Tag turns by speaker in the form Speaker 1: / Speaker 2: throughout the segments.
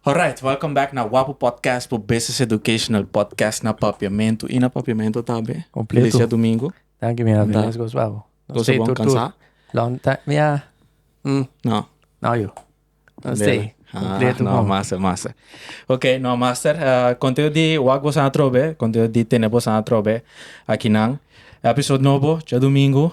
Speaker 1: Alright, welcome back na Wapu Podcast, bo Business Educational Podcast na Papiamento y na Papiamento tambe.
Speaker 2: Completo.
Speaker 1: Feliz djadomingo.
Speaker 2: Danki mi amigo,
Speaker 1: Da.
Speaker 2: mes gos babo.
Speaker 1: Nos bon cansá?
Speaker 2: Long time, ja.
Speaker 1: No.
Speaker 2: No yo. No stay.
Speaker 1: Ah,
Speaker 2: Completo
Speaker 1: no,
Speaker 2: bon.
Speaker 1: master, master. Ok, no, master. Conteo di wak bosan atrobe, conteo di tene bosan atrobe akinan. Episode nobo, djadomingo.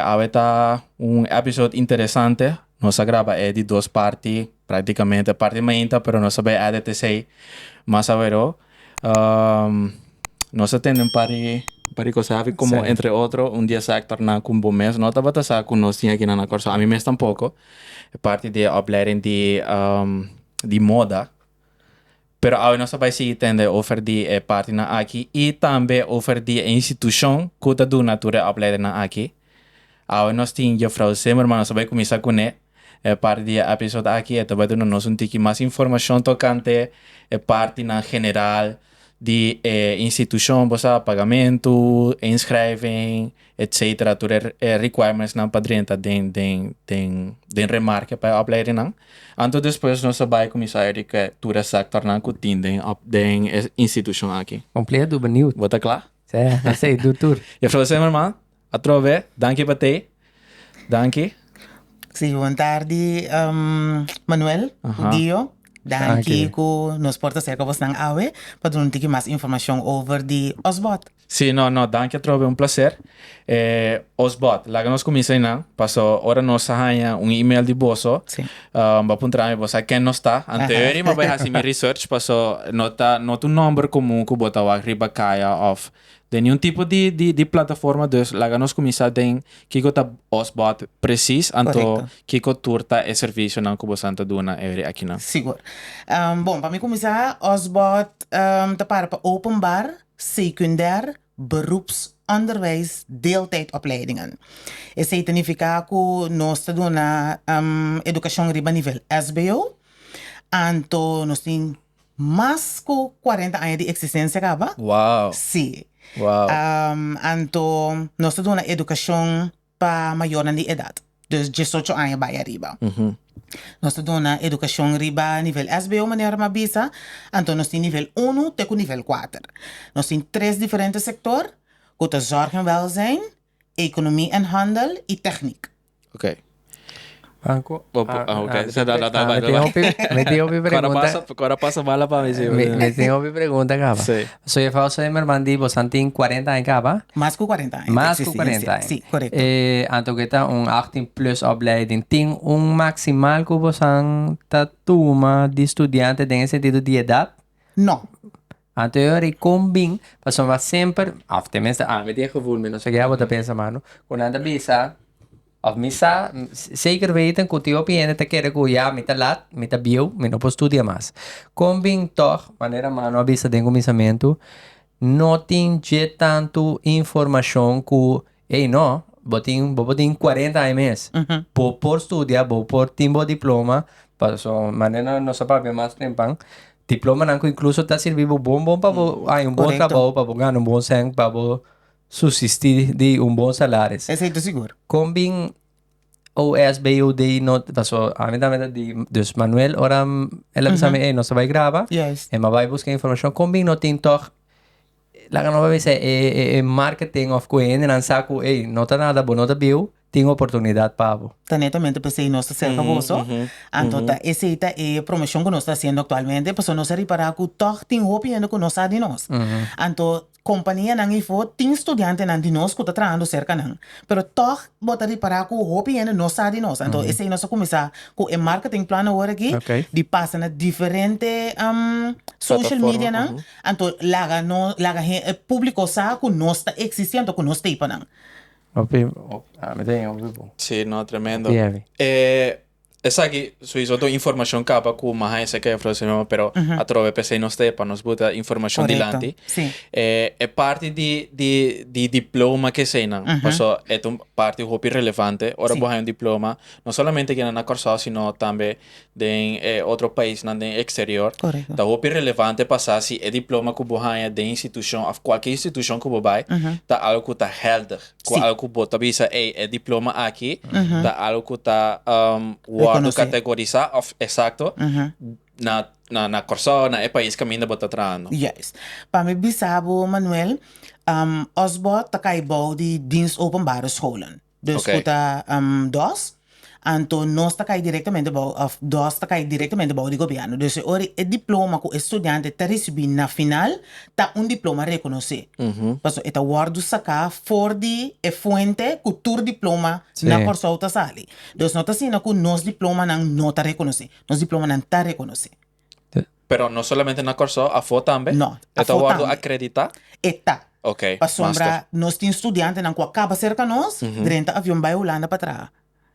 Speaker 1: Awe ta un episode interesante. Nos a graba e di dos parti, practicamente parti mainta, pero nos a bay edit esey mas awero. Nos a tende un par di, un par di cosa habi, como entre otro un di e sectornan cu bo mes no tabata sa cu nos tin akinan na Corsou, ami mes tampoco, e parti di e opleiding di, di moda. Pero awe nos ta bai sigui tende over di e partinan aki i tambe over di e institushon ku ta duna tur e opleidernan aki. Awe nos tin Juffrouw Zimmerman, nos ta bai kuminsá kuné e parti di e episode aki. E ta bai duna nos un tiki mas informashon tokante e partinan general di e institushon, bo sa, pagamentu, inschrijving, etcetera, tur e requirementsnan pa drenta den den den den remarke pa e opleidingnan. Anto despues nos a bai kuminsá erika tur e sektornan ku tin den den e institushon aki.
Speaker 2: Completo, benieuwd.
Speaker 1: Bo ta kla?
Speaker 2: Sí, no sé, dur tur.
Speaker 1: Juffrouw Zimmerman, atrobe, danki pa tei. Danki.
Speaker 3: Sí, bon tardi Manuel, Dio. Danki ku nos por ta serka bosnan awe pa duna un tiki mas informashon over di Osbod.
Speaker 1: Sí, no, no, danki atrobe, un placer. Osbod, laga nos kuminsa einan, paso ora nos a haña un email di boso, bo a puntra mi bo sa ken nos ta. Anto eu riba bai hasi mi research, paso no ta, no ta un nomber komun ku bo ta wak riba kaya òf den niun tipo di, di, di plataforma, dus laga nos kuminsa den kiko ta Osbod presis, anto kiko tur ta e servisionan ku boso ta duna eri akinan.
Speaker 3: Sigur. Bon, pa mi kuminsá, Osbod ta para pa Openbaar Secundair Beroepsonderwijs Deeltijdopleidingen. Esei ta nifiká ku nos ta duna edukashon riba nivel SBO, anto nos tin mas ku kuarenta aña di eksistensia kaba.
Speaker 1: Wow!
Speaker 3: Sí.
Speaker 1: Wow!
Speaker 3: Anto nos ta duna edukashon pa mayornan di edat, dus diesocho aña bai ariba. Nos ta duna edukashon riba nivel SBO manera mi a bisa, anto nos tin nivel unu te ku nivel kuater. Nos tin tres diferente sektor ku ta zorg en welzijn, ekonomie en handel i tekniek.
Speaker 1: Oké.
Speaker 2: Banco.
Speaker 1: Ah, oké.
Speaker 2: Mi tin hopi, mi tin hopi pregunta.
Speaker 1: Kora pasa bala pa mi, sí.
Speaker 2: Mi tin hopi pregunta kaba.
Speaker 1: Sí.
Speaker 2: So juffrouw Zimmerman di bosan tin 40 aña kaba?
Speaker 3: Mas ku 40 aña.
Speaker 2: Mas ku 40 aña.
Speaker 3: Sí, korekto.
Speaker 2: Anto ku ta un 18 plus opleiding. Tin un maximal ku bosan ta tuma di studiante den e sentido di edat?
Speaker 3: No.
Speaker 2: Anto e ora ei kon bin, pasobra semper, of tenminste ami tin e gevoel, mi no sa ke abo ta pensa mano, ku nan ta bisa, of mi sa zeker weten ku tin hopi hende ta kere ku ya mi ta lat, mi ta bieu, mi no por studia mas. Kon bin tòg, manera mano a bisa den kuminsamentu, no tin dje tantu informashon ku, ey no, bo tin, bo por tin kuarenta aña mes, bo por studia, bo por tin bo diploma, pasobra manera nos a papia mas tempan, diplomanan ku inkluso ta sirbi bo bon bon pa bo haña un bon trabou, pa bo gana un bon sèn, pa bo Subsistí di un bon salaris.
Speaker 3: Esei ta sigur.
Speaker 2: Kon bin OSBOD no paso ami tambe ta di dus Manuel ora el a bisa mi ey nos ta bai graba
Speaker 3: Juist.
Speaker 2: e mi a bai buska informashon kon bin no tin tog laga nos bai bisa e e marketing of ku e hendenan sa ku ey no ta nada bo no ta bieu tin oportunidat pa bo.
Speaker 3: Ta netamente p'esei nos ta serka boso. Anto ta esei ta e promoshon ku nos ta hasiendo aktualmente pasobra nos a ripará ku tòg tin hopi hende ku no sa di nos. Anto kompanianan ifo tin studiantenan di nos ku ta trahando serka nan. Pero tòg bo ta ripará ku hopi hende no sa di nos. Anto esei nos a kuminsá ku e marketing plan awor aki di pasa na diferente social medianan. Anto laga no laga e públiko sa ku nos ta eksistí anto ku nos ta ei pa nan.
Speaker 2: Hopi, ah, mi ta hopi bon.
Speaker 1: Sí, no, tremendo.
Speaker 2: Hopi heavy.
Speaker 1: Eh, esaki sowieso ta un informacion caba cu maha esaki a ofrece mi, pero atrobe p'esey nos ta e pa nos buta informacion
Speaker 3: Correcto,
Speaker 1: dilanti.
Speaker 3: sí.
Speaker 1: Eh, e parti di, di, di diploma ke eseynan, paso e ta un parti hopi relevante. Ora bo haña un diploma, no solamente kinan na Kòrsou, sino tambe den e otro paisnan den exterior.
Speaker 3: Correcto.
Speaker 1: Ta hopi relevante pa sa si e diploma ku bo haña den institushon òf kualke institushon ku bo bai ta algu ku ta geldig. Ku algu ku bo ta bisa ey e diploma aki ta algu ku ta wòrdu
Speaker 3: Rekonosé.
Speaker 1: kategorisá òf eksakto. Na na na Kòrsou, na e pais kaminda bo ta trahando.
Speaker 3: Juist. Pa mi bisa bo, Manuel, um, Osbod ta kai bou di Dienst Openbare Scholen. Dus
Speaker 1: Oké.
Speaker 3: ku ta um, DOS. Anto nos ta kai direktamente bou, of DOS ta kai direktamente bou di gobièrnu. Dus e ora e diploma ku e studiante ta risibí na final ta un diploma rekonosé. Pasobra e ta wòrdu saká for di e fuente ku tur diploma na
Speaker 2: Sí.
Speaker 3: Kòrsou ta sali. Dus no ta asina ku nos diplomanan no ta rekonosé. Nos diplomanan ta rekonosé.
Speaker 1: Pero no solamente na Kòrsou, afó tambe?
Speaker 3: No,
Speaker 1: E ta
Speaker 3: afó
Speaker 1: wòrdu
Speaker 3: tambe.
Speaker 1: akreditá?
Speaker 3: E ta.
Speaker 1: Ok,
Speaker 3: Pasobra
Speaker 1: master.
Speaker 3: nos tin studiantenan ku a kaba serka nos, drenta avion bai Hulanda pa traha.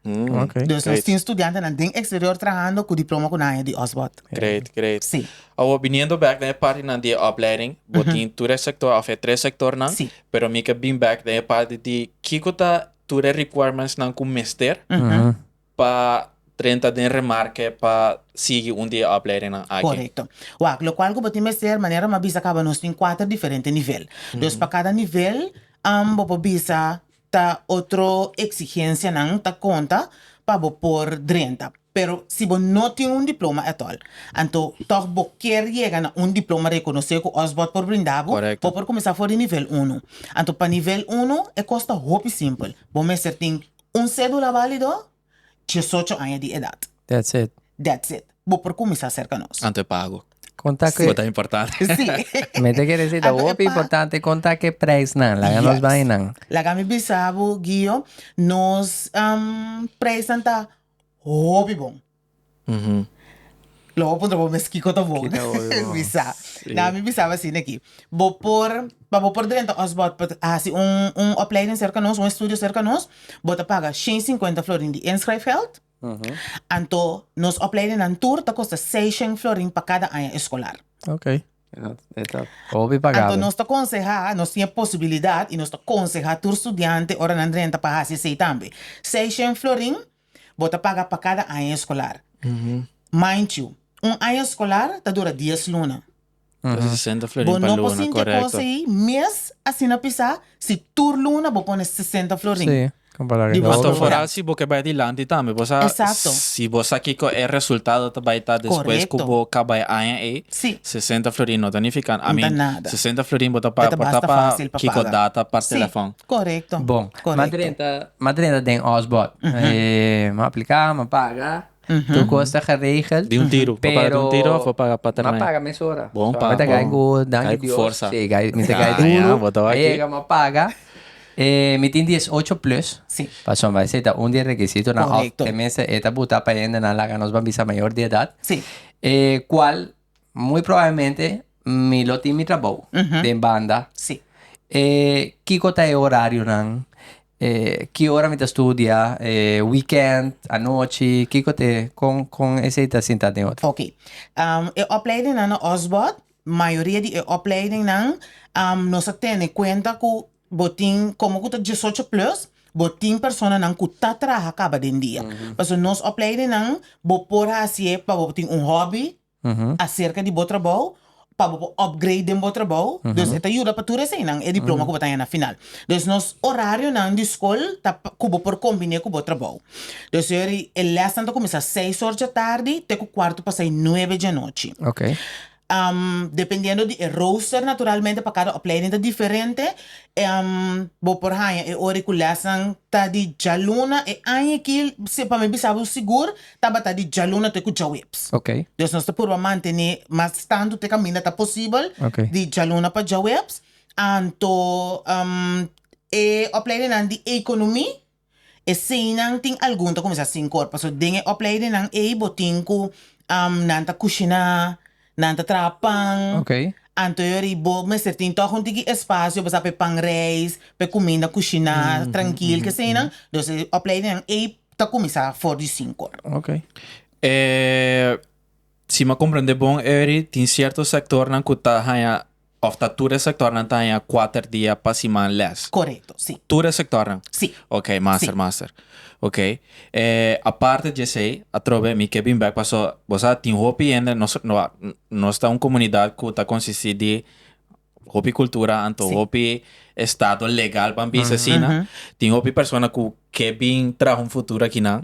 Speaker 2: Ok.
Speaker 3: Dus nos
Speaker 1: Great.
Speaker 3: tin studiantenan den eksterior trahando ku diploma ku nan haña di Osbod.
Speaker 1: Great, great.
Speaker 3: Sí.
Speaker 1: Awor, biniendo bèk den e partinan di e opleiding, bo tin tur e sektor òf e tres sektornan,
Speaker 3: Sí.
Speaker 1: pero mi ke bin bèk den e parti di kiko ta tur e requirementsnan ku mester pa drenta den remarke pa sigui un di e opleidingnan aki.
Speaker 3: Korekto. Wak, lokual ku bo tin mester, manera mi a bisa kaba nos tin kuater diferente nivel. Dus pa kada nivel, bo por bisa ta otro eksigensianan ta konta pa bo por drenta. Pero si bo no tin un diploma at all, anto tòg bo kier yega na un diploma rekonosé ku Osbod por brinda bo,
Speaker 1: Korekto.
Speaker 3: bo por kuminsá for di nivel unu. Anto pa nivel unu e kos ta hopi simpel. Bo mester tin Un cédula válido, 18 aña di edad.
Speaker 2: That's it.
Speaker 3: That's it. Bo por cuminsa cerca nos.
Speaker 1: Anto e pago.
Speaker 2: Conta
Speaker 1: Bo
Speaker 2: que
Speaker 1: ta importante.
Speaker 3: Sí.
Speaker 2: Me te quiere decir, ta
Speaker 3: Anto e
Speaker 2: hopi
Speaker 3: pa-
Speaker 2: importante conta que prijsnan, laga nos
Speaker 3: Yes.
Speaker 2: bainan.
Speaker 3: Laga mi bisa bo, Guio, nos um, prijsnan ta hopi bon. Lo bo puntra bo mes kiko ta bon.
Speaker 2: Kiko ta hopi bon.
Speaker 3: Bisa. Na mi bisaba asina aki. Bo por, pa bo por drenta Osbod pa hasi un, un opleiding serka nos, un estudio serka nos, bo ta paga 150 florin di inschrijfgeld. Anto nos opleidingnan tur ta kosta 600 florin pa kada aña eskolar.
Speaker 2: Ok. Hopi pagabel.
Speaker 3: Anto nos ta konsehá, nos tin e posibilidat i nos ta konsehá tur studiante ora nan drenta pa hasi esei tambe. 600 florin Bo ta paga pa kada aña eskolar. Mind you, un aña eskolar ta dura dies luna.
Speaker 1: Ta 60 florin
Speaker 3: Bo
Speaker 1: pa
Speaker 3: no por
Speaker 1: luna,
Speaker 3: sinti e
Speaker 1: korekto.
Speaker 3: kos ei mes asina pisá si tur luna bo pone 60 florin.
Speaker 2: Sí, kompará
Speaker 3: Di
Speaker 2: ku
Speaker 3: bo
Speaker 1: Anto
Speaker 3: Hopi.
Speaker 1: foral si bo ke bai dilanti tambe, bo sa
Speaker 3: Exacto.
Speaker 1: si bo sa kiko e resultado ta bai ta despues ku
Speaker 3: Korekto.
Speaker 1: bo kaba e aña ei,
Speaker 3: Sí.
Speaker 1: 60 florin no ta nifiká, I
Speaker 3: No ta
Speaker 1: mean,
Speaker 3: nada.
Speaker 1: 60 florin bo ta
Speaker 3: E
Speaker 1: paga
Speaker 3: ta
Speaker 1: por ta
Speaker 3: basta
Speaker 1: pa
Speaker 3: fásil pa
Speaker 1: kiko
Speaker 3: paga.
Speaker 1: data pa
Speaker 3: Sí,
Speaker 1: telefòn.
Speaker 3: korekto.
Speaker 2: Bon,
Speaker 3: Korekto.
Speaker 2: m'a drenta, m'a drenta den Osbod. Eh, m'a apliká, m'a paga. Tur kos ta geregeld.
Speaker 1: Di un tiru. Bo paga di un tiru of bo paga pa
Speaker 2: M'a
Speaker 1: termijn?
Speaker 2: paga mesora.
Speaker 1: Bon
Speaker 2: So,
Speaker 1: pa,
Speaker 2: mi ta gai
Speaker 1: bon.
Speaker 2: ku danki
Speaker 1: Gai ku
Speaker 2: Dios.
Speaker 1: forsa.
Speaker 2: Sí, gai, mi ta gai
Speaker 1: Ah, ya,
Speaker 2: duru.
Speaker 1: bo ta
Speaker 2: A
Speaker 1: aki.
Speaker 2: yega, m'a paga. Eh, mi tin 18 plus.
Speaker 3: Sí.
Speaker 2: Pasobra esei ta un di e rekisitonan of
Speaker 3: Korekto.
Speaker 2: tenminste e ta buta pa hendenan laga nos ban bisa mayor di edat.
Speaker 3: Sí.
Speaker 2: Eh, kual muy probablemente mi lo tin mi trabou den banda.
Speaker 3: Sí.
Speaker 2: Eh, kiko ta e horarionan? Eh, ki ora mi ta studia? Eh, weekend, anochi, kiko te, kon, kon esei ta sinta den otro?
Speaker 3: Oké. Um, e opleidingnan na Osbod, mayoria di e opleidingnan, um, nos a tene kuenta ku bo tin, komo ku ta 18 plus, bo tin personanan ku ta traha kaba den dia. Pasobra nos opleidingnan bo por hasié pa bo tin un hobby, acerca di bo trabou, pa bo por upgrade den bo trabou. Dus e ta yuda pa tur eseinan, e diploma ku bo ta haña na final. Dus nos orarionan di skol ta ku bo por kombiné ku bo trabou. Dus yori e lèsnan ta kuminsá seis or djatardi te ku kuarto pasai nuebe djanochi. Dependiendo di e rooster naturalmente pa kada opleiding ta diferente. Bo por haña e ora ku lèsnan ta di djaluna e aña aki si pa mi bisa bo sigur tabata di djaluna te ku djaweps. Dus nos ta purba mantené mas tantu te kaminda ta posibel di djaluna pa djaweps. Anto e opleidingnan di ekonomia Eseinan tin algun ta kuminsá sin kor, pasobra den e opleidingnan ei bo tin ku nan ta kushiná, nan ta traha pan. Anto yori bo mester tin tòg un tiki espasio pa sa pa e pan reis, pa e kuminda kushiná trankil ke eseinan. Dus e opleidingnan ei ta kuminsá for di sinkor.
Speaker 1: E si mi a komprendé bon Eury, tin sierto sektornan ku ta haña Of ta tur e sectornan ta haña kuater dia pa siman les?
Speaker 3: Korekto, si.
Speaker 1: Tur e sectornan?
Speaker 3: Si.
Speaker 1: Ok, master,
Speaker 3: Si.
Speaker 1: master. Ok. Eh, aparte di esei, atrobe mi ke bin bek paso bo sa tin hopi hende, nos, no, nos ta un komunidat ku ta konsistí di hopi kultura anto hopi estado legal ban bisa asina. Tin hopi persona ku ke bin traha un futuro akinan,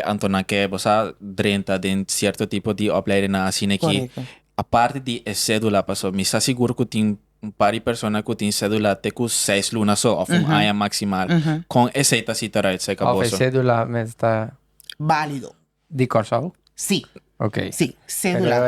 Speaker 1: anto nan ke bo sa drenta den sierto tipo di opleidingnan asina aki. Aparte di e cédula paso mi sa sigur ku tin un par di persona ku tin cédula te ku seis luna so of un aña maksimal. Kon esei ta sita eruit serka
Speaker 2: Of e
Speaker 1: boso?
Speaker 2: cédula mes ta
Speaker 3: Bálido.
Speaker 2: Di Kòrsou?
Speaker 3: Sí.
Speaker 2: Ok.
Speaker 3: Sí, cédula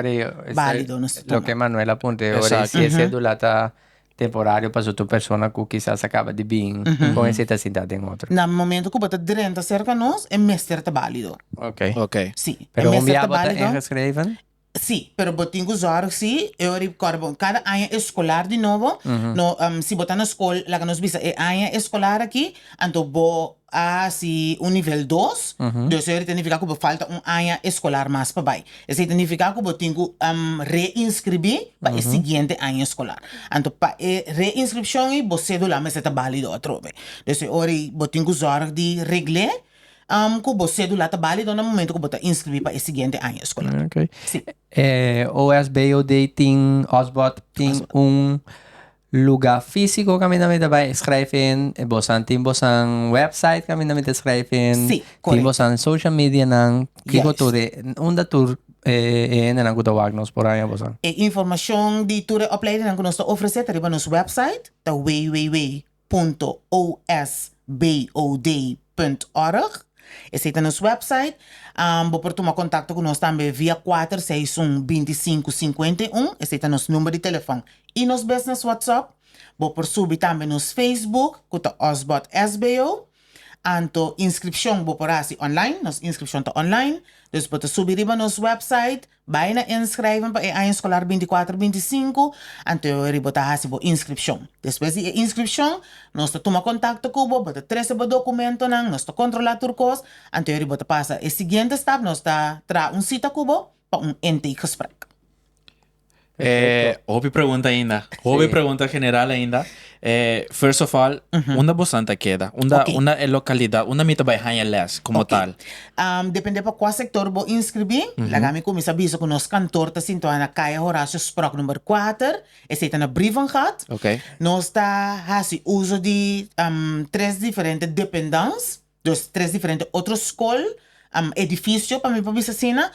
Speaker 3: válido nos ta tuma.
Speaker 2: Loke Manuel a puntra e ora si e cédula ta temporario pasobra tur persona ku kisas a kaba di bin kon esei ta sinta den otro.
Speaker 3: Na momento ku bo ta drenta serka nos e mester ta válido.
Speaker 2: Ok.
Speaker 1: Ok.
Speaker 3: Sí, e
Speaker 2: Pero un
Speaker 3: mester
Speaker 2: bia
Speaker 3: ta
Speaker 2: bo ta
Speaker 3: válido.
Speaker 2: ingeschreven?
Speaker 3: Sí, pero bo tin ku zòrg sí, e ora i kòrda bo kada aña eskolar di nobo, no si bo ta na skol laga nos bisa e aña eskolar aki, anto bo a hasi un nivel dos, dus e ora ta nifiká ku bo falta un aña eskolar mas pa bai. Esei ta nifiká ku bo tin ku reinskribí pa e siguiente aña eskolar. Anto pa e reinskripshon ei bo sédula mester ta bálido atrobe. Dus e ora ei bo tin ku zòrg di regl'é Ku bo cédula ta bálido na momento ku bo ta inskribí pa e siguiente aña eskolar.
Speaker 2: Ok.
Speaker 3: Sí.
Speaker 2: OSBOD tin, Osbod tin un lugá físiko kaminda mi ta bai schrijf in. Bosan tin bosan website kaminda mi ta schrijf in.
Speaker 3: Sí,
Speaker 2: Tin
Speaker 3: korekto.
Speaker 2: bosan social medianan. Kiko
Speaker 3: Juist.
Speaker 2: tur e, unda tur e hendenan ku ta wak nos por haña bosan?
Speaker 3: E informashon di tur e opleidingnan ku nos ta ofresé ta riba nos website, ta www. Punto osbod punt org. Esei ta nos website. Bo por tuma kontakto ku nos tambe via 461 25 51. Esei ta nos number di telefòn i nos business WhatsApp. Bo por subi tambe nos Facebook ku ta Osbod SBO. Anto inskripshon bo por hasi online. Nos inskripshon ta online. Dus bo ta subi riba nos website. Bai na inschrijven pa e aña eskolar 24 25, anto eri bo ta hasi bo inskripshon. Despues di e inskripshon, nos ta tuma kontakto ku bo, bo ta trese bo dokumentonan, nos ta kontrolá tur kos, anto eri bo ta pasa e siguiente stap, nos ta traha un sita ku bo pa un intakegesprek.
Speaker 1: Hopi pregunta ainda. Hopi pregunta general ainda. First of all, unda bosan ta keda? Unda unda e localidad? Unda mi ta bai haña les como tal?
Speaker 3: Depende pa cua sector bo inscribi. Laga mi cuminsa bisa cu nos kantoor ta sintua na Kaya Horacio Sprok number kuater. Esey ta na Brievengat. Nos ta haci uso di tres diferente dependance. Dus tres diferente otro skol, edifisio pa mi por bisa asina,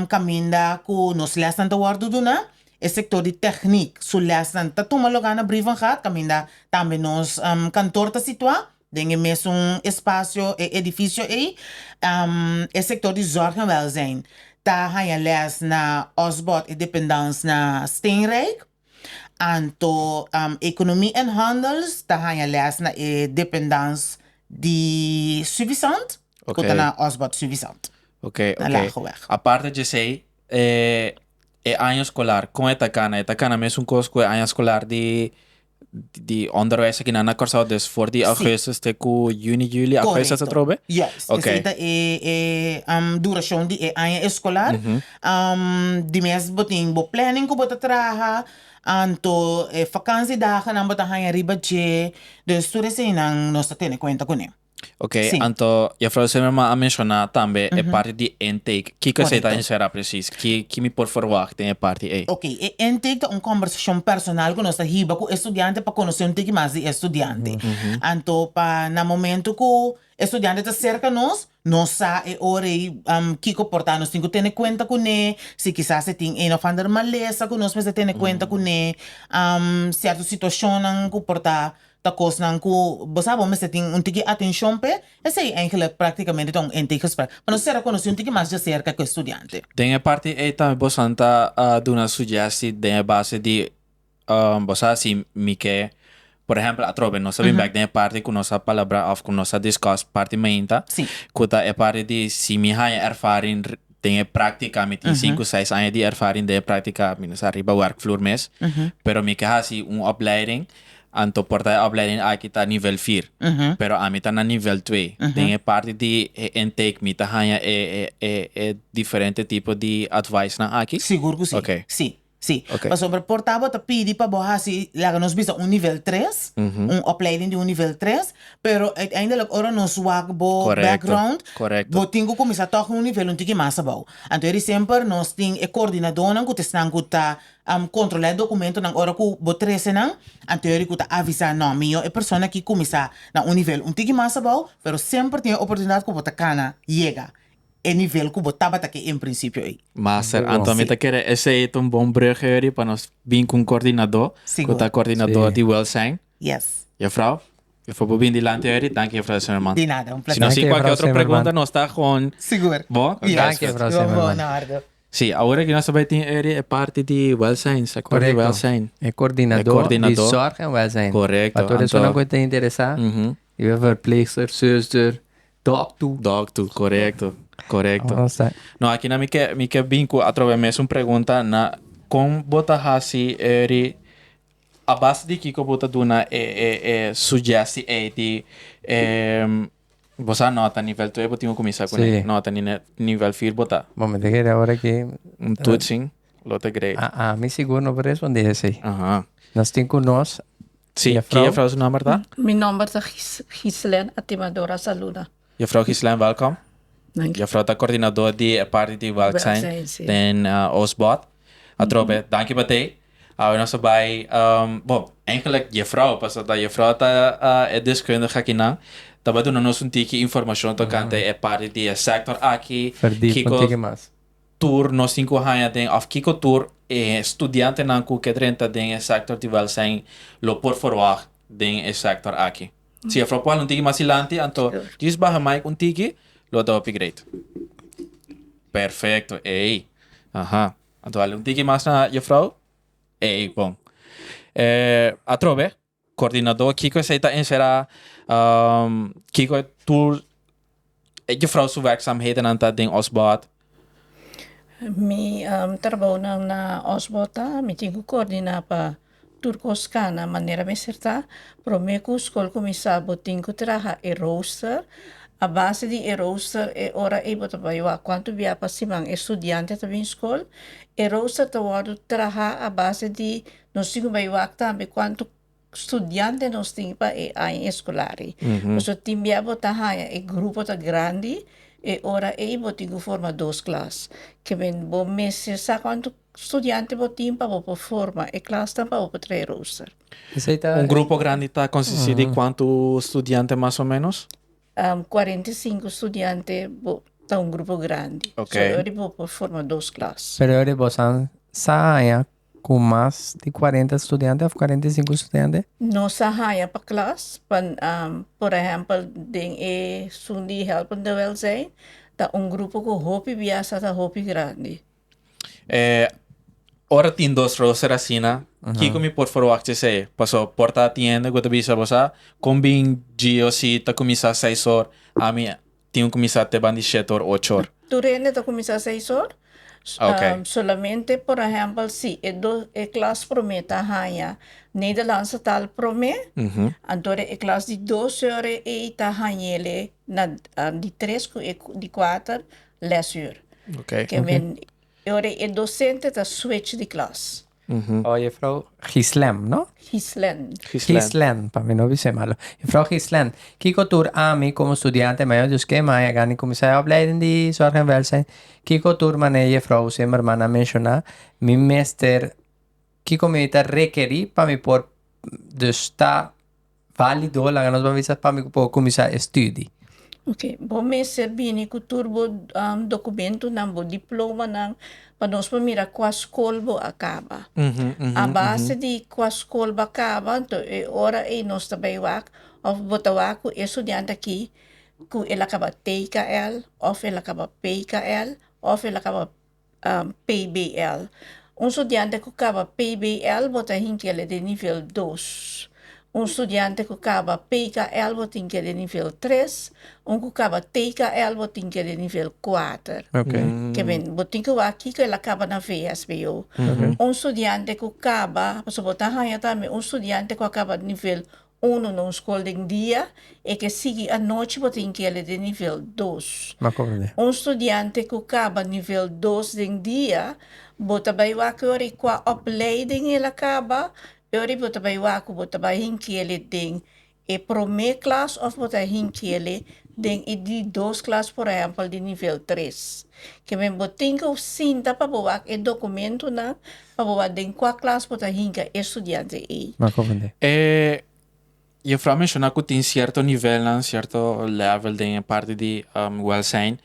Speaker 3: kaminda ku nos lèsnan ta wòrdu duná. E sektor di tèknik su lèsnan ta tuma lugá na Brievengat, kaminda tambe nos kantor ta situá den e mesun espasio, e edifisio ei. E sektor di zòrg en wèlzijn ta haña lès na Osbod e dependans na Steenrijk. Anto Economie en Handels ta haña les na e dependans di Suffisant, ku ta na Osbod Suffisant,
Speaker 1: Ok,
Speaker 3: na
Speaker 1: ok.
Speaker 3: Lageweg.
Speaker 1: Aparte djesei, e e aña eskolar, kon e ta kana? E ta kana mesun kos ku e aña eskolar di di onderwijs aki nan na Kòrsou, dus for di augustus te ku juni, juli, augustus
Speaker 3: Korekto.
Speaker 1: atrobe?
Speaker 3: Juist.
Speaker 1: Ok.
Speaker 3: Esei ta e e durashon di e aña eskolar. Di mes bo tin bo planning ku bo ta traha, anto e vakantiedagennan bo ta haña riba dje, dus tur eseinan nos ta tene kuenta kuné.
Speaker 1: Ok,
Speaker 3: Sí.
Speaker 1: anto juffrouw Zimmerman a menshoná tambe e parti di intake. Kiko esei ta
Speaker 3: Korekto.
Speaker 1: enserá presis? Ki ki mi por ferwagt den e parti ei?
Speaker 3: Ok, e intake ta un kòmbersashon personal ku nos ta hiba ku e studiante pa konosé un tiki mas di e studiante. Anto pa na momento ku e studiante ta serka nos, nos sa e ora ei kiko por ta nos tin ku tene kuenta kuné, si kisas e tin een of ander malesa ku nos mester tene kuenta kuné, sierto situashonnan ku por ta Ta kosnan ku bo sa bo mester tin un tiki atenshon p'e, esei eigenlijk praktikamente ta un intakegesprek. Pa nos sera konosí un tiki mas djaserka ku e studiante.
Speaker 1: Den e parti ei tambe bosan ta duna sugesti den e base di bo sa si mi ke, por ehempel atrobe nos ta bin bek den e parti ku nos a palabrá òf ku nos a discuss parti mainta, ku ta e parti di si mi haña ervaring den e práktika, mi tin sinku seis aña di ervaring den e práktika, mi no sa riba werkvloer mes, pero mi ke hasi un opleiding Anto por ta e opleiding aki ta nivel vier, pero ami ta na nivel twee. Den e parti di e intake mi ta haña e e e e diferente tipo di advice nan aki?
Speaker 3: Sigur ku si.
Speaker 1: Ok.
Speaker 3: Si. Sí.
Speaker 1: Ok.
Speaker 3: Pasobra por ta bo ta pidi pa bo hasi, laga nos bisa un nivel tres, un opleiding di un nivel tres, pero uiteindelijk ora nos wak bo
Speaker 1: Correcto,
Speaker 3: background,
Speaker 1: correcto.
Speaker 3: bo tin ku kuminsá tòg un nivel un tiki mas abou. Anto eri semper nos tin e koordinadónan ku ta esnan ku ta kontrolá e dokumentonan ora ku bo trese nan, anto eri ku ta avisá, no, mihó e persona aki kuminsá na un nivel un tiki mas abou, pero semper tin e oportunidat ku bo ta kana yega e nivel ku bo tabata ke en prinsipio ei.
Speaker 1: Master, anto mi
Speaker 3: Sí.
Speaker 1: ta kere esei ta un bon brug heri pa nos bin ku un koordinadó, ku
Speaker 3: Sigur.
Speaker 1: ta koordinadó
Speaker 2: Sí.
Speaker 1: di Welzijn.
Speaker 3: Yes.
Speaker 1: Juffrouw, juffrouw por bin dilanti heri. Danki juffrouw Zimmerman.
Speaker 3: Di nada, un
Speaker 1: Si nos
Speaker 3: placer.
Speaker 1: tin
Speaker 2: Danki,
Speaker 1: kualke
Speaker 2: juffrouw
Speaker 1: otro
Speaker 2: Zimmerman.
Speaker 1: pregunta nos ta gewoon
Speaker 3: Sigur.
Speaker 1: Bo?
Speaker 3: Yes.
Speaker 2: Danki, juffrouw
Speaker 3: Bon, bon,
Speaker 2: Zimmerman.
Speaker 3: Nardo.
Speaker 1: Sí, awor aki nos ta bai tin heri e parti di Welzijn, sector di
Speaker 2: Correcto.
Speaker 1: Welzijn.
Speaker 2: E koordinadó
Speaker 1: E koordinadó.
Speaker 2: di zorg en welzijn.
Speaker 1: Correcto,
Speaker 2: Pa tur
Speaker 1: anto-
Speaker 2: esunnan ku ta interesá, i e verpleegster, zuster, dòkter.
Speaker 1: Dòkter, korekto, korekto.
Speaker 2: Nos ta.
Speaker 1: No, aki na mi ke mi ke bin ku atrobe mesun pregunta na kon bo ta hasi eri a base di kiko bo ta duna e e e sugesti ei di e bo sa no ta nivel twee bo tin ku kuminsá kuné
Speaker 2: Sí.
Speaker 1: no ta ni nivel vier bo ta.
Speaker 2: Bo mi ta kere awor aki.
Speaker 1: Un toetsing lo ta great.
Speaker 2: A mi sigur no por respondé esei.
Speaker 1: Aha.
Speaker 2: Nos tin ku nos
Speaker 1: Sí,
Speaker 2: Juffrouw?
Speaker 1: ki juffrouw su nomber ta?
Speaker 4: Mi nomber ta Gis Gislén Atimadora Saluna.
Speaker 1: Juffrouw Gislén, welkom.
Speaker 4: Dank je.
Speaker 1: Juffrouw ta coördinador di e parti di welzijn
Speaker 4: Welzijn, sí.
Speaker 1: den Oostbod. Atrobe, danki pa tei. Awe nos a bai, bon, eigenlijk juffrouw, pasobra ta juffrouw ta e deskundige akinan. Ta bai duna nos un tiki informacion tocante e parti di e sector aki.
Speaker 2: Verdiep un
Speaker 1: Kiko
Speaker 2: tiki mas.
Speaker 1: Tur nos tin ku haña den òf kiko tur e studiantenan ku ke drenta den e sektor di wèlzijn lo por ferwagt den e sektor aki. Si e por un tiki mas dilanti anto djis baha mic un tiki lo ta hopi great. Perfecto, ey. Aha. Anto hali un tiki mas na juffrouw. Ey, bon. Atrobe, Coordinador, kiko esey ta encerá? Kiko e tur e juffrouw su werkzaamhedennan ta den Osbod?
Speaker 4: Mi trabounan na Osbod ta, mi tin ku coordiná pa tur kos kana manera mester ta. Promé ku skol kuminsá bo tin ku traha e rooster. A base di e rooster e ora ei bo ta bai wak kuantu bia pa siman e studiante ta bin skol. E rooster ta wòrdu traha a base di Nos tin ku bai wak tambe kuantu studiante nos tin pa e aña eskolar ei. Pasobra tin bia bo ta haña e grupo ta grandi, e ora ei bo tin ku forma dos klas. Ke men bo mester sa kuantu studiante bo tin pa bo por forma e klasnan pa bo por traha e rooster.
Speaker 2: Esei ta.
Speaker 1: Un grupo grandi ta konsistí di kuantu studiante mas o ménos?
Speaker 4: 45 studiante bo ta un grupo grandi.
Speaker 1: Ok.
Speaker 4: So e ora bo por forma dos klas.
Speaker 2: Pero e ora bo san sa haña Ku mas di 40 studiante of 45 studiante?
Speaker 4: Nos a haña pa klas, pa por ehèmpel den e sun di Helpende Welzijn ta un grupo ku hopi biasa ta hopi grandi.
Speaker 1: E ora tin dos rooster asina, kiko mi por ferwagt esei? Paso por ta tin hende ku ta bisa bo sa kon bin GOC ta kuminsá seis or, ami tin ku kuminsá te banda di shete or ocho or.
Speaker 4: Tur hende ta kuminsá seis or.
Speaker 1: Ok.
Speaker 4: Solamente por ehèmpel si e do e klas promé ta haña Nederlandse taal promé, anto e klas di dos ora ei ta hañ'ele na di tres ku e di kuater lèsuur.
Speaker 1: Ok.
Speaker 4: Ke men e ora e docente ta switch di klas.
Speaker 2: Oh, juffrouw Gislem, no?
Speaker 4: Gislen.
Speaker 1: Gislen.
Speaker 2: Gislen, pa mi no bis'é malo. Juffrouw Gislen, kiko tur ami komo studiante mayor dus ke mai a gana kuminsá e opleiding di Zorg en Welzijn, kiko tur manera juffrouw Zimmerman a menshoná mi mester, kiko mi ta rekerí pa mi por dus ta Válido, laga nos ban bisa pa mi por kuminsá e studi.
Speaker 4: Ok, bo mester bini ku tur bo dokumentonan, bo diplomanan, pa nos por mira kua skol bo a kaba. A base di kua skol bo a kaba, anto e ora ei nos ta bai wak òf bo ta wak ku e studiante aki ku el a kaba TKL òf el a kaba PKL òf el a kaba PBL. Un studiante ku kaba PBL bo ta hink'el den nivel dos. Un studiante ku kaba PKL bo tin k'el den nivel tres. Un ku kaba TKL bo tin k'el den nivel kuater. Ke men bo tin ku wak kiko el a kaba na VSBO. Un studiante ku kaba, pasobra bo ta haña tambe un studiante ku a kaba nivel Uno na un skol den dia e ke sigui anochi bo tin kele den nivel dos.
Speaker 2: Ma komprendé.
Speaker 4: Un studiante ku kaba nivel dos den dia, Bo ta bai wak e ora i kua opleiding el a kaba, e ora bo ta bai wak ku bo ta bai hinkiel den e promé klas òf bo ta hinkiel den e di dos klas, por ehèmpel di nivel tres. Ke men bo tin ku sinta pa bo wak e dokumentunan pa bo wak den kua klas bo ta hinka e studiante ei.
Speaker 2: M'a komprendé.
Speaker 1: E juffrouw a menshoná ku tin sierto nivelnan, sierto level den e parti di wèlsijn.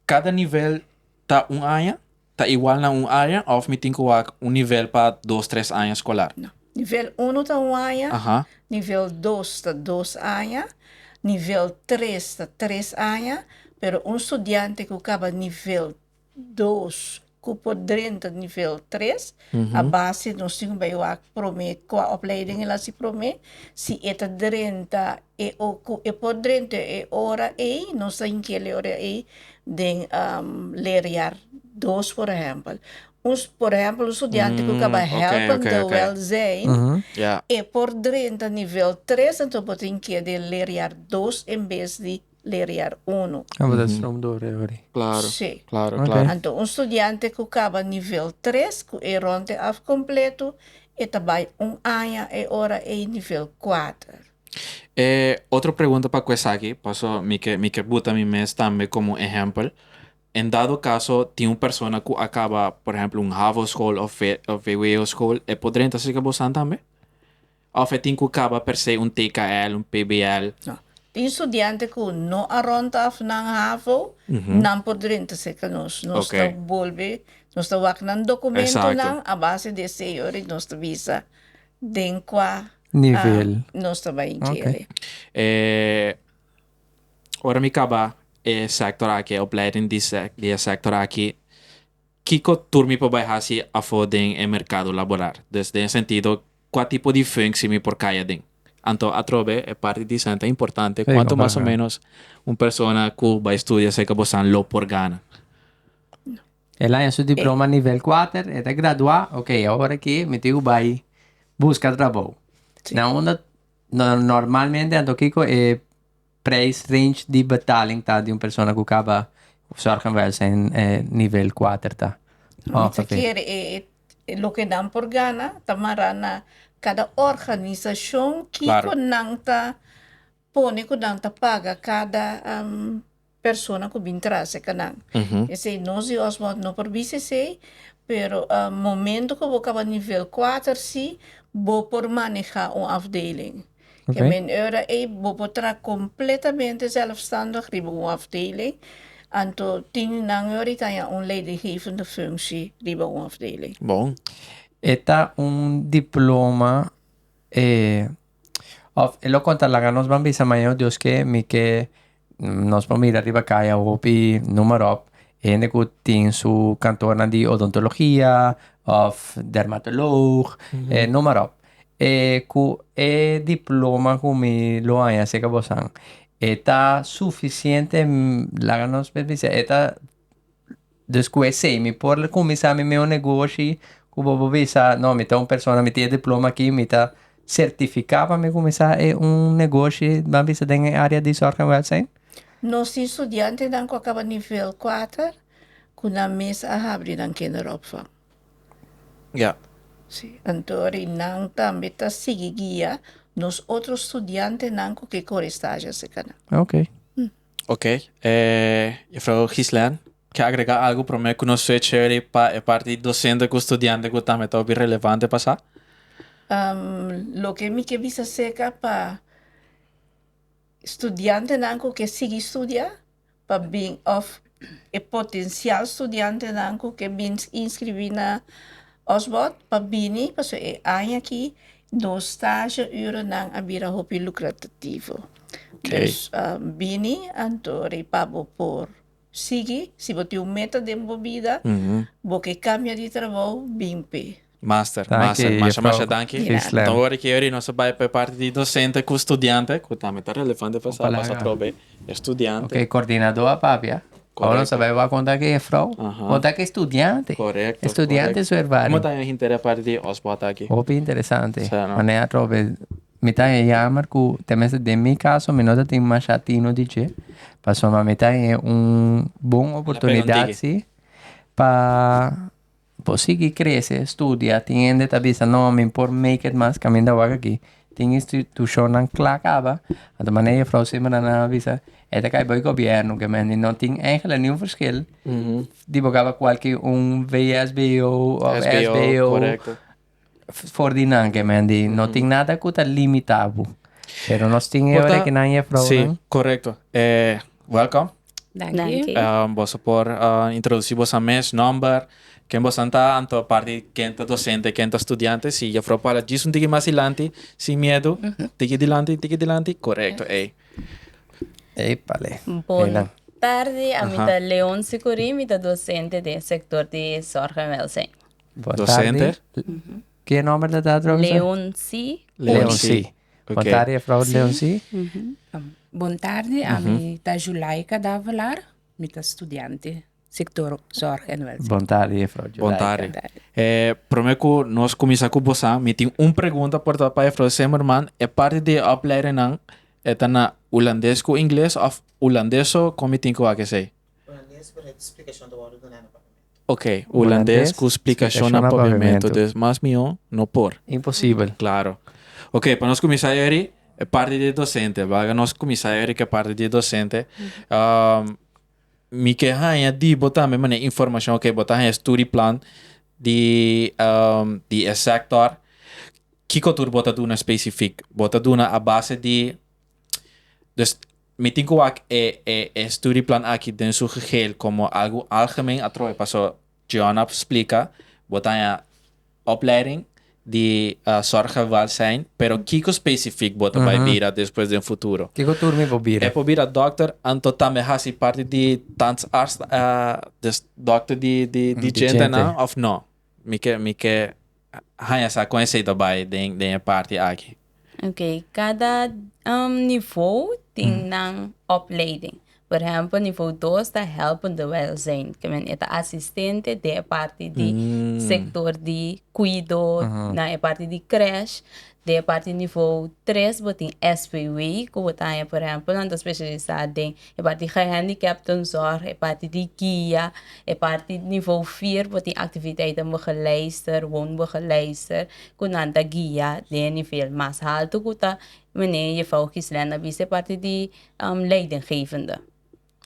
Speaker 1: Kada nivel ta un aña? Ta igual na un aña of mi tin ku wak un nivel pa dos tres aña skolar?
Speaker 4: No. Nivel uno ta un aña,
Speaker 1: Aha.
Speaker 4: nivel dos ta dos aña, nivel tres ta tres aña, pero un studiante ku kaba nivel dos ku por drenta nivel tres, a base nos tin ku bai wak promé kua opleiding el hasi promé, si e ta drenta e o ku e por drenta e ora ei, nos ta hinkiel e ora ei den leerjaar dos por ehempel. Un por ehempel un studiante ku kaba helpende welzijn e por drenta nivel tres anto bo tin ke den leerjaar dos en bes di leerjaar uno.
Speaker 2: Ah, bo ta stroom door e ori.
Speaker 1: Claro,
Speaker 4: Sí.
Speaker 1: claro,
Speaker 2: Ok.
Speaker 1: claro.
Speaker 4: Anto un studiante ku kaba nivel tres ku e ronde af kompleto e ta bai un aña e ora ei nivel kuater.
Speaker 1: E otro pregunta pa ku esaki, paso mi ke mi ke buta mi mes tambe komo ehèmpel. En dado kaso tin un persona ku a kaba, por ehèmpel, un havo school òf V òf VWO school, e por drenta serka bosan tambe? Òf e tin ku kaba per se un TKL, un PBL?
Speaker 4: No. Tin studiante ku no a rònt af nan havo, nan por drenta serka nos. Nos ta
Speaker 1: Oké.
Speaker 4: bolbe, nos ta wak nan
Speaker 1: Exacto.
Speaker 4: dokumentonan a base di esei ora i nos ta bisa den kua
Speaker 2: Nivel.
Speaker 4: nos ta bai
Speaker 2: Oké.
Speaker 4: kere.
Speaker 1: E ora mi kaba e sektor aki, e opleiding di sek di e sektor aki, kiko tur mi por bai hasi afó den e merkado laboral? Dus den e sentido, kua tipo di functie mi por kai aden? Anto atrobe e parti di esnan ta importante,
Speaker 2: Sí,
Speaker 1: kuantu mas o
Speaker 2: kompará.
Speaker 1: menos un persona ku bai studia serka bosan lo por gana?
Speaker 2: El haña su diploma nivel kuater, e ta graduá, ok, awor aki mi tin ku bai buska trabou. Na unda normalmente anto kiko e prijs range di betaling ta di un persona ku kaba zorg en welzijn nivel kuater ta?
Speaker 4: Mi ta
Speaker 2: Ongeveer.
Speaker 4: kere e loke nan por gana ta mará na kada organisashon kiko nan ta pone ku nan ta paga kada persona ku bin tras e kanan. Esei nos di Osmond no por bisa esei, pero momento ku bo kaba nivel kuater si bo por maneha un afdeling. Ke men ora ei bo por traha kompletamente zelfstandig riba un afdeling, anto tin nan ora ei ta haña un leidinggevende functie riba un afdeling.
Speaker 1: Bon.
Speaker 2: E ta un diploma E of e lo konta laga nos ban bisa mañana Dios ke mi ke nos por mira riba kaya hopi noem maar op hende ku tin su kantornan di odontologia of dermatoloog e noem maar op e ku e diploma ku mi lo haña aserka bosan e ta sufisiente laga nos bisa e ta Dus ku esei mi por kuminsá mi meu negoshi ku bo por bisa, no, mi ta un persona, mi tin e diploma aki, mi ta sertifiká pa mi kuminsá e un negoshi, ban bisa den e área di zòrg en wèlzijn?
Speaker 4: Nos tin studiantenan ku a kaba nivel kuater ku nan mes a habri nan kinderopvang.
Speaker 1: Ja.
Speaker 4: Sí, anto ri nan tambe ta sigui guia nos otro studiantenan ku ke kore stage aserka nan.
Speaker 2: Oké.
Speaker 1: Ok, eh, juffrouw Gislén, ke agrega algo prome ku nos switch eri pa e parti docente ku studiante ku tambe ta hopi relevante pa sa?
Speaker 4: Loke mi ke bisa aserka pa studiantenan ku ke sigui studia pa bin òf e potensial studiantenan ku ke bin inskribí na Osbod pa bini pasobra e aña aki nos stage urennan a bira hopi lukrativo. Dus bini anto rei pa bo por sigui si bo tin un meta den bo bida bo ke kambia di trabou bin p'e.
Speaker 1: Master,
Speaker 2: Danki,
Speaker 1: master, masha
Speaker 2: juffrouw
Speaker 1: masha danki.
Speaker 2: Gislén.
Speaker 1: Anto ora ki ori nos a bai pa e parti di docente ku studiante, ku tambe ta relevante pa sa,
Speaker 2: Ojalá.
Speaker 1: pasa atrobe e studiante.
Speaker 2: Ok, coordinador a papia. Ahora nos a bai wak konta ku e juffrouw, konta ku e studiante.
Speaker 1: Korekto,
Speaker 2: E studiante
Speaker 1: korekto.
Speaker 2: su ervaring.
Speaker 1: Komo ta hinter e parti di Osbod aki?
Speaker 2: Hopi interesante.
Speaker 1: Sa, no?
Speaker 2: Manera atrobe mi ta haña jammer ku tenminste den mi kaso mi no ta tin masha tino di dje, pasobra mi ta haña un bon oportunidat si pa. Bo sigui crece, studia, tin hende ta bisa no mi por make it mas caminda wak aki. Tin institucionnan cla caba, anto manera juffrouw Zimmerman a bisa e ta cay boy gobierno ke men no tin eigenlijk niun verschil di bo caba cualke un VSBO of SBO for di nan ke men di no tin nada cu ta limita bo. Pero nos tin e ora ki nan juffrounan.
Speaker 1: Si, correcto. Welcome.
Speaker 5: Danki.
Speaker 1: Boso por introduci boso mes, nomber, ken boso ta, anto aparte ken ta docente, ken ta studiante. Si juffrouw por hala djis un tiki mas dilanti, sin miedu. Tiki dilanti, tiki dilanti. Correcto, ey.
Speaker 2: Epale.
Speaker 5: Bon tardi, ami ta Leon Sicuri, mi ta docente den sector di zorg en welzijn.
Speaker 2: Bon
Speaker 1: Docente.
Speaker 2: tardi. Ke nomber ta ta atrobe?
Speaker 5: Leon C.
Speaker 2: Leon C. Bon tardi juffrouw Leon C.
Speaker 6: Bon tardi, ami ta Julaika Davelaar, mi ta studiante sector zorg en welzijn.
Speaker 2: Bon tardi juffrouw Julaika.
Speaker 1: Bon tardi. Eh, prome ku nos kuminsá ku bosa, mi tin un pregunta por ta pa juffrouw Zimmerman. E parti di e opleidingnan e ta na hulandes ku ingles òf hulandes so? Kon mi tin ku wak esei?
Speaker 3: Hulandes, pero e splikashon ta wòrdu duná na papiamentu.
Speaker 1: Ok, hulandes ku splikashon na papiamentu, dus mas mihó no por.
Speaker 2: Imposibel.
Speaker 1: Klaro. Ok, pa nos kuminsá Eri, e parti di dosente. Baga nos kuminsá Eri ku e parti di dosente. Mi ke haña di bo tambe manera informashon, ok, bo ta haña studieplan di di e sektor. Kiko tur bo ta duna spesifik? Bo ta duna a base di, dus Mi tin ku wak e e e studieplan aki den su geheel komo algu algemeen atrobe paso Giona splika bo ta haña opleiding di zorg en welzijn pero kiko specifiek bo ta bai bira despues den futuro.
Speaker 2: Kiko tur mi por bira?
Speaker 1: E por bira dokter anto tambe hasi parti di tandarts dus dokter di di di djentenan of no? Mi ke mi ke haña sa kon esei ta bai den den e parti aki.
Speaker 5: Ok, kada niveau tin nan opleiding. Por ehempel, niveau dos ta helpende welzijn. Ke men e ta asistente den e parti di sector di kuido, na e parti di crèche. Den e parti niveau tres bo tin SPW, ku bo ta haña por ehempel nan ta spesialisá den e parti gehandicaptenzorg, e parti di guia, e parti niveau vier bo tin activiteitenbegeleister, woonbegeleister, ku nan ta guia den e nivel mas haltu ku ta meneer juffrouw Gislenda bisa e parti di leidinggevende.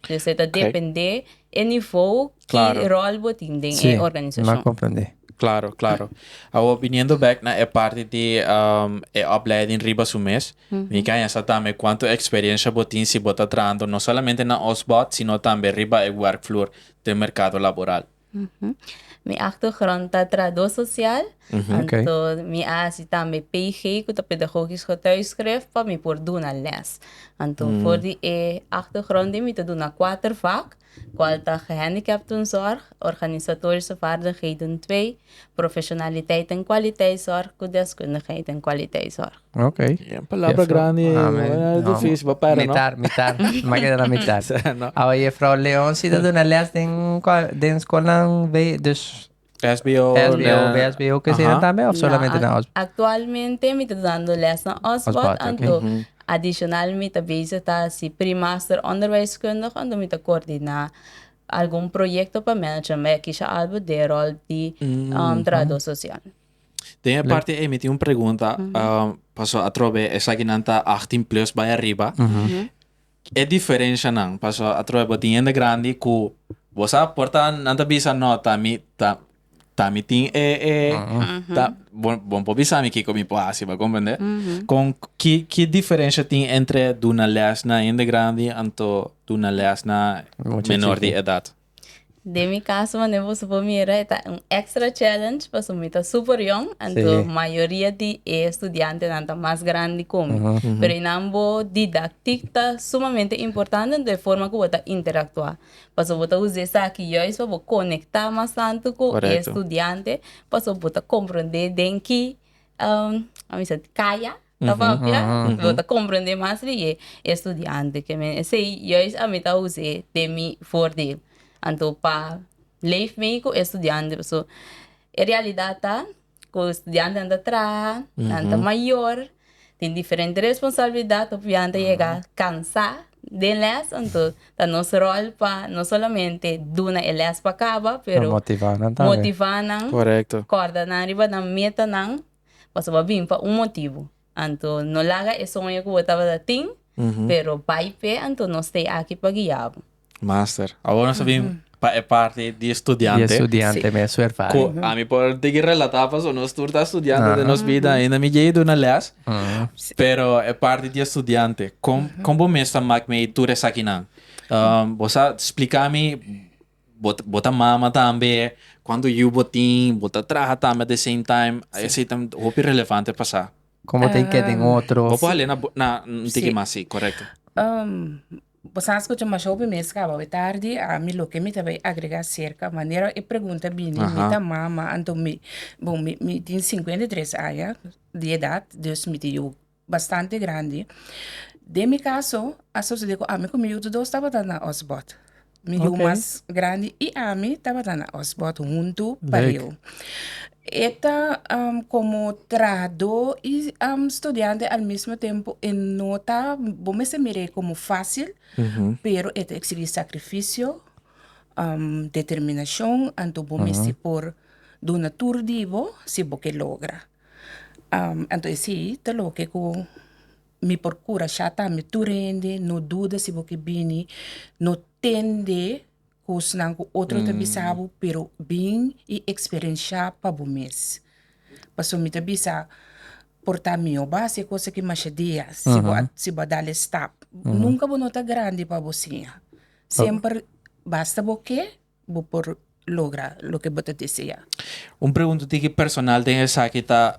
Speaker 5: Dus e ta depende e niveau ki rol bo tin den e organisashon.
Speaker 2: Sí, mi a komprendé.
Speaker 1: Claro, claro. Awor biniendo bek na e parti di e opleiding riba su mes, mi ke haña sa tambe kuantu eksperiencia bo tin si bo ta trahando no solamente na Osbod sino tambe riba e werkvloer den merkado laboral.
Speaker 5: Mi achtergrond ta trahadó sosial, anto mi a hasi tambe PG ku ta pedagogisch getuigschrift pa mi por duna lès. Anto for di e achtergrond ei mi ta duna kuater vak, kual ta gehandicaptenzorg, organisatorische vaardigheden twee, professionaliteit en kwaliteitszorg ku deskundigheid en kwaliteitszorg.
Speaker 2: Ok.
Speaker 1: Een palabra grandi, difícil pa para, no?
Speaker 2: Mitar, mitar. Ma keda na mitar.
Speaker 1: No.
Speaker 2: Awa juffrouw Leon si ta duna les den den skolnan B, dus
Speaker 1: SBO,
Speaker 2: SBO, VSBO ke sina tambe of solamente na Osbod?
Speaker 5: Actualmente mi ta dando les na Osbod,
Speaker 2: Osbod, ok.
Speaker 5: anto adicional mi ta bezig ta hasi primaster onderwijskundig, anto mi ta coordina algun proyecto pa manager mi a kisha algo den rol di trahador social.
Speaker 1: Den e parti ei mi tin un pregunta, paso atrobe esakinan ta 18 plus bai ariba. E diferenshanan, paso atrobe bo tin hende grandi ku bo sa por ta nan ta bisa no ta mi ta ta mi tin e e ta bo bo por bisa mi kiko mi por hasi bo a komprende? Kon ki ki diferensha tin entre duna lès na hende grandi anto duna lès na menor di edat?
Speaker 5: Den mi caso manera boso por mira e ta un extra challenge pasobra mi ta super yong anto mayoria di e studiantenan ta mas grandi cu mi. Pero einan bo didactiek ta sumamente importante anto e forma cu bo ta interactua. Pasobra bo ta usa esaki juist pa bo conecta mas tanto cu e studiante pasobra bo ta comprende den ki kaya ta papia, bo ta comprende mas di e studiante. Ke men esei juist ami ta us'é den mi voordeel. Anto pa leef mee ku e studiante paso e realidat ta ku studiantenan ta traha, nan ta mayor, tin diferente responsabilidat, hopi nan ta yega kansa. den les, anto ta nos rol pa no solamente duna e les pa kaba, pero
Speaker 2: motivá nan tambe.
Speaker 5: Motivá nan,
Speaker 1: Korekto.
Speaker 5: kòrda nan riba nan metanan, pasobra bo a bin pa un motibu. Anto no laga e soño ku bo tabata tin, pero bai p'e, anto nos t'ei aki pa guia bo.
Speaker 1: Master. Awor nos ta bin pa e parti di estudiante.
Speaker 2: Di estudiante mes su ervaring.
Speaker 1: Ku ami por tiki relatá pasobra nos tur ta estudiante den nos bida ainda mi djei duna les. Pero e parti di estudiante, kon kon bo mes ta mak mei tur esakinan? Bo sa splika mi bo bo ta mama tambe, kuantu yu bo tin, bo ta traha tambe at the same time, esei ta hopi relevante pa sa.
Speaker 2: Komo ta keda den otro.
Speaker 1: Bo por hal'é na na un tiki mas, si, korekto.
Speaker 6: Bo sa skucha masha hopi mes kaba awe tardi, ami loke mi ta bai agrega aserka manera e pregunta bini, mi ta mama, anto mi, bon mi mi tin 53 aña di edat, dus mi tin yu bastante grandi. Den mi kaso a sosode ku ami ku mi yu tur dos tabata na Osbod. Mi yu mas grandi i ami tabata na Osbod huntu pareu. E ta komo trahadó i studiante al mismo tempo e no ta, bo mester mir'é komo fásil, pero e ta eksigí sakrifisio, determinashon, anto bo mester por duna tur di bo si bo ke logra. Anto esei ta loke ku Mi por kurashá tambe tur hende, no duda si bo ke bini, no tende kosnan ku otro ta bisa bo, pero bin i eksperenshá pa bo mes. Pasobra mi ta bisa, por ta mihó bo a hasi e kos aki masha dia, si bo a si bo a dal e stap. Nunka bo no ta grandi pa bo siña. Semper basta bo ke, bo por logra loke bo ta desea.
Speaker 1: Un pregunta tiki personal den esaki ta,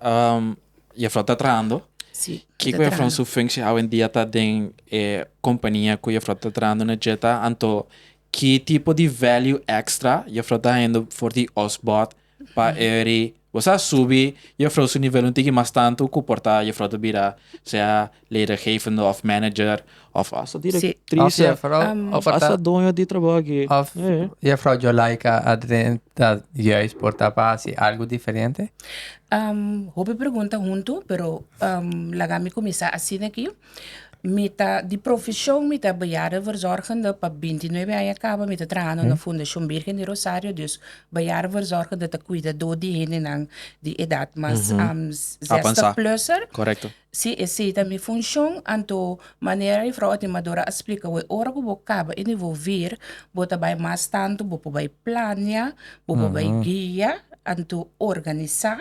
Speaker 1: juffrouw ta trahando?
Speaker 6: Si, mi ta
Speaker 1: Kiko juffrouw
Speaker 6: trahando.
Speaker 1: su functie awendia ta den e compania cu juffrouw ta trahando na dje ta? Anto ki tipo di value extra juffrouw ta hañando for di Osbod pa eri bo sa subi juffrouw su nivel un tiki mas tantu ku por ta juffrouw ta bira sea leidinggevende of manager of hasta
Speaker 6: Sí.
Speaker 1: directrice
Speaker 2: Of juffrouw,
Speaker 1: of hasta doño di trabou aki.
Speaker 2: Of juffrouw Jolaika a drenta juist por ta pa hasi algu diferente?
Speaker 6: Hopi pregunta huntu, pero laga mi kuminsá asina aki. Mi ta di profesion mi ta bejaardenverzorgende pa bintinuebe aña kaba mi ta trahando na Fundashon Birgen di Rosario dus bejaardenverzorgende ta kuidadó di hendenan di edat mas zestig plusser.
Speaker 1: Korekto.
Speaker 6: Si esei ta mi funshon anto manera juffrouw Atimadora a splika wei ora ku bo kaba e nivo vier bo ta bai mas tantu bo por bai plania bo por bai guia anto organisá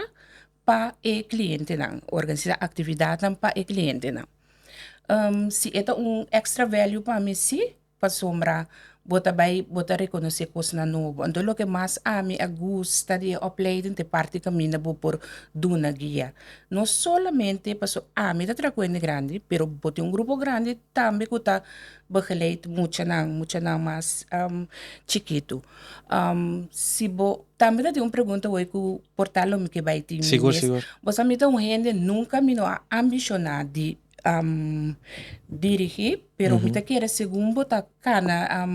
Speaker 6: pa e clientenan, organisa actividadnan pa e clientenan. Si e ta un extra value pa mi si, pasobra bo ta bay bo ta reconoce cosnan nobo. Anto loke mas ami a gusta di e opleiding ta e parti caminda bo por duna guia. No solamente pasobra ami ta traha cu hende grandi, pero bo tin un grupo grandi tambe cu ta begeleid muchanan, muchanan mas chikitu. Si bo tambe ta tin un pregunta hoy ku por ta lo mi ke bai tin mi
Speaker 1: Sigur,
Speaker 6: mes.
Speaker 1: sigur.
Speaker 6: Bo sa mi ta un hende nunka mi no a ambishoná di dirigí, pero mi ta kere segun bo ta kana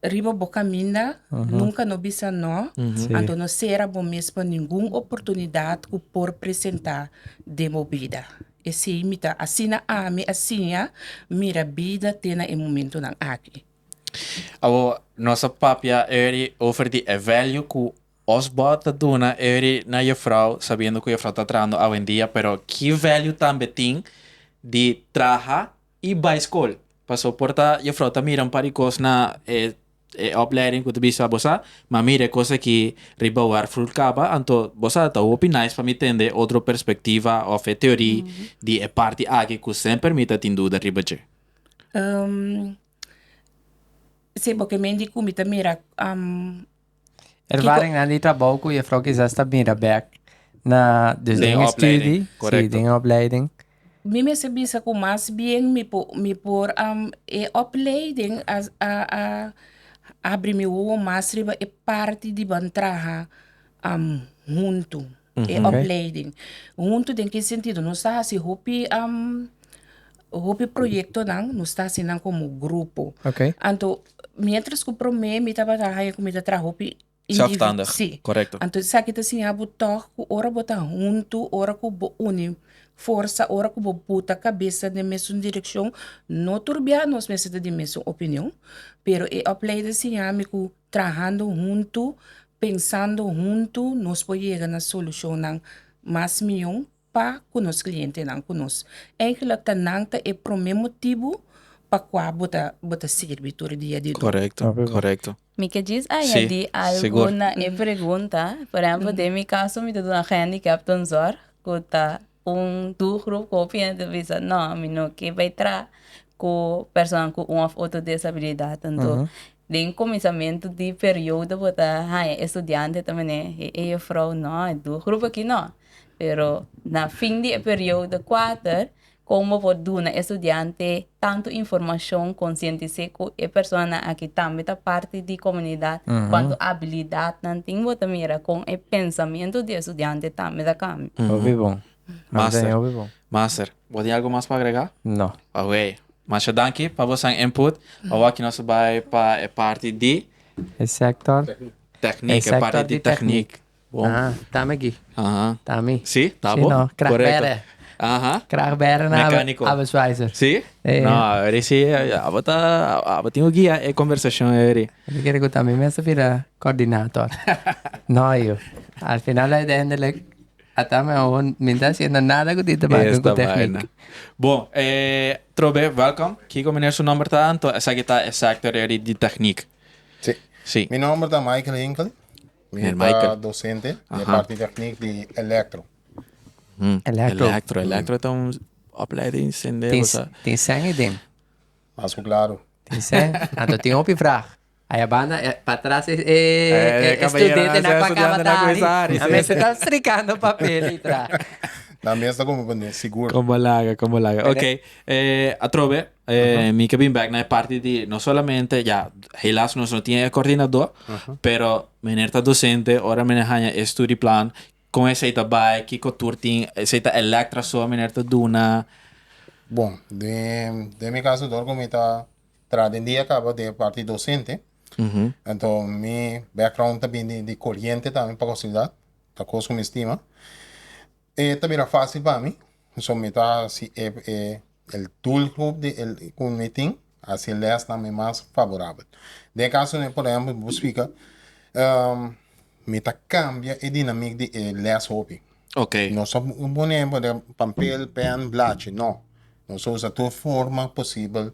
Speaker 6: riba bo kaminda nunka no bisa no, anto no sera bo mes pa ningun oportunidat ku por presentá den bo bida. Esei mi ta asina ami a siña mira bida te na e momentonan aki.
Speaker 1: Awor, nos a papia eri over di e value ku Osbod ta duna eri na juffrouw, sabiendo ku juffrouw ta trahando awendia, pero ki value tambe tin di traha i bai skol? Paso por ta juffrouw ta mira un par di kos na e e opleiding ku ta bisa bo sa, ma mira e kos aki riba werkvloer kaba, anto bo sa ta hopi nice pa mi tende otro perspektiva òf e teorie di e parti aki ku semper mi ta tin duda riba dje.
Speaker 6: Si bo ke men di ku mi ta mira
Speaker 2: Ervaringnan di trabou ku juffrouw kisas ta mira bek na dus den e studie, si den e opleiding.
Speaker 6: Mi mester bisa ku mas bien mi por mi por e opleiding a a abri mi wowo mas riba e parti di ban traha huntu e opleiding. Huntu den ki sentido? Nos ta hasi hopi hopi proyectonan nos ta hasi nan komo grupo. Anto mientras ku promé mi tabata haña ku mi ta traha hopi
Speaker 1: Zelfstandig,
Speaker 6: Sí.
Speaker 1: korekto.
Speaker 6: Anto esaki ta siña bo tòg ku ora bo ta huntu, ora ku bo uni. Forsa ora ku bo buta kabesa den mesun direkshon, no tur bia nos mester ta di mesun opinion, pero e opleiding siña mi ku trahando huntu, pensando huntu nos por yega na solushonnan mas mihó pa ku nos klientenan ku nos. Eigenlijk ta nan ta e promé motibu pa kua bo ta bo ta sirbi tur dia di dor.
Speaker 1: Korekto, korekto.
Speaker 5: Mi ke djis añadí algu na e pregunta. Por ehèmpel, den mi kaso mi ta duna gehandicaptenzorg, ku ta un doelgroep ku hopi hende ta bisa, no, mi no ke bai traha ku persona ku un òf otro desabilidat. Anto, den kuminsamentu di periodo bo ta haña e studiante ta mene, e juffrouw, no, e doelgroep aki no. Pero na fin di e periodo kuater, Kon bo por duna e studiante tantu informashon, konsientis'é ku e personanan aki tambe ta parti di komunidat, kuantu abilidatnan nan tin, bo ta mira kon e pensamentu di e studiante tambe ta kambia.
Speaker 2: Hopi bon.
Speaker 1: Master,
Speaker 2: Hopi bon.
Speaker 1: Master, bo tin algu mas pa agregá?
Speaker 2: No.
Speaker 1: Awey, masha danki pa bosan input. Awor aki nos ta bai pa e parti di.
Speaker 2: E sektor.
Speaker 1: Teknik, e parti di teknik. Bon.
Speaker 2: Ah, tami aki.
Speaker 1: Aha.
Speaker 2: Tami.
Speaker 1: Sí, ta
Speaker 2: Sí,
Speaker 1: bo.
Speaker 2: no. Kraag
Speaker 1: Correcto.
Speaker 2: bere.
Speaker 1: Aha.
Speaker 2: Kraag bere na
Speaker 1: Mecánico.
Speaker 2: Abeswijzer.
Speaker 1: Sí?
Speaker 2: Eh.
Speaker 1: No, eri sí, abo ta, abo tin ku guia e conversacion eri.
Speaker 2: Mi kere ku tami mes a bira coordinator. No, yo. Al final uiteindelijk, ata mi awo mi no ta haciendo nada ku tin te maken ku
Speaker 1: Esta
Speaker 2: techniek.
Speaker 1: vaina. Bon, eh, Trobe, welkom. Kiko meneer su nomber ta? Anto esaki ta e sector eri di techniek.
Speaker 7: Sí.
Speaker 1: Sí.
Speaker 7: Mi nomber ta Michael Hinkel. Mi
Speaker 1: Meneer
Speaker 7: ta
Speaker 1: Michael.
Speaker 7: docente di e
Speaker 1: Aha.
Speaker 7: parti techniek di elektro.
Speaker 2: Elektro.
Speaker 1: Elektro, elektro ta un opleiding sende,
Speaker 2: Tin,
Speaker 1: bo sa.
Speaker 2: tin sèn ei den.
Speaker 7: Mas ku klaro.
Speaker 2: Tin sèn. Anto tin hopi vrag. Aya banda, eh, patras e, e,
Speaker 1: Eh,
Speaker 2: e
Speaker 1: caballero,
Speaker 2: estudiantenan
Speaker 1: e
Speaker 2: ku a kaba
Speaker 1: estudiantenan ku
Speaker 2: tari.
Speaker 1: e sa hari,
Speaker 2: A
Speaker 1: sí.
Speaker 2: mester ta strikando papel i tra.
Speaker 7: Nan mes ta como pone, sigur.
Speaker 1: Como laga, como laga. Ok, eh, atrobe, eh, mi ke bin bek na e parti di no solamente, ya, helaas nos no tin e coordinador, pero meneer ta docente, ora meneer haña e studieplan, con esey ta bay, kico tur tin, esey ta Elektra so meneer ta duna.
Speaker 7: Bon, den, den mi caso dor cu mi ta traha den dia caba den e parti docente, anto mi background ta bin di, di coriente tambe pa casualidad, ta cos cu mi stima. E ta bira fácil pa mi, so mi ta hasi e e el doelgroep di el ku mi tin, hasi e lèsnan mi mas favorabel. Den e kaso por ehèmpel bo splika, mi ta kambia e dinamik di e lès hopi.
Speaker 1: Ok.
Speaker 7: Nos ta pone por ehèmpel papel, pèn, blachi, no. Nos ta usa tur forma posibel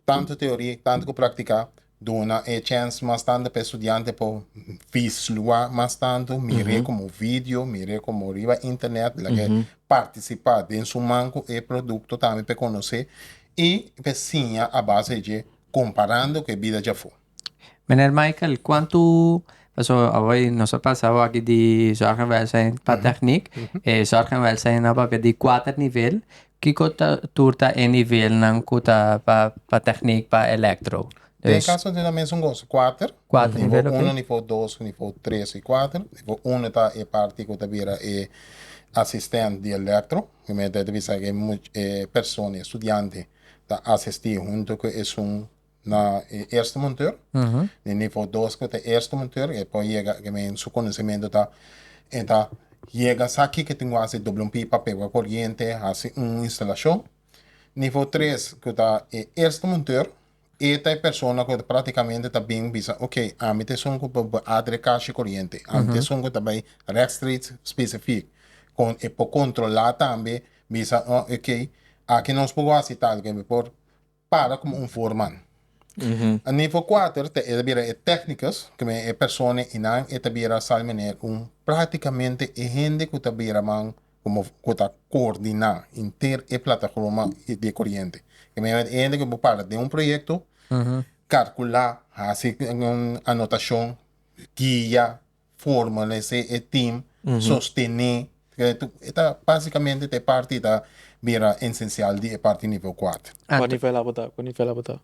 Speaker 7: Tantu teoria tantu ku praktika duna e chèns mas tantu pa e studiante por visluá mas tantu, mir'é komo video, mir'é komo riba internet, laga e partisipá den su man ku e produkto tambe pa e konosé i pa e siña a base di dje komparando ku e bida djafó.
Speaker 2: Meneer Michael, kuantu, pasobra awor nos a pasa awor aki di zorg en welzijn pa techniek, e zorg en welzijn a papia di kuater nivel, kiko ta tur ta e nivelnan ku ta pa pa techniek pa elektro?
Speaker 7: Den e
Speaker 2: Dus
Speaker 7: kaso tin ta mesun kos, kuater,
Speaker 2: kuater
Speaker 7: nivel
Speaker 2: nivel,
Speaker 7: uno,
Speaker 2: oké.
Speaker 7: nivel dos, nivel tres i kuater. Nivel uno ta e parti ku ta bira e asistent di elektro, ku mi ta bisa ku e persona, e studiante ta asistí huntu ku esun na e eerste monteur. Den nivel dos ku ta eerste monteur, e por yega, ke men su konosementu ta, e ta yega sa kiko tin ku hasi, dobla un pipa, pega koriente, hasi un instalashon. Nivel tres ku ta e eerste monteur, e ta e persona ku praktikamente ta bin bisa, ok, ami ta esun ku por adre kashi koriente, ami ta esun ku ta bai rechtstreeks spesifik, kon e por kontrolá tambe, bisa, oh, ok, aki nos por hasi tal, ke mi por para como un voorman. A nivel 4 te e ta bira e technicus, ke men e persona i nan e ta bira sal meneer un prácticamente e hende ku ta bira man como ku ta coordiná inter e plataforma di koriente. Ke men e hende ku bo para den un proyekto, kalkulá, hasi un anotashon, guia, formalesé e team, sostené. E ta básicamente ta e parti ta bira esencial di e parti nivel 4.
Speaker 1: Kua nivel abo ta? Kua nivel abo ta?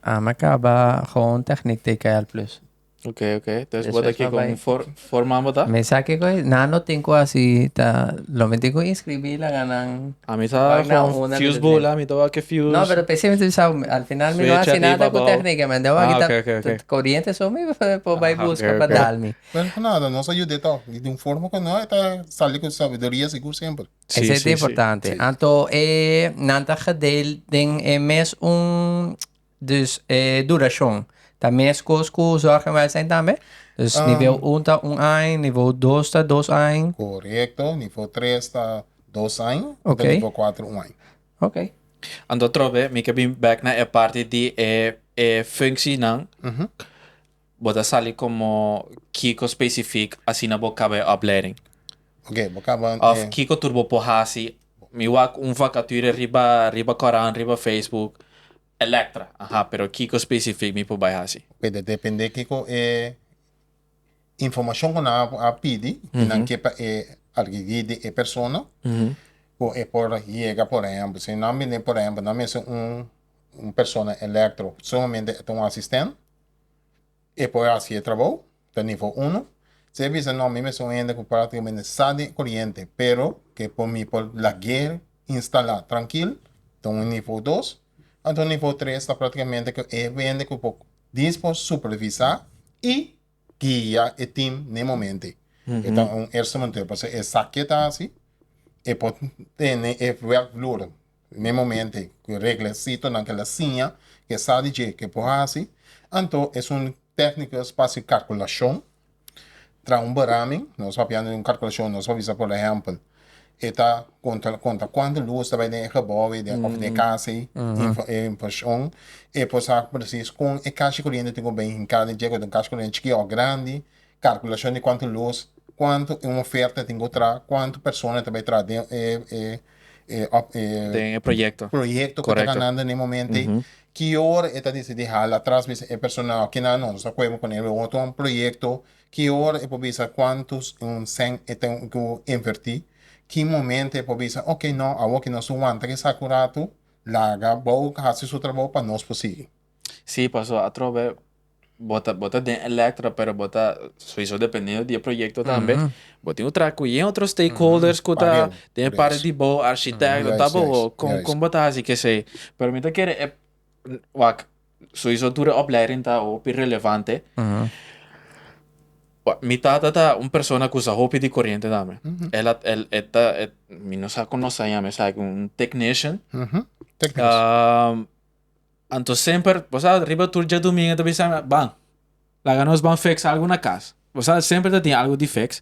Speaker 2: Ami a kaba gewoon techniek TKL plus.
Speaker 1: Ok, ok. Dus bo ta
Speaker 2: Despues
Speaker 1: kiko
Speaker 2: mi bai.
Speaker 1: un for, forman bo ta?
Speaker 2: Mi sa kiko e, nan no tin ku hasi ta, lo mi tin ku inscribí laga nan.
Speaker 1: A mi sa
Speaker 2: Wak nan
Speaker 1: gewoon
Speaker 2: una
Speaker 1: fuse
Speaker 2: mi ta
Speaker 1: bula, mi ta wak e fuse.
Speaker 2: No, pero p'esei mi ta bisa, al final mi no
Speaker 1: Switch
Speaker 2: hasi nada
Speaker 1: ariba
Speaker 2: ku
Speaker 1: abou.
Speaker 2: técnica, mi anda wak
Speaker 1: Ah,
Speaker 2: ta
Speaker 1: ok, ok, ok.
Speaker 2: koriente so mi por bai
Speaker 1: Ah, ok,
Speaker 2: buska pa
Speaker 1: ok.
Speaker 2: dal mi.
Speaker 7: Pero nada, nos a yud'é tòg. Di un forma ku no, e ta sali ku sabiduria sigur semper.
Speaker 1: Sí,
Speaker 2: Esei
Speaker 1: sí,
Speaker 2: ta
Speaker 1: sí.
Speaker 2: importante. Anto e nan ta gedeel den e mes un Dus e durashon ta meskos ku Zorg en Welzijn tambe? Dus nivel un ta un aña, nivel dos ta dos aña.
Speaker 7: Korekto, nivel tres ta dos aña,
Speaker 2: Ok.
Speaker 7: anto nivel kuater un aña.
Speaker 2: Ok.
Speaker 1: Anto atrobe mi ke bin bek na e parti di e e functienan. Bo ta sali komo kiko specifiek asina bo kaba e opleiding?
Speaker 7: Ok, bo kaba
Speaker 1: Of
Speaker 7: e.
Speaker 1: kiko tur bo por hasi? Mi wak un vacature riba riba koran, riba Facebook, Elektra, aha, pero kiko specifiek mi por bai hasi?
Speaker 7: Ok, ta depende kiko e informashon ku nan a pidi, ku nan ke pa e algigi di e persona, ku e por yega por ehempel, si nan bini por ehempel nan mester un un persona elektro solamente e ta un asistent, E por hasi e trabou, ta nivel uno. Si e bisa no, mi mester un hende ku práktikamente sa di koriente, pero ke por mi por lag'é instalá trankil, ta un nivel dos. Anto nivel tres ta práktikamente ku e hende ku por dis por supervisá i guia e tim n'e momento ei. E ta un eerste monteur, pasobra e sa ke ta hasi, e por tene e werkvloer N'e momento ei, ku e reglasitonan ku el a siña, ku e sa di dje ku e por hasi, anto esun tèkniko pa hasi kalkulashon, traha un beraming, nos papiando di un kalkulashon, nos por bisa por ehèmpel, e ta konta konta kuantu lus ta bai den e gebou ei òf den e kas ei, e informashon, e por sa presis kon e kashi koriente tin ku bin hinká den dje, ku ta un kashi koriente chikí òf grandi, Kalkulashon di kuantu lus, kuantu un oferta tin ku traha, kuantu persona ta bai traha den e e e e
Speaker 1: Den e proyekto.
Speaker 7: proyekto ku ta
Speaker 1: Korekto.
Speaker 7: ganando na e momento ei. Ki ora e ta disidí hala atras bisa e persona no, kina no, nos ta kueba ku e otro un proyekto. Ki ora e por bisa kuantu un sèn e ten ku invertí. Ki momento e por bisa, oke no, awor ki nos wanta esaki un ratu, laga bou hasi su trabou pa nos por sigui.
Speaker 1: Sí, pasobra atrobe Bo ta, bo ta den Elektra, pero bo ta sowieso dependiendo di e proyecto tambe. Bo tin ku traha ku yen otro stakeholders ku ta den e parti di bo, architecto, ta bo, kon, kon bo ta hasi kesei. Pero mi ta kere e, wak, sowieso tur e opleiding ta hopi relevante. Wak, mi tata ta un persona ku sa hopi di koriente tambe. El a, el, e ta, e, mi no sa kon nos ta yama esaki, un technician.
Speaker 7: Technician.
Speaker 1: Anto semper, bo sa, riba tur djadumingu ta bisa mi, ban, laga nos ban fix algu na kas. Bo sa, semper ta tin algu di fix.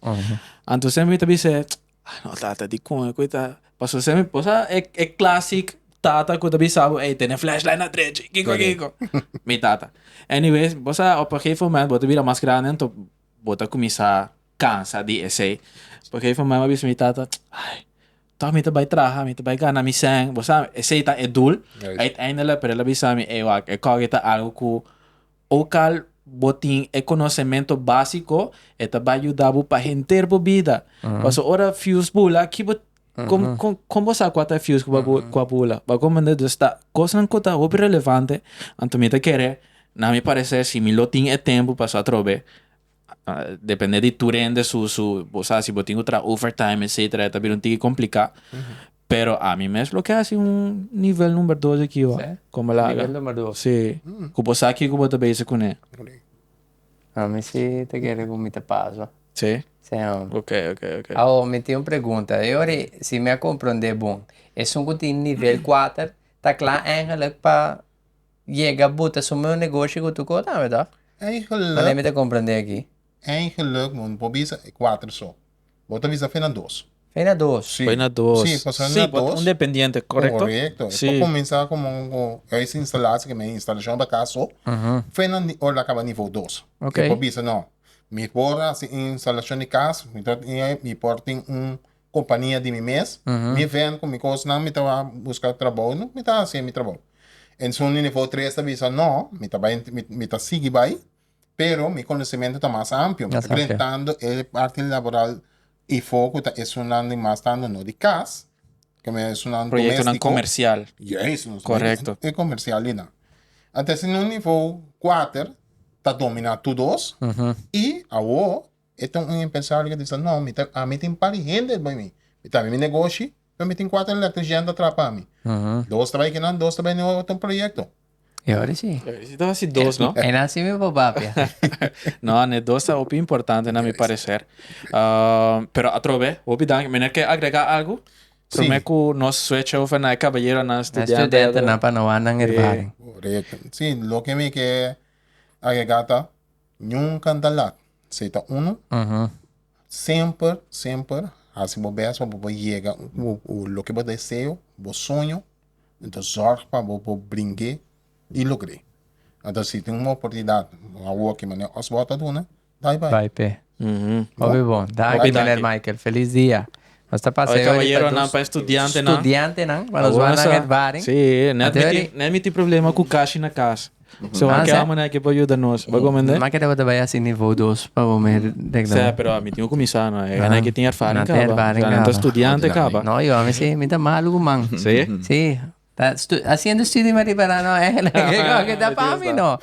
Speaker 1: Anto semper mi ta bisa, ah no tata, dikon e ku ta, pasobra semper, bo sa, e e classic tata ku ta bisa bo, ey, tene flashlight na drechi, kiko kiko. Mi tata. Anyways, bo sa, op een gegeven moment bo ta bira mas grandi, anto bo ta kuminsá kansa di esei. Op een gegeven moment mi a bisa mi tata, ai, Toch mi ta bai traha, mi ta bai gana mi sèn. Bo sa, esei ta e doel. Uiteindelijk, pero el a bisa mi, ey wak, e kòke ta algu ku ook al bo tin e konosementu básiko, e ta bai yuda bo pa henter bo bida. Pasobra ora fuse bula, ki bo, kon, kon, kon bo sa kua ta e fuse ku bo a ku a bula? Bo a komprende? Dus ta kosnan ku ta hopi relevante, anto mi ta kere, na mi pareser, si mi lo tin e tempu pasobra atrobe, Depende di tur hende su su bo sa si bo tin ku traha overtime etcetera e ta bira un tiki kompliká. Pero ami mes lo ke hasi un nivel number dos aki wak.
Speaker 2: Sí.
Speaker 1: Komo laga.
Speaker 2: Nivel number dos.
Speaker 1: Sí. Ku bo sa kiko bo ta bezig kuné.
Speaker 2: Ami si ta kere ku mi ta paso.
Speaker 1: Sí?
Speaker 2: Sí.
Speaker 1: Ok, ok, ok.
Speaker 2: Awo mi tin un pregunta. E ora si mi a komprondé bon, esun ku tin nivel kuater ta kla eigenlijk pa Yega buta su meu negoshi ku tu kota tambe toh?
Speaker 7: Eigenlijk.
Speaker 2: Mane mi ta komprende aki.
Speaker 7: Eigenlijk bo no por bisa e kuater so. Bo ta bisa fena dos.
Speaker 2: Fena dos.
Speaker 7: Si.
Speaker 1: Fena dos.
Speaker 7: Si, pasobra
Speaker 1: Si,
Speaker 7: na
Speaker 1: bo ta
Speaker 7: dos.
Speaker 1: un dependiente, korekto?
Speaker 7: Korekto.
Speaker 1: Si.
Speaker 7: E por kuminsá komo un huis instalatie ke men instalashon pa kas so. Fena ora a kaba nivo dos.
Speaker 2: Ok.
Speaker 7: E por bisa no, mi por hasi instalashon di kas, mi ta mi por tin un kompania di mi mes, mi ven ku mi kosnan, mi ta buska trabou, no, mi ta hasi mi trabou. En su nivel tres ta bisa, no, mi ta bai, mi ta sigui bai, pero mi konosementu ta mas amplio, mi ta drentando e parti laboral i for ku ta esunnan di mas tantu no di kas, ku mi esunnan doméstiko.
Speaker 1: Proyektonan komersial.
Speaker 7: Juist, nos
Speaker 1: Korekto.
Speaker 7: E komersial di nan. Anto si no nivel kuater. ta dominá tur dos i awor e ta un empresario ku ta bisa no mi ta ami tin par di hende bai mi mi ta mi negoshi pero mi tin kuater electrician ta traha pa mi dos ta bai kinan dos ta bai den otro proyekto.
Speaker 2: E ora si.
Speaker 1: E ora si ta hasi dos no.
Speaker 2: E nan si mi por papia.
Speaker 1: No ne dos ta hopi importante na mi parecer pero atrobe hopi danki meneer ke agrega algo?
Speaker 7: Sí.
Speaker 1: Prome ku nos switch over na e kabayeronan
Speaker 2: Na
Speaker 1: studiante.
Speaker 2: studentenan pa no wak nan ervaring.
Speaker 7: Korekto. Sí, loke mi ke agregá ta, nunka ta lat. Si ta unu, semper, semper hasi bo bèst pa bo por yega ku loke bo deseo, bo soño, enton zòrg pa bo por bring'é i logr'é. Anto si tin un oportunidat awor ki manera Oswald ta duna, Bai bai.
Speaker 2: Bai pe. Hopi bon. Danki meneer Michael. Feliz dia. Nos ta pasa
Speaker 1: Oye,
Speaker 2: e ora
Speaker 1: caballero
Speaker 2: pa
Speaker 1: nan
Speaker 2: dos
Speaker 1: pa estudiantenan.
Speaker 2: Studiantenan, pa nos wak nan ervaring.
Speaker 1: Sí, net
Speaker 2: Anto
Speaker 1: mi
Speaker 2: ori-
Speaker 1: tin, net mi tin problema ku kashi na kas. So
Speaker 2: Ah,
Speaker 1: a
Speaker 2: sa?
Speaker 1: kema manera ke por yuda nos. Bo komende?
Speaker 2: Ma kere bo ta bai hasi nivo dos pa bo me
Speaker 1: Sa,
Speaker 2: reklamá.
Speaker 1: pero mi tin ku kuminsá no. E gana ke tin ervaring
Speaker 2: Nan tin
Speaker 1: kaba.
Speaker 2: ervaring
Speaker 1: Nan ta
Speaker 2: kaba.
Speaker 1: studiante kaba.
Speaker 2: No, yo ami si, mi ta malu ku man.
Speaker 1: Sí?
Speaker 2: Sí. Ta stu haciendo studie maar riba no eigenlijk. Que ta pa mi no.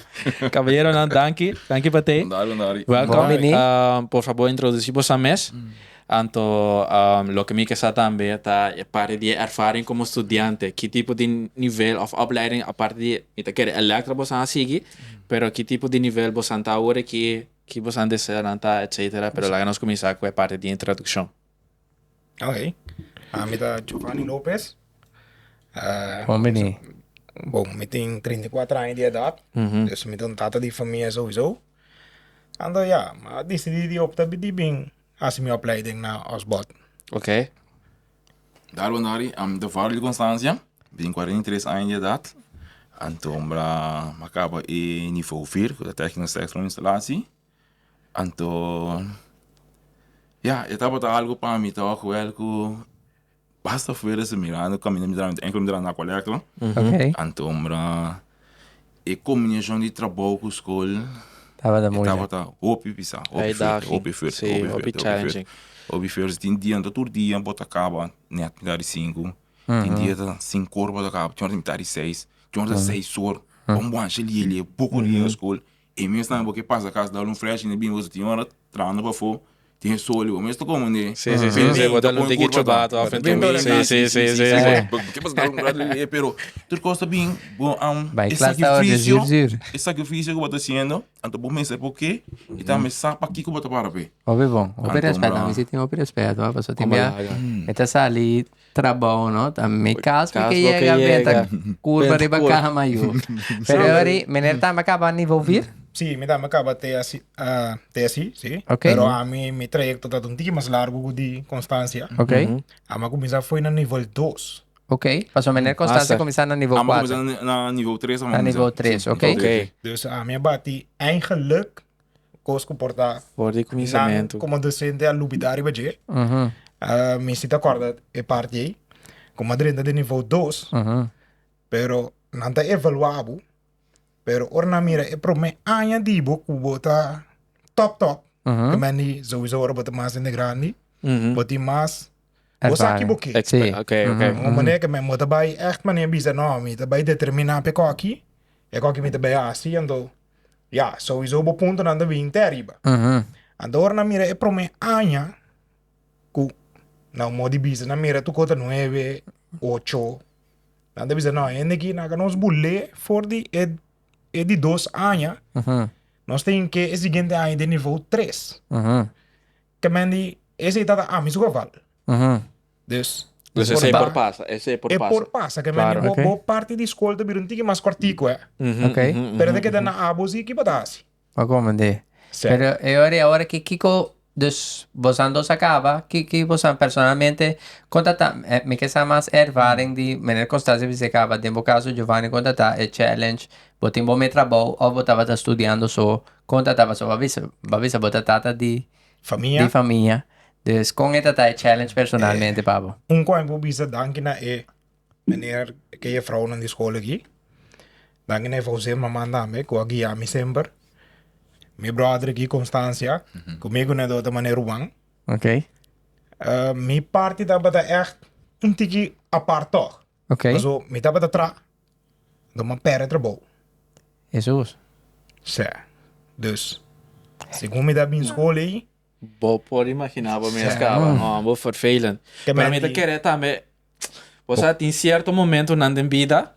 Speaker 1: Caballero nan danki. Danki pa te.
Speaker 8: Dari, dari.
Speaker 1: Welcome.
Speaker 2: Bon bini.
Speaker 1: Por favor introduci boso mes. Anto um, loke mi ke sa tambe ta e parti di e ervaring como studiante. Ki tipo di nivel of opleiding aparte di mi ta kere elektra boso a sigui, pero ki tipo di nivel boso ta awor aki, ki boso deseonan ta etcetera. Pero laga nos kuminsa ku e parti di introduccion.
Speaker 9: Ok. Ami ta Giovanni Lopez. Uh,
Speaker 2: Bon bini.
Speaker 9: Bon, mi tin 34 aña di edad. Dus mi ta un tata di famia sowieso. Anto ja, mi a decidí di opta di bin hasi mi opleiding na Osbod.
Speaker 1: Ok.
Speaker 8: Dar bon dari, ami ta Varley Constancia, mi tin 43 aña di edad. Anto mi a kaba e nivo 4, ku ta Technische Elektroinstallatie. Anto, ya, e tabata algo pa mi tòg wèl ku basta fuera si mirando kaminda mi traha enkel mi traha na Aqualectra.
Speaker 2: Ok.
Speaker 8: Anto mira e kombinashon di trabou ku skol
Speaker 2: Tabata
Speaker 8: e
Speaker 2: moeilijk.
Speaker 8: tabata hopi pisá, hopi fuerte,
Speaker 1: Uitdaging.
Speaker 8: hopi fuerte,
Speaker 1: Sí,
Speaker 8: hopi
Speaker 1: hopi
Speaker 8: fuerte, hopi fuerte.
Speaker 1: challenging.
Speaker 8: Hopi fuerte. Tin dia anto tur dia bo ta kaba nèt mitar di sinku, tin dia ta sinku or bo ta kaba, tin ora ta mitar di seis, tin ora ta seis or. Bo buansha lie lie poko dia na skol. E mes tambe bo ke pasa kas dal un fresh i bin bo tin ora trahando pafó tin e sol i bo mes ta komo ne.
Speaker 1: Sí, sí, sí, sí, bo ta un tiki chobato af en toe. Sí, sí, sí, sí, sí.
Speaker 8: Bo ke pasa dal un rato lié pero tur kos ta bin bo
Speaker 2: Bai
Speaker 8: e
Speaker 2: klas ta ora
Speaker 8: sakrifisio
Speaker 2: zuur zuur.
Speaker 8: e sakrifisio ku bo ta hasiendo anto bo mester por ke i tambe sa pakiko bo ta para p'e.
Speaker 2: Hopi bon, hopi
Speaker 8: Anto
Speaker 2: respeto,
Speaker 8: bra.
Speaker 2: ami si tin hopi respeto, pasobra tin
Speaker 1: Como
Speaker 2: bia
Speaker 1: laga.
Speaker 2: mi ta sali trabou no ta mi cas mi
Speaker 1: Cas
Speaker 2: ke
Speaker 1: bo ke
Speaker 2: yega benta
Speaker 1: yega.
Speaker 2: curva
Speaker 1: Benta
Speaker 2: riba
Speaker 1: curva.
Speaker 2: cama yu. Pero ori meneer tambe a caba nivel 4?
Speaker 9: Sí, mi tambe a caba TSI, ah, TSI, sí.
Speaker 2: Ok.
Speaker 9: Pero ami, mi trayecto ta un tiki mas largo cu di Constancia.
Speaker 2: Ok.
Speaker 9: Ami a cuminsa foi na nivel 2.
Speaker 2: Ok, pasobra meneer Constancia
Speaker 1: Master.
Speaker 2: cuminsa na nivel
Speaker 8: Ami a
Speaker 2: 4.
Speaker 8: cuminsa na nivel 3
Speaker 2: Na nivel 3, ok.
Speaker 1: Ok.
Speaker 9: Dus ami a bati eigenlijk cos cu por ta
Speaker 1: For di
Speaker 9: nan
Speaker 1: kuminsamentu.
Speaker 9: como docente a lubida riba dje.
Speaker 2: Mhm,
Speaker 9: Mi si ta corda e parti ei. Como a drenta den nivel 2,
Speaker 2: mhm.
Speaker 9: pero nan ta evalua bo, pero ora nan mira e prome aña di bo cu bo ta top top,
Speaker 2: Mhm.
Speaker 9: ke men di sowieso ora bo ta mas hende grandi,
Speaker 1: Mhm.
Speaker 9: bo tin mas, bo sa
Speaker 2: Ervaring.
Speaker 9: ki bo ke.
Speaker 2: Sí.
Speaker 1: Ok, ok.
Speaker 9: Un manera ke men bo ta bai echt manera bisa no, mi ta bai determina p'e koki, e koki mi ta bai hasi, anto Ya, sowieso bo puntonan ta bin te ariba. Anto ora nan mira e prome aña ku na un modo di bisa nan mira tur kos ta nuebe, ocho. Nan ta bisa no, hende aki nan ka nos bul'é for di e e di dos aña, nos tin ke e siguiente aña den nivo tres. Ke men di esei ta ami su geval. Dus,
Speaker 1: Dus esei por pasa, esei por
Speaker 9: e
Speaker 1: pasa.
Speaker 9: por pasa, ke men
Speaker 1: Claro.
Speaker 9: bo,
Speaker 2: Ok.
Speaker 9: bo parti di skol ta bira un tiki mas kòrtiku, eh.
Speaker 2: Ok.
Speaker 9: Pero ta keda na abo si ki bo ta hasi.
Speaker 2: Pa komende.
Speaker 9: Sí.
Speaker 2: Pero e ora e ora ki kiko dus bosan dos a kaba, ki ki bosan personalmente kon ta ta eh, mi ke sa mas ervaring di meneer Constanza bisa kaba den bo kaso Giovanni kon ta ta e challenge bo tin bo me trabou of bo tabata studiando so kon ta ta pasobra bo a bisa bo a bisa bo ta tata di
Speaker 9: Famia.
Speaker 2: di famia. Dus kon e ta ta e challenge personalmente pa bo?
Speaker 9: Un kos mi por bisa danki na e meneer ke jefrounan di skol aki. Danki na jefrou Zimmerman tambe ku a guia mi semper. Mi brother aki Constancia, ku mi ku ne ta manera ruman.
Speaker 2: Ok.
Speaker 9: Mi parti tabata ègt un tiki apart tòg.
Speaker 2: Ok.
Speaker 9: Paso mi tabata tra, anto mi a pèrdè trabou.
Speaker 2: Hesus.
Speaker 9: Sè. Dus, segun mi ta bin skol ei.
Speaker 1: Bo por imaginá bo mes kaba, no, bo vervelend. Pero mi ta kere tambe, bo sa tin sierto momentonan den bida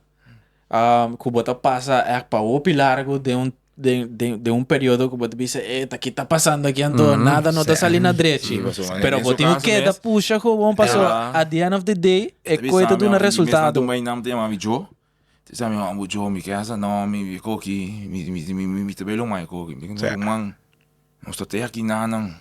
Speaker 1: ku bo ta pasa ègt pa hopi largu den un den den den un periodo ku bo ta bisa e ta ki ta pasando aki anto nada no ta sali na drechi. Pero bo tin ku keda pusha gewoon paso at the end of the day e koe ta duna resultado.
Speaker 8: Te sa mi homber Joe, mi kesa no, mi mi koki, mi mi mi mi mi ta belo mai koki. Mi no man, nos ta te aki nanan.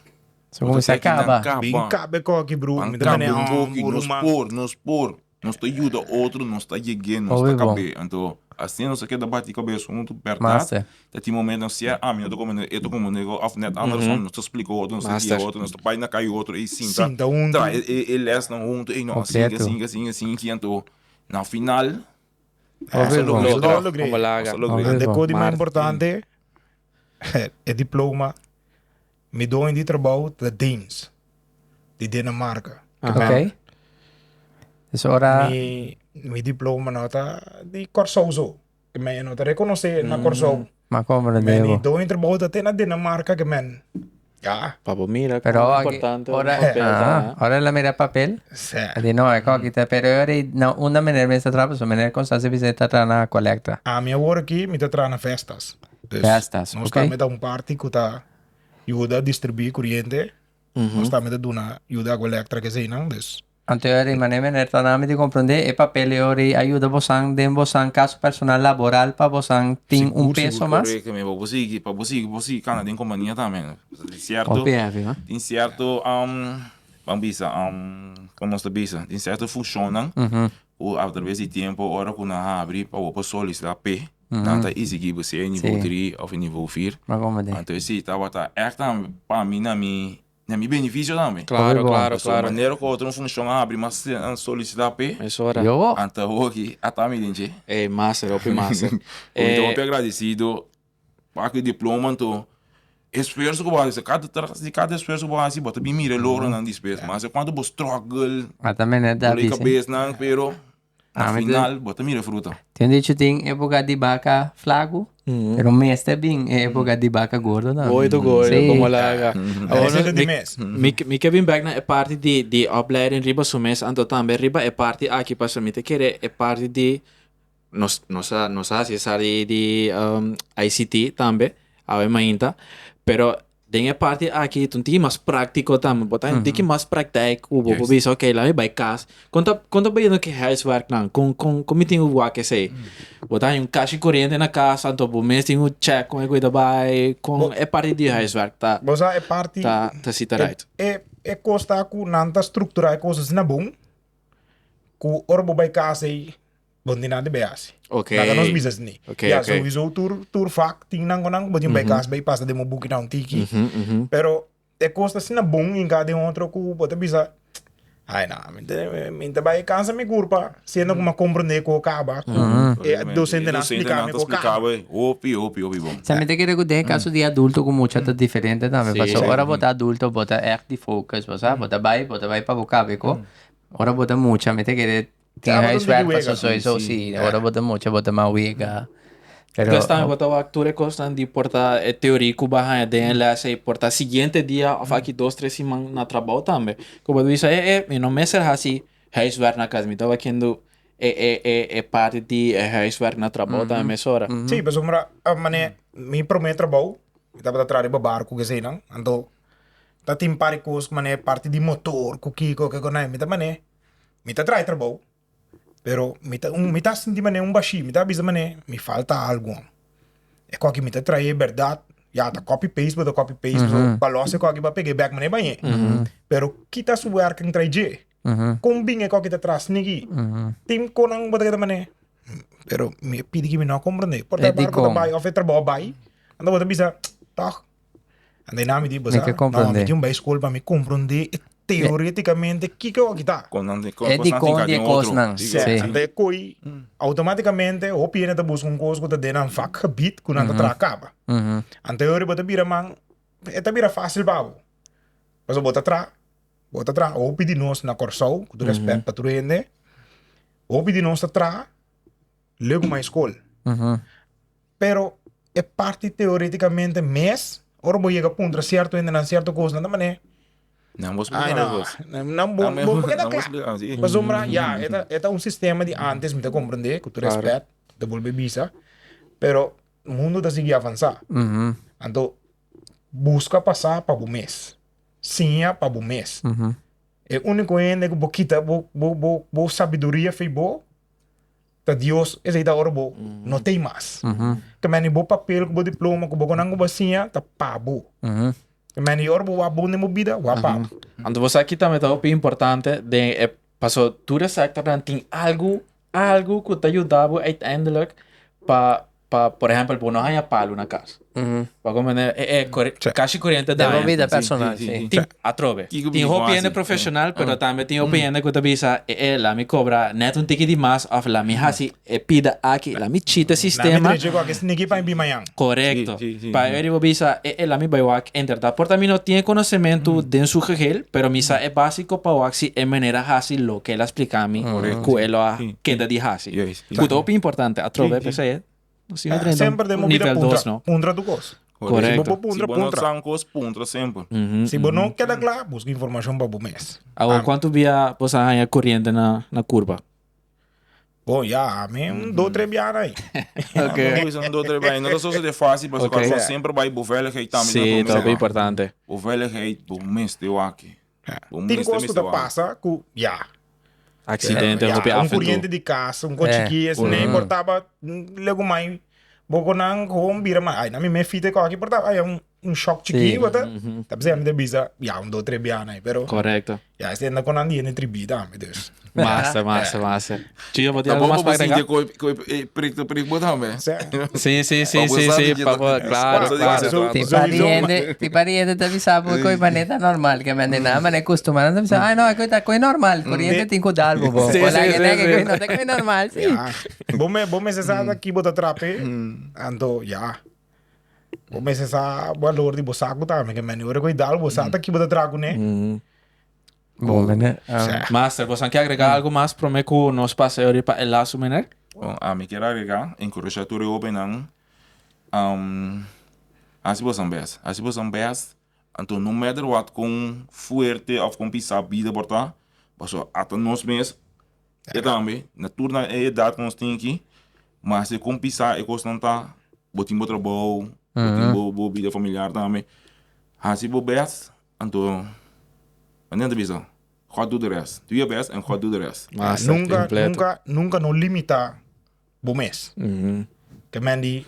Speaker 2: So como se acaba.
Speaker 9: Bin kabe koki bro,
Speaker 8: Ban
Speaker 9: mi ta
Speaker 8: kabe
Speaker 9: mene
Speaker 8: un koki,
Speaker 9: homber
Speaker 8: nos
Speaker 9: man.
Speaker 8: por, nos por. Nos ta yuda otro, nos ta yeg'é, nos
Speaker 2: Hopi
Speaker 8: ta
Speaker 2: bon.
Speaker 8: kab'é. Anto, asina nos a keda bati kabes huntu, bèrdat.
Speaker 2: Master.
Speaker 8: Ta tin momento nos sier ami no ta komende, e ta komende òf nèt andersom, nos ta splika otro, nos ta guia
Speaker 1: Master.
Speaker 8: otro, nos ta bai na kai otro, ei sinta,
Speaker 9: Sinta huntu.
Speaker 8: traha e e lesnan huntu, ei no, asin,
Speaker 2: Kompleto.
Speaker 8: asin, asin, asin, asin, anto Na final,
Speaker 2: Hopi bon.
Speaker 8: logra.
Speaker 9: Logré.
Speaker 1: Como laga.
Speaker 8: Nos a logré.
Speaker 9: En de código más
Speaker 1: Marte.
Speaker 9: importante, e diploma, mi doño di trabou ta Deens, di Dinamarca.
Speaker 2: Ok. Dus ora
Speaker 9: Mi, mi diploma no ta di Kòrsou so. Ke men no ta rekonosé na Kòrsou.
Speaker 2: Ma como lo
Speaker 9: Men
Speaker 2: debo.
Speaker 9: di doño trabou ta te na Dinamarca ke men. Ja.
Speaker 1: Pa bo mira
Speaker 2: Pero
Speaker 1: kon
Speaker 2: aki,
Speaker 1: importante un
Speaker 2: ora,
Speaker 1: papel ta,
Speaker 2: ah,
Speaker 1: eh.
Speaker 2: ora el a mira papel,
Speaker 9: Sè.
Speaker 2: a di no, e koki ta, pero ora i na unda meneer mester traha, pasobra meneer Constancio bisa e ta traha na Colectra.
Speaker 9: Ami awor aki mi ta traha na Vestas. Dus
Speaker 2: Vestas,
Speaker 9: nos
Speaker 2: ok.
Speaker 9: tambe ta un parti ku ta yuda distribuí kuriente. Nos tambe ta duna yuda ku Electra keseinan, dus.
Speaker 2: Anto e ora manera meneer ta nami di comprende e papel e ora a yuda bosan den bosan caso personal laboral pa bosan tin un
Speaker 8: Sigur,
Speaker 2: peso
Speaker 8: sigur,
Speaker 2: mas?
Speaker 8: Correcto, mi. Pa bo sigui, pa bo sigui, bo sigui cana den compania tambe. Tin cierto,
Speaker 2: Hopi heavy, hoor.
Speaker 8: tin cierto, ban bisa, como nos ta bisa, tin cierto funcionnan cu a traves di tempo ora cu nan habri pa bo por solicita p'e, nan ta exigi bo sea nivel 3 of nivel 4.
Speaker 2: Ma como di?
Speaker 8: Anto esey tabata echt tambe pa mi na mi Na mi beneficio tambe.
Speaker 1: Claro,
Speaker 2: Hopi bon.
Speaker 1: claro,
Speaker 8: Pasobra
Speaker 1: claro.
Speaker 8: manera cu otro funcion a habri mas a solicita p'e.
Speaker 1: Mesora.
Speaker 2: Yo.
Speaker 8: Anta hoki a ta mi den dje.
Speaker 1: Ey, master, hopi master.
Speaker 8: Mi ta hopi agradecido pa cu e diploma anto esfuerzo cu bo haci, cada tras di cada esfuerzo cu bo haci bo ta bin mira e logronan despues. Mas cuanto bo struggle,
Speaker 2: Ata meneer
Speaker 8: dole
Speaker 2: David.
Speaker 8: cabesnan, pero Na
Speaker 2: Ah, mi
Speaker 8: final, bo ta mira fruta.
Speaker 2: Tin dicho tin época di baca flaco, pero mester bin e época di baca gordo tambe.
Speaker 1: Gordo, gordo,
Speaker 2: Sí.
Speaker 1: como laga. Awor,
Speaker 9: Ese ta di
Speaker 1: mi,
Speaker 9: mes.
Speaker 1: mi, mi ke bin bek na e parti di, di opleiding riba su mes, anto tambe riba e parti aki, pasobra mi ta kere e parti di, nos, nos a, nos a hasi esa di, di um, ICT tambe, awe mainta, pero Den e parti aki ta un tiki mas práktiko tambe. Bo ta un tiki mas praktijk ku bo por bisa, oké, laat mi bai kas. Kon ta, kon ta bayendo ku e huiswerknan? Kon, kon, kon mi tin ku wak esei? Bo ta haña un kashi koriente na kas, anto bo mes tin ku check kon e ku e ta bai. Kon e parti di huiswerk ta,
Speaker 9: Bo sa e parti,
Speaker 1: ta, ta sita right?
Speaker 9: e, e kos ta ku nan ta strukturá e kos asina bon, ku ora bo bai kas ei, Bo no tin nada di bay hasi.
Speaker 1: Ok.
Speaker 9: Laga nos bisa asini.
Speaker 1: Ok,
Speaker 9: Ya,
Speaker 1: ok.
Speaker 9: sowieso tur, tur vak tin nan ku nan, bo tin bay kas bay pasa den bo buki nan un tiki. Pero e kos ta asina bon hinká den otro ku bo ta bisa, ai na, mi ta, mi ta bay kansa mi kurpa siendo ku mi a komprendé ku kaba, ku e dosentenan a splika mi ku kaba.
Speaker 8: Hopi, hopi, hopi bon.
Speaker 2: Sa mi ta kere ku den e kaso di adulto ku mucha ta diferente tambe.
Speaker 1: Sí.
Speaker 2: Pasobra ora bo ta adulto bo ta ègt di focus, bo sa, bo ta bai, bo ta bai pa bo kabe ko. Ora bo ta mucha mi ta kere Tin huiswerk paso sowieso si. Ora bo ta mucha bo ta mas wega. Pero
Speaker 1: Pues tambe bo ta wak tur e kosnan di por ta e teoria ku bo a haña den e les ei por ta siguiente dia òf aki dos tres siman na trabou tambe. Ku bo ta bisa e e mi no mester hasi huiswerk na kas mi ta wakiendo e e e e parti di e huiswerk na trabou tambe mesora.
Speaker 9: Sí, pasobra mane mi prome trabou mi tabata traha riba barku keseinan anto ta tin par di kos mane parti di motor ku kiko kiko nan mi ta mane Mi ta traha e trabou, pero mi ta un mi ta sinti manera un bashí, mi ta bisa manera mi falta algu. E koki mi ta traha e bèrdat, ya ta copy paste bo ta copy paste so pa los e koki bo a pega e bèk manera bañ'é. Pero kita su wèrk en traha dje? Kon bin e koki ta traha sniki? Tin konan bo ta keda manera, pero mi a pidi ki mi no a komprendé. Por ta e barku ta bai òf e trabou a bai, anto bo ta bisa, tòg. Anda na mi di,
Speaker 2: Mi
Speaker 9: bosa,
Speaker 2: ke
Speaker 9: no,
Speaker 2: comprende.
Speaker 9: mi tin un bai skol pa mi comprende teoreticamente kiko aki ta.
Speaker 8: Kon nan kon
Speaker 2: E di
Speaker 8: kosnan
Speaker 2: kon
Speaker 8: tin ka
Speaker 2: di e
Speaker 8: den otro.
Speaker 2: kosnan.
Speaker 8: Sí,
Speaker 2: Sí.
Speaker 8: sí.
Speaker 9: Anda e koi, automaticamente hopi hende ta buska un kos ku ta den nan vakgebied ku nan ta traha kaba. Anta e ora bo ta bira man, e ta bira fácil pa bo. Pasobra bo ta traha, bo ta traha, hopi di nos na Kòrsou, ku tur respèt pa tur hende, hopi di nos ta traha leu ku mai skol. Pero. E parti teoreticamente mes, ora bo yega puntra cierto hendenan cierto cosnan ta manera,
Speaker 8: Nan bo
Speaker 9: ay
Speaker 8: splica
Speaker 9: no,
Speaker 8: cos.
Speaker 9: nan bo
Speaker 8: Nan
Speaker 9: bo
Speaker 8: bo
Speaker 9: keda
Speaker 8: nan bo
Speaker 9: kla.
Speaker 8: splica, si.
Speaker 9: Pasobra ya, e ta e ta un sistema di antes mi ta comprende, cu tur
Speaker 1: Claro.
Speaker 9: respet, ta bolbe bisa, pero mundo ta sigui avansa. Anto busca pasa pa bo mes, siña pa bo mes. E unico hende cu bo kita bo bo bo bo sabiduria fei bo Ta Dios esei ta ora bo no tei mas. Ke meni bo papel ku bo diploma ku bo konan ku bo a siña ta pa bo. Ke meni ora bo wak bon den bo bida wak pa bo.
Speaker 1: Anto bo sa ki tambe ta hopi importante den e paso tur e sectornan tin algu algu ku ta yuda bo uiteindelijk pa Pa, por ehempel, bo no haña palu na kas. Bo comprende? E, e, kore, kashi koriente
Speaker 2: Den bo
Speaker 1: daña.
Speaker 2: bida personal, sí.
Speaker 1: Tin, atrobe.
Speaker 8: Kiko
Speaker 1: Tin
Speaker 8: bini
Speaker 1: hopi hende
Speaker 8: hasi?
Speaker 1: profesional, pero tambe tin hopi hende ku ta bisa, e, e, la mi kobra net un tiki di mas òf la mi hasi e pida aki, la mi chita e
Speaker 9: La mi
Speaker 1: sistema.
Speaker 9: drecha ku aki sniki pa mi bin mañan.
Speaker 1: Korekto.
Speaker 8: Sí, sí, sí.
Speaker 1: Pa e bo bisa, e, e, la mi bai wak inderdaad. Por ta mi no tin e konosementu den su geheel, pero mi sa e básiko pa wak si e manera hasi loke el a splika mi ku e lo a keda di hasi.
Speaker 8: Juist.
Speaker 1: Ku ta hopi importante, atrobe
Speaker 8: Sí, sí.
Speaker 1: p'esei e nos tin drenta
Speaker 9: Semper den bo bida
Speaker 1: nivel
Speaker 9: puntra,
Speaker 1: dos, no?
Speaker 9: puntra tu kos.
Speaker 1: Correcto.
Speaker 9: Si bo por puntra,
Speaker 8: Si bo no
Speaker 9: puntra.
Speaker 8: sa un kos, puntra semper.
Speaker 9: Si bo no keda kla, buska informashon pa bo mes.
Speaker 1: Awor, kuantu bia bo sa haña koriente na na kurba?
Speaker 9: Bon, ya, ami un dos, tres biaha ahí.
Speaker 1: Ok.
Speaker 8: No bisa un dos, tres biaha. No ta sosode fácil, pasobra
Speaker 1: Ok.
Speaker 8: bo semper bai bo veiligheid tambe
Speaker 1: Sí,
Speaker 8: na
Speaker 1: ta
Speaker 8: promé
Speaker 1: hopi
Speaker 8: lugar.
Speaker 1: importante.
Speaker 8: Bo veiligheid, bo mester wak. Bo
Speaker 9: Tin
Speaker 8: mester
Speaker 9: kos ku
Speaker 8: mester
Speaker 9: ta
Speaker 8: wak.
Speaker 9: pasa ku, ya,
Speaker 1: Accidente,
Speaker 9: Ya,
Speaker 1: hopi
Speaker 9: un
Speaker 1: af en toe.
Speaker 9: corriente di cas, un coche chiki, es nee por taba lego mai boko nan gewoon bira ma ai na mi me fite ko aki por taba ai un un shock chiki
Speaker 2: Sí.
Speaker 9: bota. Ta p'esei mi ta bisa ya un dos tres biaha pero
Speaker 1: Correcto.
Speaker 9: ya esei anda con nan di hende tribi tambe dus.
Speaker 1: Master, master, master. Chio, bo tin algo
Speaker 8: Tampoco
Speaker 1: mas
Speaker 8: bo
Speaker 1: pa
Speaker 8: sinti
Speaker 1: agregar?
Speaker 8: koe koe e prik to prik bo tambe.
Speaker 9: Sè.
Speaker 1: Sí, sí, sí,
Speaker 8: Pa bo
Speaker 1: sí,
Speaker 8: sa
Speaker 1: sí,
Speaker 8: di que
Speaker 1: pa bo,
Speaker 8: ta-
Speaker 1: claro,
Speaker 8: pa sa di que
Speaker 1: claro.
Speaker 8: se trata.
Speaker 2: Ti
Speaker 9: Sowieso,
Speaker 2: pariente, ti pariente ta bisa bo koe manera normal, ke mende na mane costuma nan ta bisa, ay no, koe ta koe normal, corriente tin ku dal bo bo.
Speaker 1: Sí,
Speaker 2: Hola,
Speaker 1: sí,
Speaker 2: ke
Speaker 1: sí,
Speaker 2: ne ke
Speaker 1: sí.
Speaker 2: koe no ta koe normal, sí.
Speaker 9: Ya. Bo me bo mester sa ta ki bo ta trape, anto ya. Bo mester sa balor di bo saku tambe, ke mende ora koe dal bo sa ta ki bo ta traha kuné.
Speaker 2: Bon, meneer.
Speaker 1: Master, bosan ke agrega algo mas prome ku nos pasa e pa e laatste, meneer?
Speaker 8: Bon, ami kier agrega, enkurashá tur e hobennan, hasi bosan best. Hasi bosan best, anto no matter what kon fuerte of kon pisá bida por ta, pasobra ata nos mes, e tambe, na tur na e edat ku nos tin aki, mas e kon pisá e kosnan ta, bo tin bo trabou, bo tin bo bida familiar tambe, hasi bo best. Anto, wanneer ta bisa? God do the rest. Do your best and God do the rest.
Speaker 1: Master,
Speaker 9: Nunca,
Speaker 1: completo.
Speaker 9: nunca, nunca no limita bo mes. Ke men di,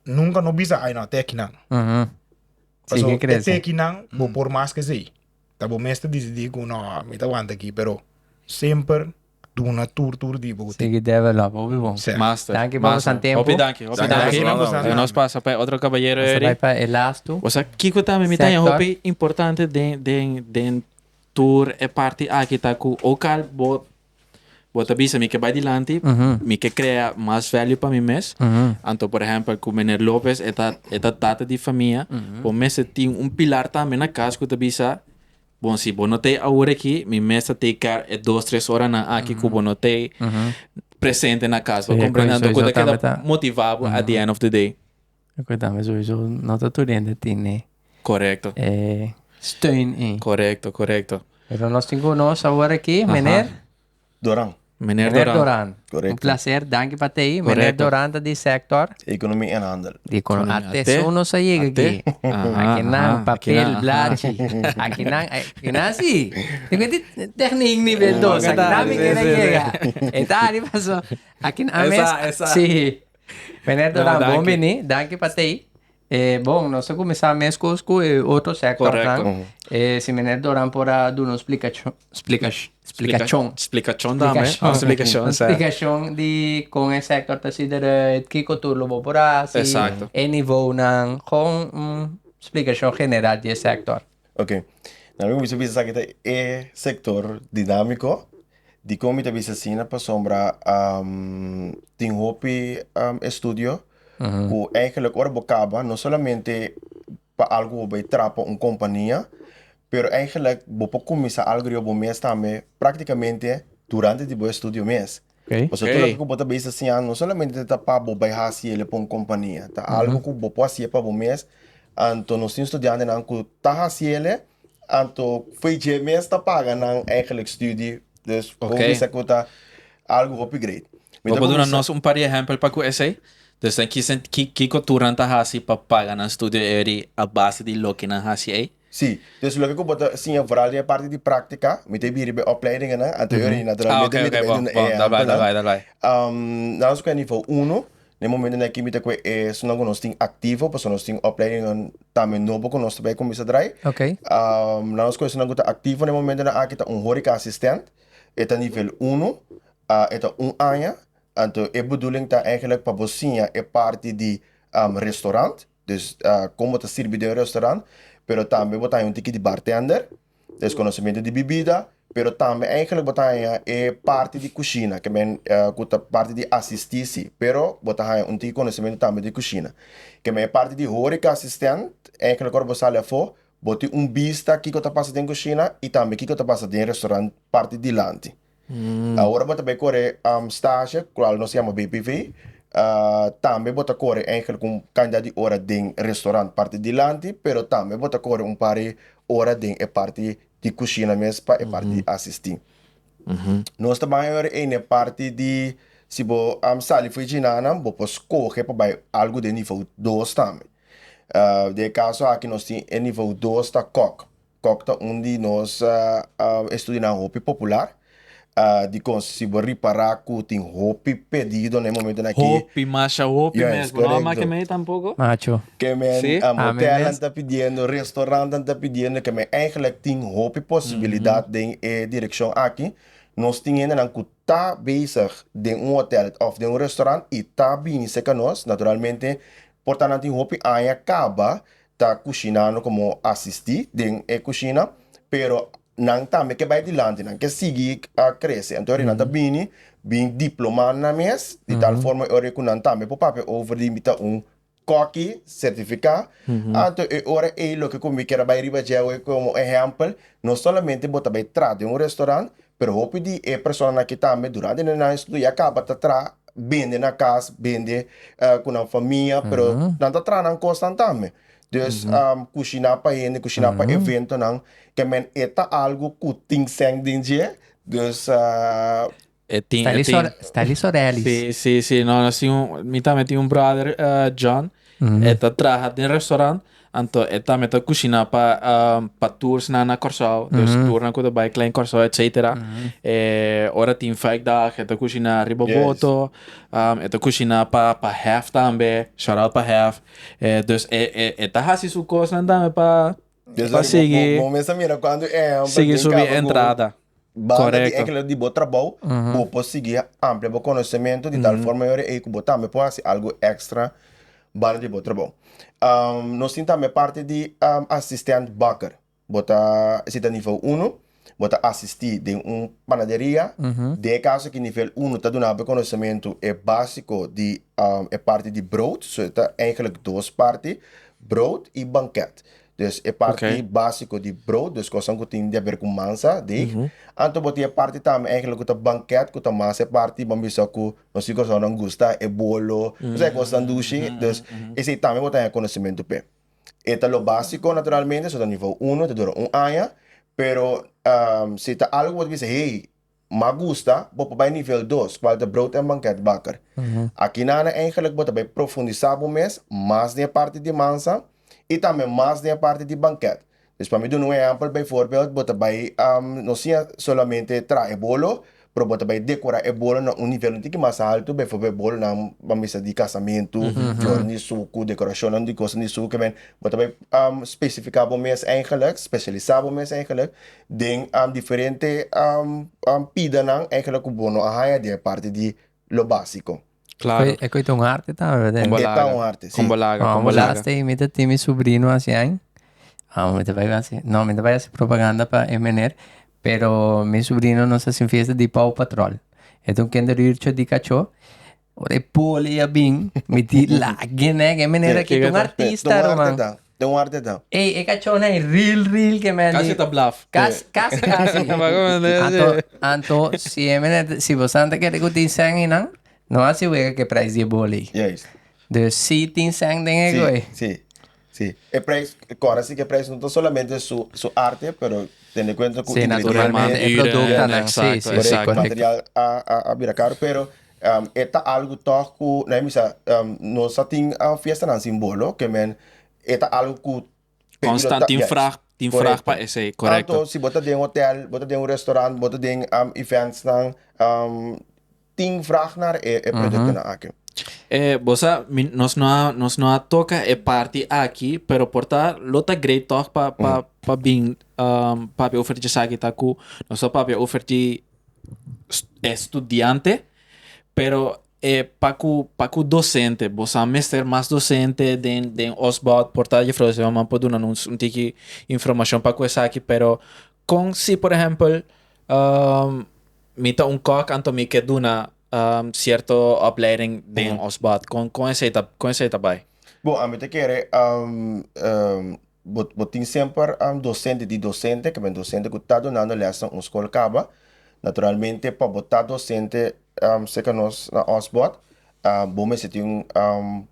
Speaker 9: nunca no bisa, ay no, te akinan. Paso,
Speaker 2: Sigue crece.
Speaker 9: te akinan, bo por mas ke sei. Ta bo mes ta decidi ku no, mi ta wanta aki, pero semper Duna tur tur di bo.
Speaker 2: Sigui develop, hopi bon.
Speaker 9: Sí.
Speaker 1: Master.
Speaker 2: Danki pa
Speaker 1: master.
Speaker 2: boso tempo.
Speaker 1: Hopi danki, hopi
Speaker 8: Danki
Speaker 1: danki.
Speaker 8: pa boso
Speaker 1: Y nos pasa pa e otro caballero
Speaker 2: Nos ta
Speaker 1: eri.
Speaker 2: bai pa e lastu.
Speaker 1: Osea, kiko tambe mi ta haña
Speaker 2: Sector.
Speaker 1: hopi importante den den den tur e parti aki ta ku okal bo bo ta bisa mi ke bai dilanti, mi ke krea mas value pa mi mes. Anto por ehempel ku meneer Lopez e ta e ta tata di famia, bo mester tin un pilar tambe na kas ku ta bisa Bon, si bo no t'ei awor aki, mi mes ta take care e dos, tres oranan aki ku bo no t'ei presente na kas. Bo
Speaker 2: Sí,
Speaker 1: comprende? Anto ku
Speaker 2: sowieso
Speaker 1: ta keda
Speaker 2: tambe ta-
Speaker 1: motiva bo at the end of the day.
Speaker 2: Ku tambe sowieso no ta tur hende tin e
Speaker 1: Korekto,
Speaker 2: e steun ei.
Speaker 1: korekto, korekto.
Speaker 2: Pero nos tin ku nos awor aki, meneer.
Speaker 10: Doran.
Speaker 1: Meneer
Speaker 2: Meneer
Speaker 1: Doran.
Speaker 2: Doran.
Speaker 10: Correcto.
Speaker 2: Un placer, danki pa tei. Meneer
Speaker 1: Correcto.
Speaker 2: Doran ta di sector.
Speaker 10: Economie en handel.
Speaker 2: Di economia.
Speaker 1: Economia.
Speaker 2: Ate uno sa yega
Speaker 1: Ate.
Speaker 2: aki.
Speaker 1: Aha,
Speaker 2: Aki nan
Speaker 1: aha,
Speaker 2: papel,
Speaker 1: aki nan, aha.
Speaker 2: blachi. Aki nan, aki nan si. Tin di techniek nivel 2. Aki nan mi
Speaker 1: Sí,
Speaker 2: kere
Speaker 1: sí, sí.
Speaker 2: yega. E ta ari paso. Aki nan
Speaker 1: Esa,
Speaker 2: mes.
Speaker 1: esa.
Speaker 2: Si. Meneer
Speaker 1: No,
Speaker 2: Doran, bon
Speaker 1: danki.
Speaker 2: bini. Danki pa tei. Eh, bon, nos a kuminsá meskos ku e otro sektornan.
Speaker 1: Korekto.
Speaker 2: Eh, si meneer Doran por a duna un splikashon, splikash, splikashon.
Speaker 1: Splikashon dame.
Speaker 2: Splikashon.
Speaker 1: Oh, splikashon, sa.
Speaker 2: Splikashon di kon e sektor ta si eruit, kiko tur lo bo por hasi,
Speaker 1: Exacto.
Speaker 2: e nivounan, gewoon un splikashon general di e sektor.
Speaker 10: Ok. Na mi kuminsá bisa esaki ta e sektor dinámiko. Dikon mi ta bisa asina? Pasobra tin hopi estudio ku eigenlijk ora bo kaba no solamente pa algu bo bai traha pa un kompania, pero eigenlijk bo por kuminsá algu riba bo mes tambe práktikamente durante di bo estudio mes.
Speaker 2: Okay.
Speaker 10: Pasobra tur loke ku bo ta bisa siña no solamente ta pa bo bai hasi el pa un kompania, ta algu ku bo por hasié pa bo mes. Anto nos tin studiantenan ku ta hasi el, anto fo'i dje mes ta paga nan eigenlijk studie. Dus bo bisa ku ta algu hopi great.
Speaker 1: Bo por duna nos un par di ehèmpel pa ku esei? Dus den ki sent ki kiko tur nan ta hasi pa paga nan studio eri a base di loke nan hasi ei?
Speaker 10: Sí, dus loke ku bo ta siña vooral den e parti di práktika, mi ta bira riba e opleidingennan, anto e ora naturalmente mi ta bai duna e ehèmpelnan. Nan nos ku e nivel uno, na e momentonan aki mi ta ku e esnan ku nos tin aktivo, pasobra nos tin opleidingan tambe nobo ku nos ta bai kuminsá drai. Nan nos ku esnan ku ta aktivo na e momentonan aki ta un horeca asistent, e ta nivel uno, e ta un aña, anto e bedoeling ta eigenlijk pa bo siña e parti di restaurant. Dus kon bo ta sirbi den un restaurant, pero tambe bo ta haña un tiki di bartender, dus konosementu di bibida, pero tambe eigenlijk bo ta haña e parti di kushina, ke men ku ta parti di asistí si, pero bo ta haña un tiki konosementu tambe di kushina. Ke men e parti di horeca asistent, eigenlijk ora bo sali afó, bo tin un bista kiko ta pasa den kushina i tambe kiko ta pasa den restaurant parti dilanti. Awor bo ta bai kore stage, kual nos yama BPV, tambe bo ta kore eigenlijk un kantidat di ora den restaurant parti dilanti, pero tambe bo ta kore un par di ora den e parti di kushina mes pa e parti di asistí. Nos ta bai awor ei na e parti di si bo sali for e djinanan bo por skohe pa bai algu den nivo dos tambe. Den e kaso aki nos tin e nivo dos ta kòk. Kòk ta un di nos estudionan hopi popular. Dikon si bo ripará ku tin hopi pedido na e momentonan aki.
Speaker 1: Hopi, masha hopi mes. Bo no a make mei tampoko?
Speaker 2: Macho.
Speaker 10: Ke men hotelnan ta pidiendo, restaurantnan ta pidiendo, ke men eigenlijk tin hopi posibilidat den e direkshon aki. Nos tin hendenan ku ta bezig den un hotel òf den un restaurant i ta bini serka nos. Naturalmente por ta nan tin hopi aña kaba ta kushinando komo asistí den e kushina, pero nan tambe ke bai dilanti, nan ke sigui a krese. Anto nan ta bini, bin diplomá nan mes, di tal forma e ora ku nan tambe por papia over di mi ta un kòki sertifiká. Anto e ora ei loke ku mi kier a bai riba dje awe komo ehèmpel, no solamente bo ta bai traha den un restorant, pero hopi di e personanan aki tambe durante nan estudia kaba ta traha bende na kas, bende ku nan famia, pero nan ta traha nan kosnan tambe. Dus kushiná pa hende, kushiná pa eventonan, ke men e ta algu ku tin sèn den dje, dus.
Speaker 1: E tin, e tin.
Speaker 2: Stanley Sorelis.
Speaker 1: Sí, sí, sí. No, nos tin un, mi tambe tin un brother, John. E ta traha den restaurant. Anto e tambe ta kushiná pa pa tours nan na Kòrsou. Dus tournan ku ta bai Klein Kòrsou etcetera. E ora tin vijfdag e ta kushiná riba boto. E ta kushiná pa pa Hef tambe. Shout out pa Hef. Dus e e e ta hasi su kosnan tambe pa pa sigui
Speaker 10: Bo mes a mira kuantu ehèmpel
Speaker 1: sigui subi entrada.
Speaker 10: Banda di enkele di bo trabou, bo por sigui amplia bo konosementu di tal forma yora ei ku bo tambe por hasi algu èkstra banda di bo trabou. Nos tin tambe parti di asistent bakker. Bo ta, esei ta nivel uno, bo ta asistí den un panaderia. Den e kaso aki nivel uno ta duna bo e konosementu e básiko di e parti di brood, so e ta eigentlik dos parti, brood i banket. Dus e parti básiko di brood, dus kosnan ku tin di haber ku mansa, deeg. Anto bo tin e parti tambe eigenlijk ku ta banket, ku ta mas e parti ban bisa ku nos di Kòrsounan gusta, e bolo, osea e kosnan dushi. Dus esei tambe bo ta haña konosementu p'e. E ta lo básiko naturalmente, so ta nivel uno, ta dura un aña, pero si ta algu ku bo ta bisa hey, M'a gusta bo por bai nivel dos, cual ta brood en banketbakker. Aki nana eigenlijk bo ta bai profundisa bo mes mas den e parti di mansa y tambe mas den e parti di banket. Dus pa mi duna un ehempel, bijvoorbeeld bo ta bai no siña solamente traha e bolo, pero bo ta bai decora e bolo na un nivel un tiki mas alto, bijvoorbeeld bolonan ban bisa di casamento, flornan di sucu, decoracionnan di cosnan di sucu, bo ta bai specifica bo mes eigenlijk, specialisa bo mes eigenlijk Den diferente pidanan eigenlijk ku bo no a haña den e parti di lo básiko.
Speaker 1: Claro.
Speaker 2: E koe ta un arte tambe, verdad?
Speaker 1: Con
Speaker 10: E ta un arte, si.
Speaker 1: Con balaga, con balaga.
Speaker 2: Laatst mi ta tin mi sobrino hasi añ. Ah, mi ta bai hasi, no, mi ta bai hasi propaganda pa e meneer, pero mi sobrino nos hasi un fiesta di Paw Patrol. E ta un kinderruurtje di kachó. Ora e poli a bin, mi di lage nek, e meneer aki ta un artista, ruman.
Speaker 10: Den un arte ta.
Speaker 2: Ey, e kachónan ei real, real ke men di.
Speaker 1: Kasi ta blaf.
Speaker 2: Kasi, kasi, kasi. Anto, anto, si e mene, si bosan ta kere ku tin sèn einan, no hasi wega ku e prijs di e boli ei.
Speaker 10: Juist.
Speaker 2: Dus si tin sèn den e
Speaker 10: Sí,
Speaker 2: gooi.
Speaker 10: sí, sí. E prijs, kòrda si ku e prijs no ta solamente su, su arte, pero tene kuenta ku
Speaker 2: Sí, naturalmente, e
Speaker 1: Uren,
Speaker 2: produktonan, sí,
Speaker 1: exacto,
Speaker 2: sí, sí,
Speaker 1: exacto.
Speaker 2: korekto.
Speaker 10: Material a, a, a bira karu, pero e ta algu tòg ku, nan a bisa, nos a tin fiestanan sin bolo, ke men e ta algu ku pedido
Speaker 1: Constant
Speaker 10: ta,
Speaker 1: tin
Speaker 10: yes,
Speaker 1: vraag, tin vraag pa
Speaker 10: korekto.
Speaker 1: esei, korekto.
Speaker 10: Anto si bo ta den hotel, bo ta den un restaurant, bo ta den eventsnan, tin vraag naar e e produktonan aki.
Speaker 1: E, bo sa, mi, nos no a, nos no a toka e parti aki, pero por ta, lo ta great tòg pa, pa, pa bin papia over di esaki ta ku nos ta papia over di estudiante, pero e pa ku pa ku docente, bo sa mester mas docente den den Osbod, por ta juffrouw Zimmerman por duna nos un tiki informacion pa ku esaki, pero kon si por ehempel mi ta un kok anto mi ke duna cierto opleiding den Osbod, kon kon esei ta kon esei ta bai?
Speaker 10: Bon, ami ta kere bo bo tin semper docente di docente, ke men docente ku ta dunando les na un skol kaba. Naturalmente pa bo ta docente serka nos na Osbod bo mester tin un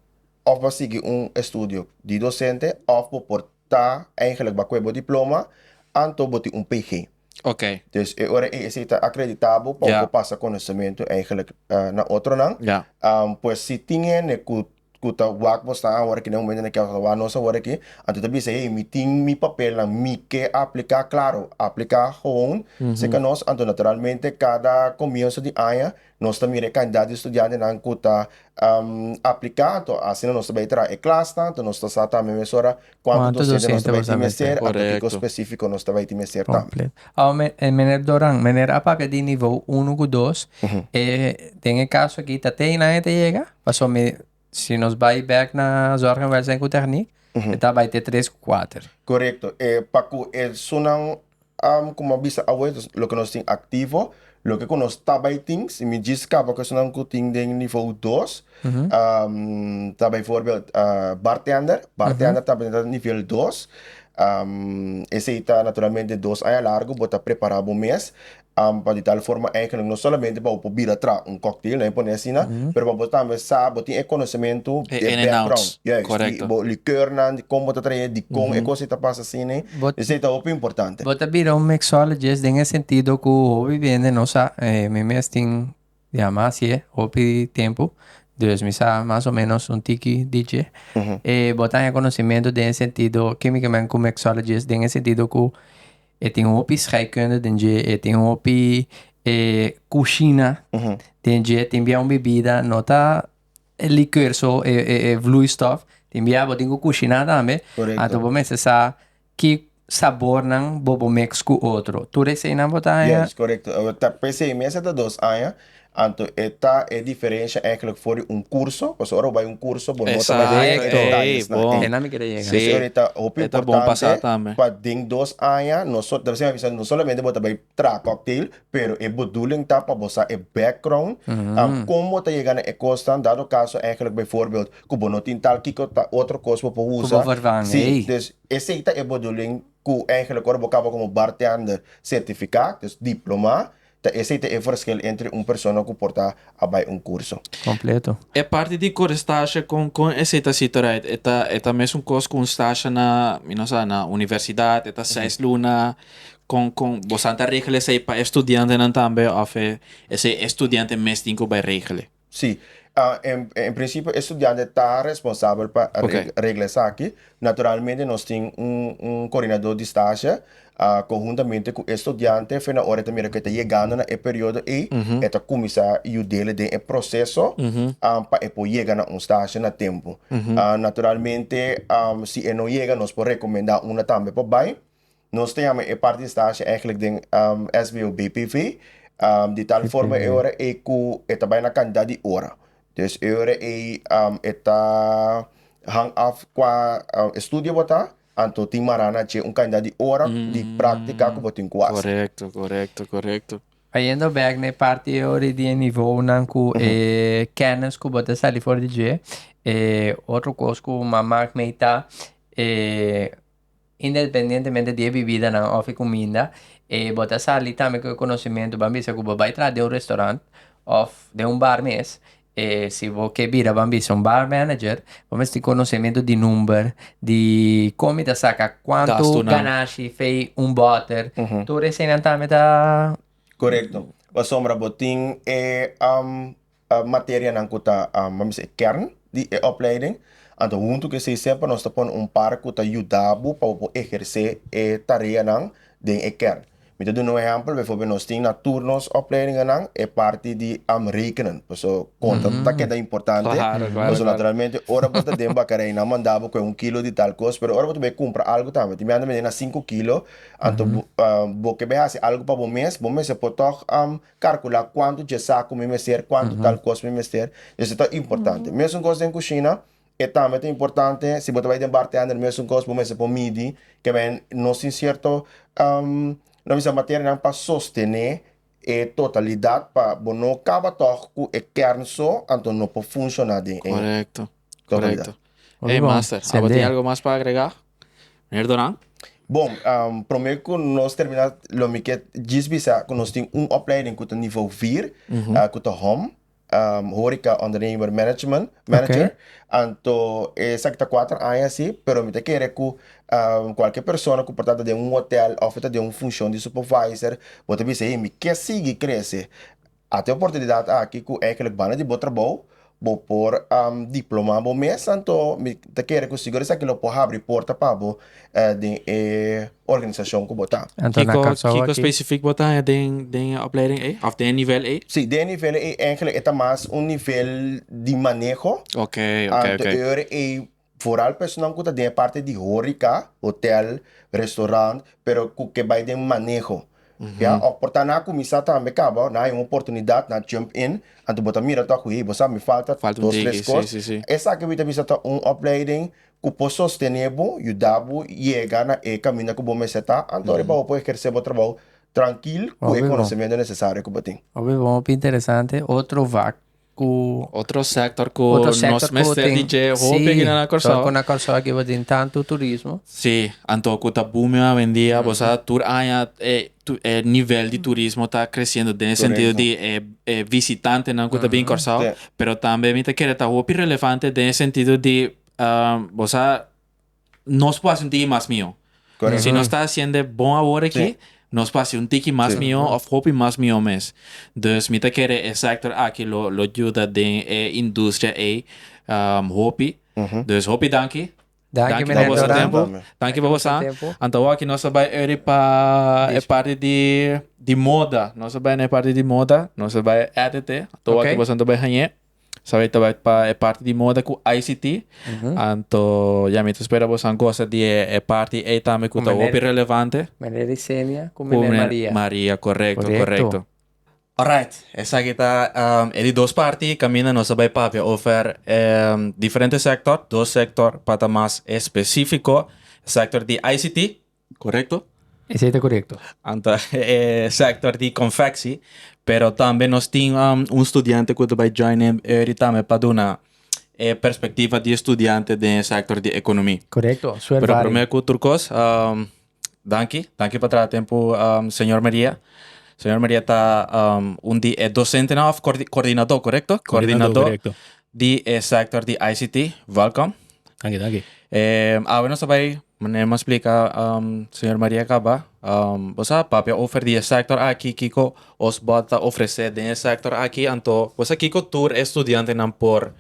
Speaker 10: of bo a sigui un estudio di docente of bo por ta eigenlijk bo a kohe bo diploma anto bo tin un PG.
Speaker 1: Ok.
Speaker 10: Dus e ora ei esei ta akreditá bo pa bo por pasa konosementu eigenlijk na otronan. Pues si tin hende ku ku ta wak bo sta awor aki na e momento na ke ta wak nos awor aki, anto ta bisa hey mi tin mi papelnan, mi ke apliká, klaro apliká gewoon serka nos, anto naturalmente kada komienso di aña nos ta mira e kantidat di studiantenan ku ta apliká, anto asina nos ta bai traha e klasnan, anto nos ta sa tambe mesora kuantu dosente nos ta bai tin mester, anto kiko spesífiko nos ta bai tin mester tambe.
Speaker 2: Awor meneer Doran, meneer a papia di nivo uno ku dos, e den e kaso aki ta te einan e ta yega? Pasobra mi, si nos bai bek na Zorg en Welzijn ku Techniek, e ta bai te tres ku kuater.
Speaker 10: Korekto. E pa ku esunnan ku mi a bisa awe, loke nos tin aktivo, loke ku nos ta bai tin, si mi djis kaba ku esunnan ku tin den nivo dos, ta bijvoorbeeld bartender, bartender ta bai den nivel dos, esei ta naturalmente dos aña largu bo ta prepara bo mes pa di tal forma eigenlijk no solamente pa bo por bira tra un cocktail, nan e pone asina, pero pa bo tambe sa, bo tin e konosementu,
Speaker 1: E
Speaker 10: e
Speaker 1: in and
Speaker 10: background,
Speaker 1: outs,
Speaker 10: juist, di
Speaker 1: korekto.
Speaker 10: bo likeurnan, di kon bo ta trae, di kon e kos ei ta pasa asina,
Speaker 2: Bo
Speaker 10: esei ta hopi importante.
Speaker 2: Bo ta bira un mixologist den e sentido ku hopi bende no sa, mi mes tin Ya mas hasié hopi tempu, dus mi sa mas o menos un tiki di dje. E bo ta haña konosementu den e sentido, kimikamen ku mixologist, den e sentido ku e tin hopi scheikunde den dje, e tin hopi e kushina den dje, tin bia un bibida no ta e likeur so, e e e vloeistof, tin bia bo tin ku kushiná tambe, anto bo mester sa Ki sabornan bo por mix ku otro? Tur eseinan bo ta haña?
Speaker 10: Yes, korekto. Ta p'esei mes e ta dos aña, anto e ta e diferensha eigenlijk for di un kurso, pasobra ora bo bai un kurso bo no ta bai den e
Speaker 1: Exacto.
Speaker 10: detayesnan
Speaker 1: Ey, bon.
Speaker 10: ei.
Speaker 2: Einan mi kere yega.
Speaker 1: Sí.
Speaker 10: P'esei ora e ta hopi
Speaker 1: E ta bon pasá
Speaker 10: importante
Speaker 1: tambe.
Speaker 10: pa den dos aña no so, ta p'esei mi a bisa no solamente bo ta bai traha cocktail, pero e bedoeling ta pa bo sa e background, kon bo ta yega na e kosnan, dado kaso eigenlijk bijvoorbeeld ku bo no tin tal kiko ta otro kos bo por
Speaker 2: Ku
Speaker 10: usa.
Speaker 2: bo vervangen,
Speaker 10: Sí,
Speaker 2: ey.
Speaker 10: dus esei ta e bedoeling ku eigenlijk ora bo kaba komo bartender sertifiká, dus diploma, ta esei ta e verschil entre un persona ku por ta a bai un kurso.
Speaker 2: Kompleto.
Speaker 1: E parti di kore stasje kon kon esei ta sito right? E ta e ta mesun kos ku un stasje na mi no sa na universidat e ta seis luna kon kon bosan ta regel esei pa e studiantenan tambe òf e esei e studiante mes tin ku bai regel?
Speaker 10: Sí, en en principio e studiante ta responsabel pa
Speaker 1: Ok.
Speaker 10: regla esaki. Naturalmente nos tin un un coordinador di stage conhuntamente cu e studiante fe na ora e ta mira cu e ta yegando na e periodo ey e ta cuminsa yud'ele den e proceso pa e por yega na un stage na tempo. Naturalmente si e no yega nos por recomenda una tambe pa bay. Nos ta yama e parti di stage eigenlijk den SBO BPV, di tal forma e ora ei ku e ta bai na kantidat di ora. Dus e ora ei e ta hang af kua estudio bo ta, anto tin mara na dje un kantidat di ora di práktika ku bo tin ku hasi.
Speaker 1: Korekto, korekto, korekto.
Speaker 2: Bayendo bek na e parti e ora di e nivounan ku e kennis ku bo ta sali for di dje, e otro kos ku mama mei ta. E independientemente di e bibidanan òf e kuminda, e bo ta sali tambe ku e konosementu, ban bisa ku bo bai traha den un restaurant òf den un bar mes, e si bo ke bira ban bisa un bar manager, bo mester tin konosementu di number, di kon mi ta saka kuantu ganashi fei un bòter, tur eseinan tambe ta.
Speaker 10: Korekto, pasobra bo tin e materianan ku ta ban bisa e kern di e opleiding, anto huntu ku esei semper nos ta pone un par ku ta yuda bo pa bo por ehersé e tareanan den e kern. Mi ta duna un ehèmpel, bijvoorbeeld nos tin na tur nos opleidingennan e parti di rekenen, pasobra konta ta keda importante, pasobra naturalmente ora bo ta den bakarei nan manda bo ku un kilo di tal kos, pero ora bo ta bai kumpra algu tambe tin bia nan ta bende na sinku kilo, anto bo ke bai hasi algu pa bo mes, bo mester por tòg Kalkulá kuantu dje saku mi mester, kuantu tal kos mi mester. Esei ta importante. Mesun kos den kushina, e tambe ta importante. Si bo ta bai den bartender, mesun kos, bo mester por midi ke men nos tin sierto, no bisa materianan pa sostené e totalidat pa bo no kaba tòg ku e kern so, anto no por funshoná den e
Speaker 1: Korekto,
Speaker 10: totalidat.
Speaker 1: korekto. Ey master, abo tin algo mas pa agregá? Meneer Doran?
Speaker 10: Bon, prome ku nos terminá lo mi ke djis bisa ku nos tin un opleiding ku ta nivo vier, ku ta hom, Horeca Ondernemer Management, Manager. Anto esaki ta kuater aña si, pero mi ta kere ku kualke persona ku por ta den un hotel òf ta den un funshon di supervisor, bo ta bisa, hey, mi ke sigui krese. Ata e oportunidat aki ku eigenlijk banda di bo trabou bo por diploma bo mes, anto mi ta kere ku sigur esaki lo por habri porta pa bo den e organisashon ku bo ta.
Speaker 2: Anto na
Speaker 1: Kiko,
Speaker 2: Kòrsou
Speaker 1: kiko
Speaker 2: aki.
Speaker 1: spesifik bo ta haña den den e opleiding ei? Òf den e nivel ei?
Speaker 10: Sí, den e nivel ei eigenlijk e ta mas un nivel di maneho.
Speaker 1: Oké, oké,
Speaker 10: Anto
Speaker 1: oké.
Speaker 10: e ora ei vooral personan ku ta den e parti di horeca, hotel, restaurant, pero ku ke bai den maneho. Ya, òf por ta nan a kuminsá tambe kaba, nan haña un oportunidat, nan jump in, anto bo ta mira tòg ku hey, bo sa mi falta
Speaker 1: Falta un
Speaker 10: dos,
Speaker 1: tiki,
Speaker 10: tres
Speaker 1: sí,
Speaker 10: kos.
Speaker 1: sí, sí.
Speaker 10: Esaki mi ta bisa ta un opleiding ku por sostené bo, yuda bo yega na e kaminda ku bo mester ta, anto riba bo por ehersé bo trabou trankil ku e
Speaker 2: Hopi bon.
Speaker 10: konosementu nesesario ku bo tin.
Speaker 2: Hopi bon, hopi interesante. Otro vak ku
Speaker 1: Otro sector ku
Speaker 2: otro
Speaker 1: nos
Speaker 2: sector ku
Speaker 1: mester
Speaker 2: tin
Speaker 1: di dje hopi
Speaker 2: sí
Speaker 1: aki na
Speaker 2: sor
Speaker 1: Kòrsou.
Speaker 2: ku na Kòrsou aki bo tin tantu turismo.
Speaker 1: Sí, anto ku ta booming awendia, bo sa tur aña e tu e nivel di turismo ta kresiendo den e sentido
Speaker 10: Korekto.
Speaker 1: di e e visitantenan ku ta bin Kòrsou,
Speaker 10: Sí.
Speaker 1: pero tambe mi ta kere ta hopi relevante den e sentido di bo sa nos por hasi un tiki mas mihó.
Speaker 10: Correcto.
Speaker 1: Si nos ta haciendo bon awor aki,
Speaker 10: Sí.
Speaker 1: nos por hasi un tiki mas
Speaker 10: Sí.
Speaker 1: mihó of hopi mas mihó mes. Dus mi ta kere e sector aki lo, lo yuda den e industria ei um, hopi. Dus hopi danki.
Speaker 2: Danki,
Speaker 1: Danki pa
Speaker 2: meneer
Speaker 1: boso
Speaker 2: Doran.
Speaker 1: tempo.
Speaker 10: Danki.
Speaker 1: Danki pa boso.
Speaker 2: Boso tempo.
Speaker 1: Anto awor aki nos a bai eri pa e
Speaker 2: Dis-
Speaker 1: parti di, di moda. Nos a bai na e parti di moda. Nos a bai edit. Anto awor aki
Speaker 2: Ok.
Speaker 1: boso ta bai hañ'é. Sabi ta bai pa e parti di moda ku ICT. Anto ya mi ta spera boso a gosa di e parti ei tambe ku ta hopi relevante.
Speaker 2: Meneer Isenia ku
Speaker 1: Ku
Speaker 2: meneer
Speaker 1: meneer
Speaker 2: Maria.
Speaker 1: Maria, korekto,
Speaker 2: Korekto.
Speaker 1: korekto. Alright, esaki ta e di dos parti kaminda nos a bai papia over diferente sektor, dos sektor pa ta mas espesífiko, sektor di ICT, Korekto?
Speaker 2: Esei ta korekto.
Speaker 1: Anto e sector di confectie, pero tambe nos tin un studiante cu ta bay join in eri tambe pa duna e perspectiva di e studiante den e sector di economie.
Speaker 2: Korekto, suer
Speaker 1: Pero
Speaker 2: vari.
Speaker 1: prome cu tur cos, danki, danki pa traha tempo señor Maria. Señor Maria ta un di e docentenan of coordinador, korekto?
Speaker 11: Coordinador, korekto.
Speaker 1: Di e sector di ICT. Welkom.
Speaker 11: Danki, danki.
Speaker 1: Awe nos ta bay Manera mi a splika señor Maria kaba, bo sa papia ofer di e sektor aki, kiko Osbod ta ofresé den e sektor aki, anto bo sa kiko tur e studiantenan por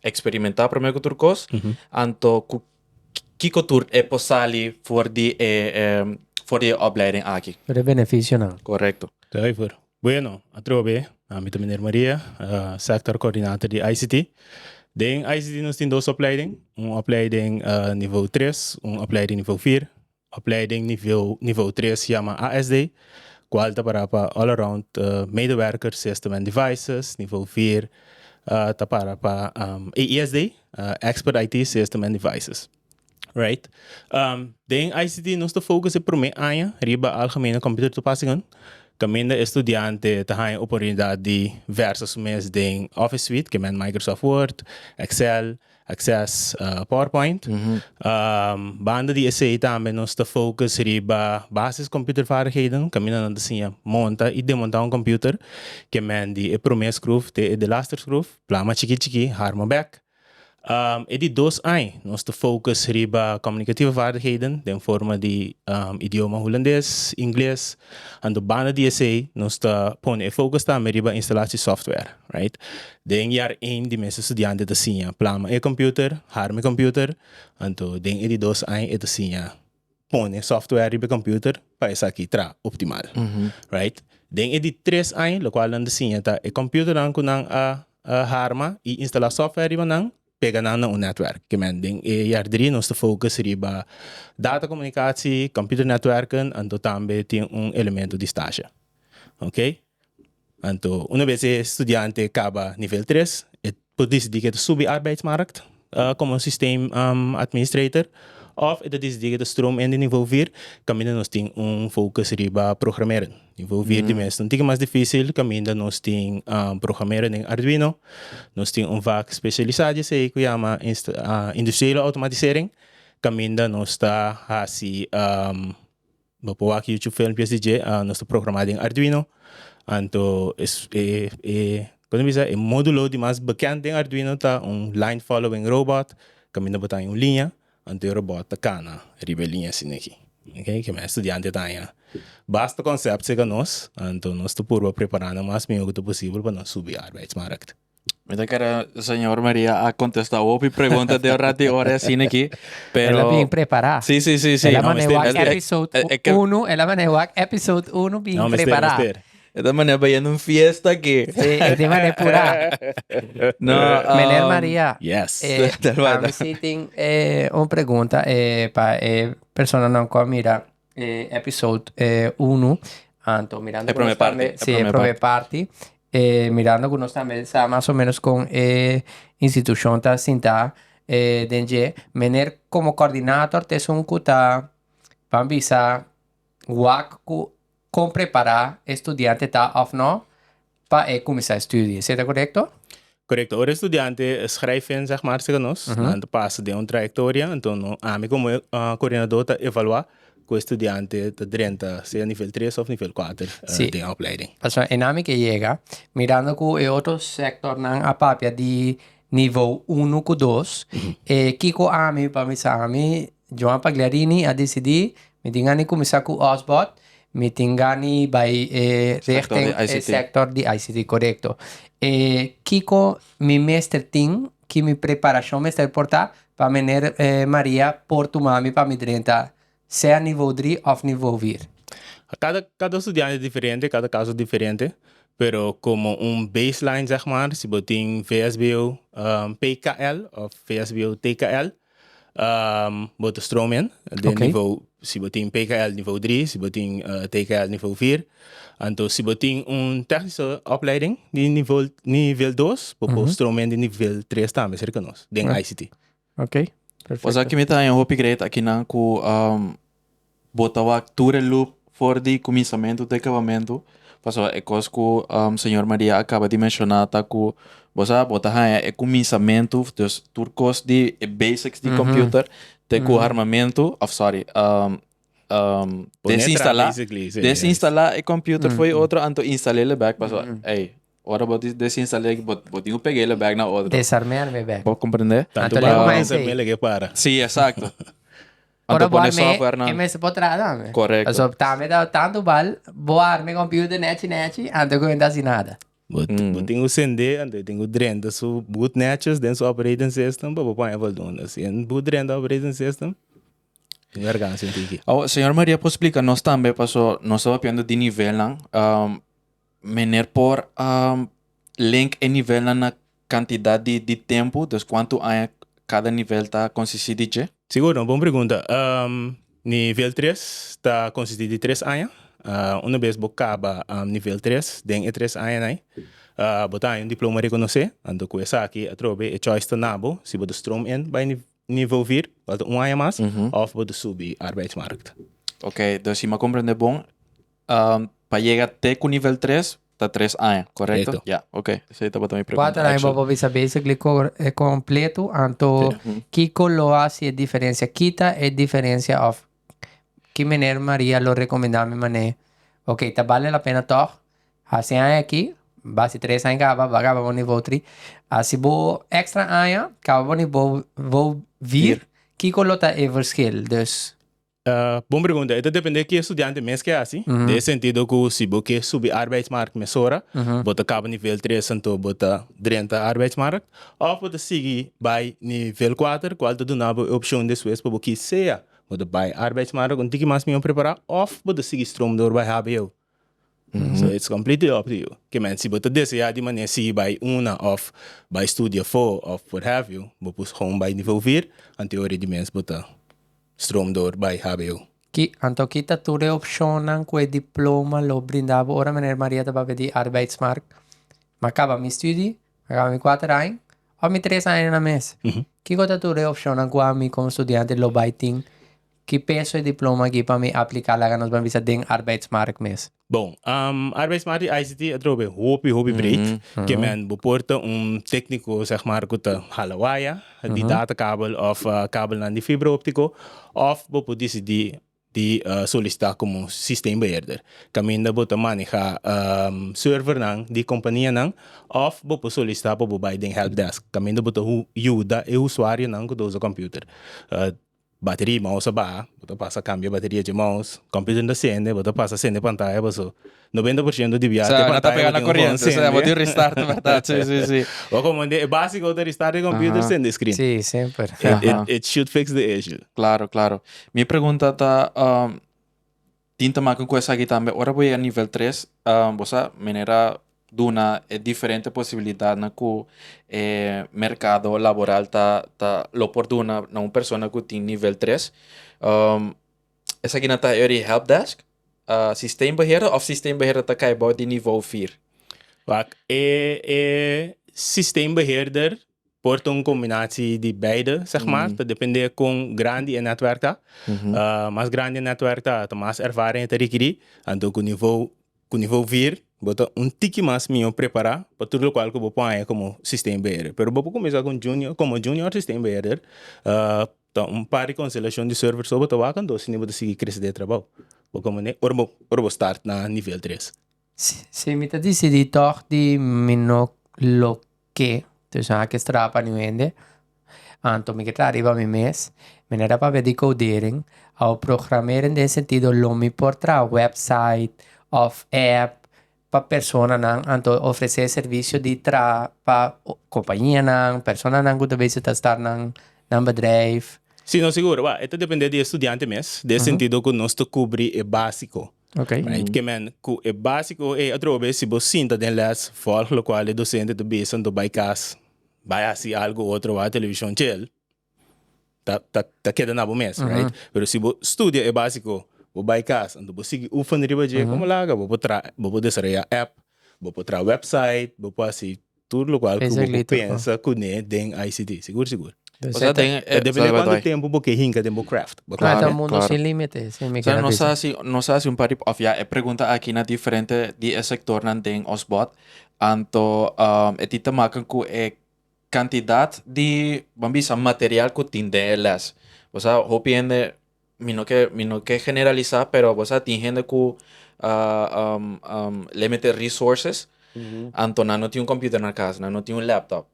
Speaker 1: eksperimentá promé ku tur kos, anto ku kiko tur e por sali for di e for di e opleiding aki.
Speaker 2: Tur e benefisionan.
Speaker 1: Korekto.
Speaker 11: Zuiver. Bueno, atrobe, ami ta meneer Maria, sector coördinator di ICT. Den ICT nos tin dos opleiding, un opleiding niveau tres, un opleiding niveau vier. Opleiding nivel niveau tres yama ASD, cual ta para pa All Around Medewerker System and Devices. Niveau vier ta para pa EISD, Expert IT System and Devices. Right. Den ICT nos ta focus e prome aña riba algemene computer toepassingen. Kaminda e studiante ta haña oportunidat di versa su mes den Office Suite, ke men Microsoft Word, Excel, Access, PowerPoint. Banda di esei tambe nos ta focus riba basis computervaardigheden, kaminda nan ta siña monta i demonta un computer, ke men di e promé skruf te e delaster skruf, plama chiki chiki, harma bek. E di dos añ nos ta focus riba communicatieve vaardigheden den forma di idioma Hulandes, Ingles. Anto banda di esei nos ta pone e focus tambe riba instalatie software, right. Den jaar één di mes e studiante ta siña plama e computer, harma e computer, anto den e di dos añ e ta siña pone software riba e computer pa esaki traha optimal, right. Den e di tres añ locual nan ta siña ta e computernan cu nan a harma y instala software riba nan, pega nan na un netwerk. Ke men den e jaar drie nos ta focus riba data communicatie, computernetwerken, anto tambe tin un elemento di stage. Ok. Anto una bes e studiante caba nivel tres, e por disidí ku e ta subi arbeidsmarkt komo systeem administrator òf e ta disidí ku e ta stroom in di nivo vier kaminda nos tin un focus riba programeren. Nivo vier di mes ta un tiki mas difísil kaminda nos tin programeren den Arduino, nos tin un vak spesialisá di esei ku yama industriële automatisering kaminda nos ta hasi Bo por wak YouTube filmpjes di dje, nos ta programá den Arduino. Anto es e e kon ta bisa e modulo di mas bekend den Arduino ta un line following robot, kaminda bo ta haña un liña, anto e robot ta kana riba e liña asina aki. Ok, ke men studiante ta haña basta konsèpt serka nos, anto nos ta purba prepará nan mas mihó ku ta posibel pa nan subi arbeidsmarkt.
Speaker 1: Mi ta kere señor Maria a contesta hopi pregunta de un rato y ora asina aquí, pero...
Speaker 2: El a bien prepará.
Speaker 1: Sí, sí, sí, sí.
Speaker 2: El a
Speaker 1: No,
Speaker 2: maneha
Speaker 1: mester,
Speaker 2: wak episode uno, el a maneha wak episode uno bien
Speaker 11: No, mester,
Speaker 2: prepará.
Speaker 11: mester.
Speaker 1: E ta maneha bayendo un fiesta aquí.
Speaker 2: Sí, e tin maneha purá.
Speaker 1: No,
Speaker 2: Meneer Maria,
Speaker 11: Yes.
Speaker 1: Del
Speaker 2: a
Speaker 1: banda.
Speaker 2: mi sí tin un pregunta pa e personanan ku a mira e episode uno, anto mirando
Speaker 1: E
Speaker 2: ku nos
Speaker 1: prome parti,
Speaker 2: tambe,
Speaker 1: e
Speaker 2: sí, e
Speaker 1: prome
Speaker 2: prome parti. E mirando ku nos tambe sa mas o menos kon e institushon ta sintá den dje, mener komo kòrdinator ta esun ku ta ban bisa wak ku kon prepará e studiante ta òf no pa e kuminsá studia. Esei ta korekto?
Speaker 11: Korekto. Ora e studiante schrijf in zeg maar serka nos, nan ta pasa den un trayektoria, anto no ami komo koordinador ta evaluá ku e studiante ta drenta sea nivel tres of nivel kuater den e opleiding.
Speaker 2: Pasobra e nami ke yega, mirando ku e otro sektornan a papia di nivo unu ku dos, e kiko ami pa mi sa ami, Joan Pagliarini a disidí mi tin gana di kuminsá ku Osbod, mi tin gana di bai e richting e sektor di ICT, korekto. E kiko mi mester tin, ki mi preparashon mester por ta Pa meneer Maria por tuma mi pa mi drenta sea nivo dri of nivo vier.
Speaker 11: Cada cada studiante ta diferente, cada caso ta diferente, pero como un baseline zeg maar, si bo tin VSBO PKL of VSBO TKL, bo ta stroom in den nivo, si bo tin PKL nivo dri, si bo tin TKL nivo vier. Anto si bo tin un technische opleiding di nivel nivel dos, bo por stroom in di nivel tres tambe cerca nos, den ICT.
Speaker 2: Ok, perfecto.
Speaker 1: Osea ki mi ta haña hopi great akinan ku bo ta wak tur e loop for di kuminsamentu te kabamentu, pasobra e kos ku señor Maria a kaba di menshoná ta ku bo sa bo ta haña e kuminsamentu, dus tur kos di e basics di computer te ku harmamentu, òf sorry, Desinstala, desinstala e computer foi otro anto instalele back paso ey ora bo desinstale bo bo tin ku pegele back na otro.
Speaker 2: Desarmearme back.
Speaker 1: Bo comprende?
Speaker 11: Tanto
Speaker 2: Anto lego
Speaker 11: ba
Speaker 2: mas
Speaker 11: desarme
Speaker 2: ei.
Speaker 11: lege para.
Speaker 1: Sí, exacto.
Speaker 2: Ora
Speaker 1: Anto
Speaker 2: bo
Speaker 1: pone
Speaker 2: arme
Speaker 1: software
Speaker 2: e
Speaker 1: nan.
Speaker 2: mester por traha tambe.
Speaker 1: Correcto.
Speaker 2: Pasobra tambe ta tanto bal bo arme computer nechi nechi anto ku no ta hasi nada.
Speaker 11: Bo bo tin ku sende anto e tin ku drenta su boot netjes den su operating system pa bo pone voldoende. Si e boot drenta operating system Tin vergana sinti aki.
Speaker 1: Awo, señor Maria por splika nos tambe paso nos ta papiando di nivelnan. Meneer por link e nivelnan na kantidat di di tempu, dus kuantu aña kada nivel ta konsistí di dje?
Speaker 11: Sigur, un bon pregunta. Nivel tres ta konsistí di tres aña. Una bes bo kaba nivel tres, den e tres añanan ei, bo ta haña un diploma rekonosé. Anto ku esaki atrobe e choice ta na bo si bo ta stroom in bai Niveau vier, falta un aña mas, of bo ta subi arbeidsmarkt.
Speaker 1: Ok, dus si mi a comprende bon, Pa yega te ku nivel 3 ta 3 aña, korekto?
Speaker 11: Korekto.
Speaker 1: Ya, ok. Esei tabata mi pregunta.
Speaker 2: Kuater aña
Speaker 1: Actually.
Speaker 2: bo por bisa basically ko e kompleto, anto kiko lo hasi e diferensia? Kita e diferensia of ki meneer Maria lo rekomendá mi manera, ok ta bale la pena tòg hasi aña aki, basi 3 aña kaba, bo a kaba bo nivo 3, hasi bo extra aña kaba bo nivo 4, kiko lo ta e verschil? Dus.
Speaker 11: Bon pregunta. E ta depende ki e studiante mes ke hasi. Den e sentido ku si bo ke subi arbeidsmarkt mesora, bo ta kaba nivel tres anto bo ta drenta arbeidsmarkt. Òf bo ta sigui bai nivel kuater kual ta duna bo e opshon despues pa bo kis sea bo ta bai arbeidsmarkt un tiki mas mihó prepará òf bo ta sigui stroom dor bai hbo. So it's completely up to you. Ke men si bo ta desea di manera sigui bai una òf bai studia afó òf what have you, bo por gewoon bai nivel vier, anto ora di mes bo ta stroom door bai hbo.
Speaker 2: Ki, anto ki ta tur e opshonnan ku e diploma lo brinda bo ora meneer Maria ta papia di arbeidsmarkt? M'a kaba mi studi, m'a kaba mi kuater aña òf mi tres aña na mes. Kiko ta tur e opshonnan ku ami komo studiante lo bai tin Ki peso e diploma aki pa mi apliká laga nos ban bisa den arbeidsmarkt mes?
Speaker 11: Bon, arbeidsmarkt di ICT a trobe hopi hopi breed. Ke men bo por ta un tékniko zeg maar ku ta hala waya di datakabel òf kabelnan di fibra óptiko òf bo por disidí di solisitá komo systeembeheerder. Kaminda bo ta manehá servernan di kompanianan òf bo por solisitá pa bo bai den helpdesk kaminda bo ta yuda e usuarionan ku ta usa kòmpiuter. Bateria mouse a baha, bo ta pasa cambia bateria dje mouse, computer no ta sende, bo ta pasa sende pantaya paso 90% di biaha te
Speaker 1: Sa, no ta
Speaker 11: pantaya
Speaker 1: pega
Speaker 11: bo
Speaker 1: na
Speaker 11: tin ku
Speaker 1: corriente,
Speaker 11: pon
Speaker 1: sa, bo
Speaker 11: sende.
Speaker 1: tin restart berdad, si, si, si.
Speaker 11: Bo como e basico ta restart e computer, sende screen.
Speaker 2: Sí, semper.
Speaker 11: It, it, it should fix the issue.
Speaker 1: Claro, claro. Mi pregunta ta, um, Tin ta maken ku esaki tambe ora bo yega nivel tres bo sa manera duna e diferente posibilidatnan ku e merkado laboral ta ta lo por duna na un persona ku tin nivel tres. Esaki nan ta eri helpdesk, systeembeheerder òf systeembeheerder ta kai bou di nivo vier?
Speaker 11: Wak, e e systeembeheerder Por ta un combinatie di beide, zeg maar. Ta depende con grandi e netwerk ta. Mas grandi e netwerk ta, ta mas ervaring e ta requiri. Anto cu nivo, cu nivo vier, bo ta un tiki mas miho prepara pa tur locual cu bo por haña como systeembeheerder. Pero bo por cuminsa con junior, como junior systeembeheerder, ta un par di constelacion di server so bo ta wak, anto asina bo ta sigui crece den e trabao. Bo comprende? Ora bo, ora bo start na nivel tres.
Speaker 2: Si mi ta disidí tòg di mi no lo ke, dus nan a ke strapa niun hende, anto mi ke traha riba mi mes, mi no ta papia di codering òf programeren den sentido lo mi por traha website òf app pa personanan, anto ofresé servisio di traha pa kompanianan, personanan ku ta bisa ta start nan nan bedrijf.
Speaker 11: Si, no sigur. Wak, e ta depende di e studiante mes, den sentido ku nos ta kubri e básiko.
Speaker 2: Ok.
Speaker 11: Right? Ke men ku e básiko ei atrobe si bo sinta den les volg lokual e dosente ta bisa anto bai kas bai hasi algu otro wak televishon chel ta ta ta keda na bo mes right pero si bo studia e básiko bo bai kas anto bo sigui oefen riba dje komo laga bo por traha bo por desaroyá app bo por traha website bo por hasi Tur lokual ku bo por pensa kuné den ICT, sigur sigur.
Speaker 1: Osea den
Speaker 11: Ta depende kuantu tempu bo ke hinka den bo craft. Bo
Speaker 2: Claro, ta un mundo sin límite, si mi
Speaker 1: Osea
Speaker 2: keda
Speaker 1: nos
Speaker 2: bisa.
Speaker 1: a hasi nos a hasi un par di òf ya e pregunta aki na diferente di e sektornan den Osbod, anto e tin te maken ku e kantidat di ban bisa material ku tin den e lès. Osea hopi hende mi no ke mi no ke generalisá pero bo sa tin hende ku limited resources anto nan no tin un computer na kas nan no tin un laptop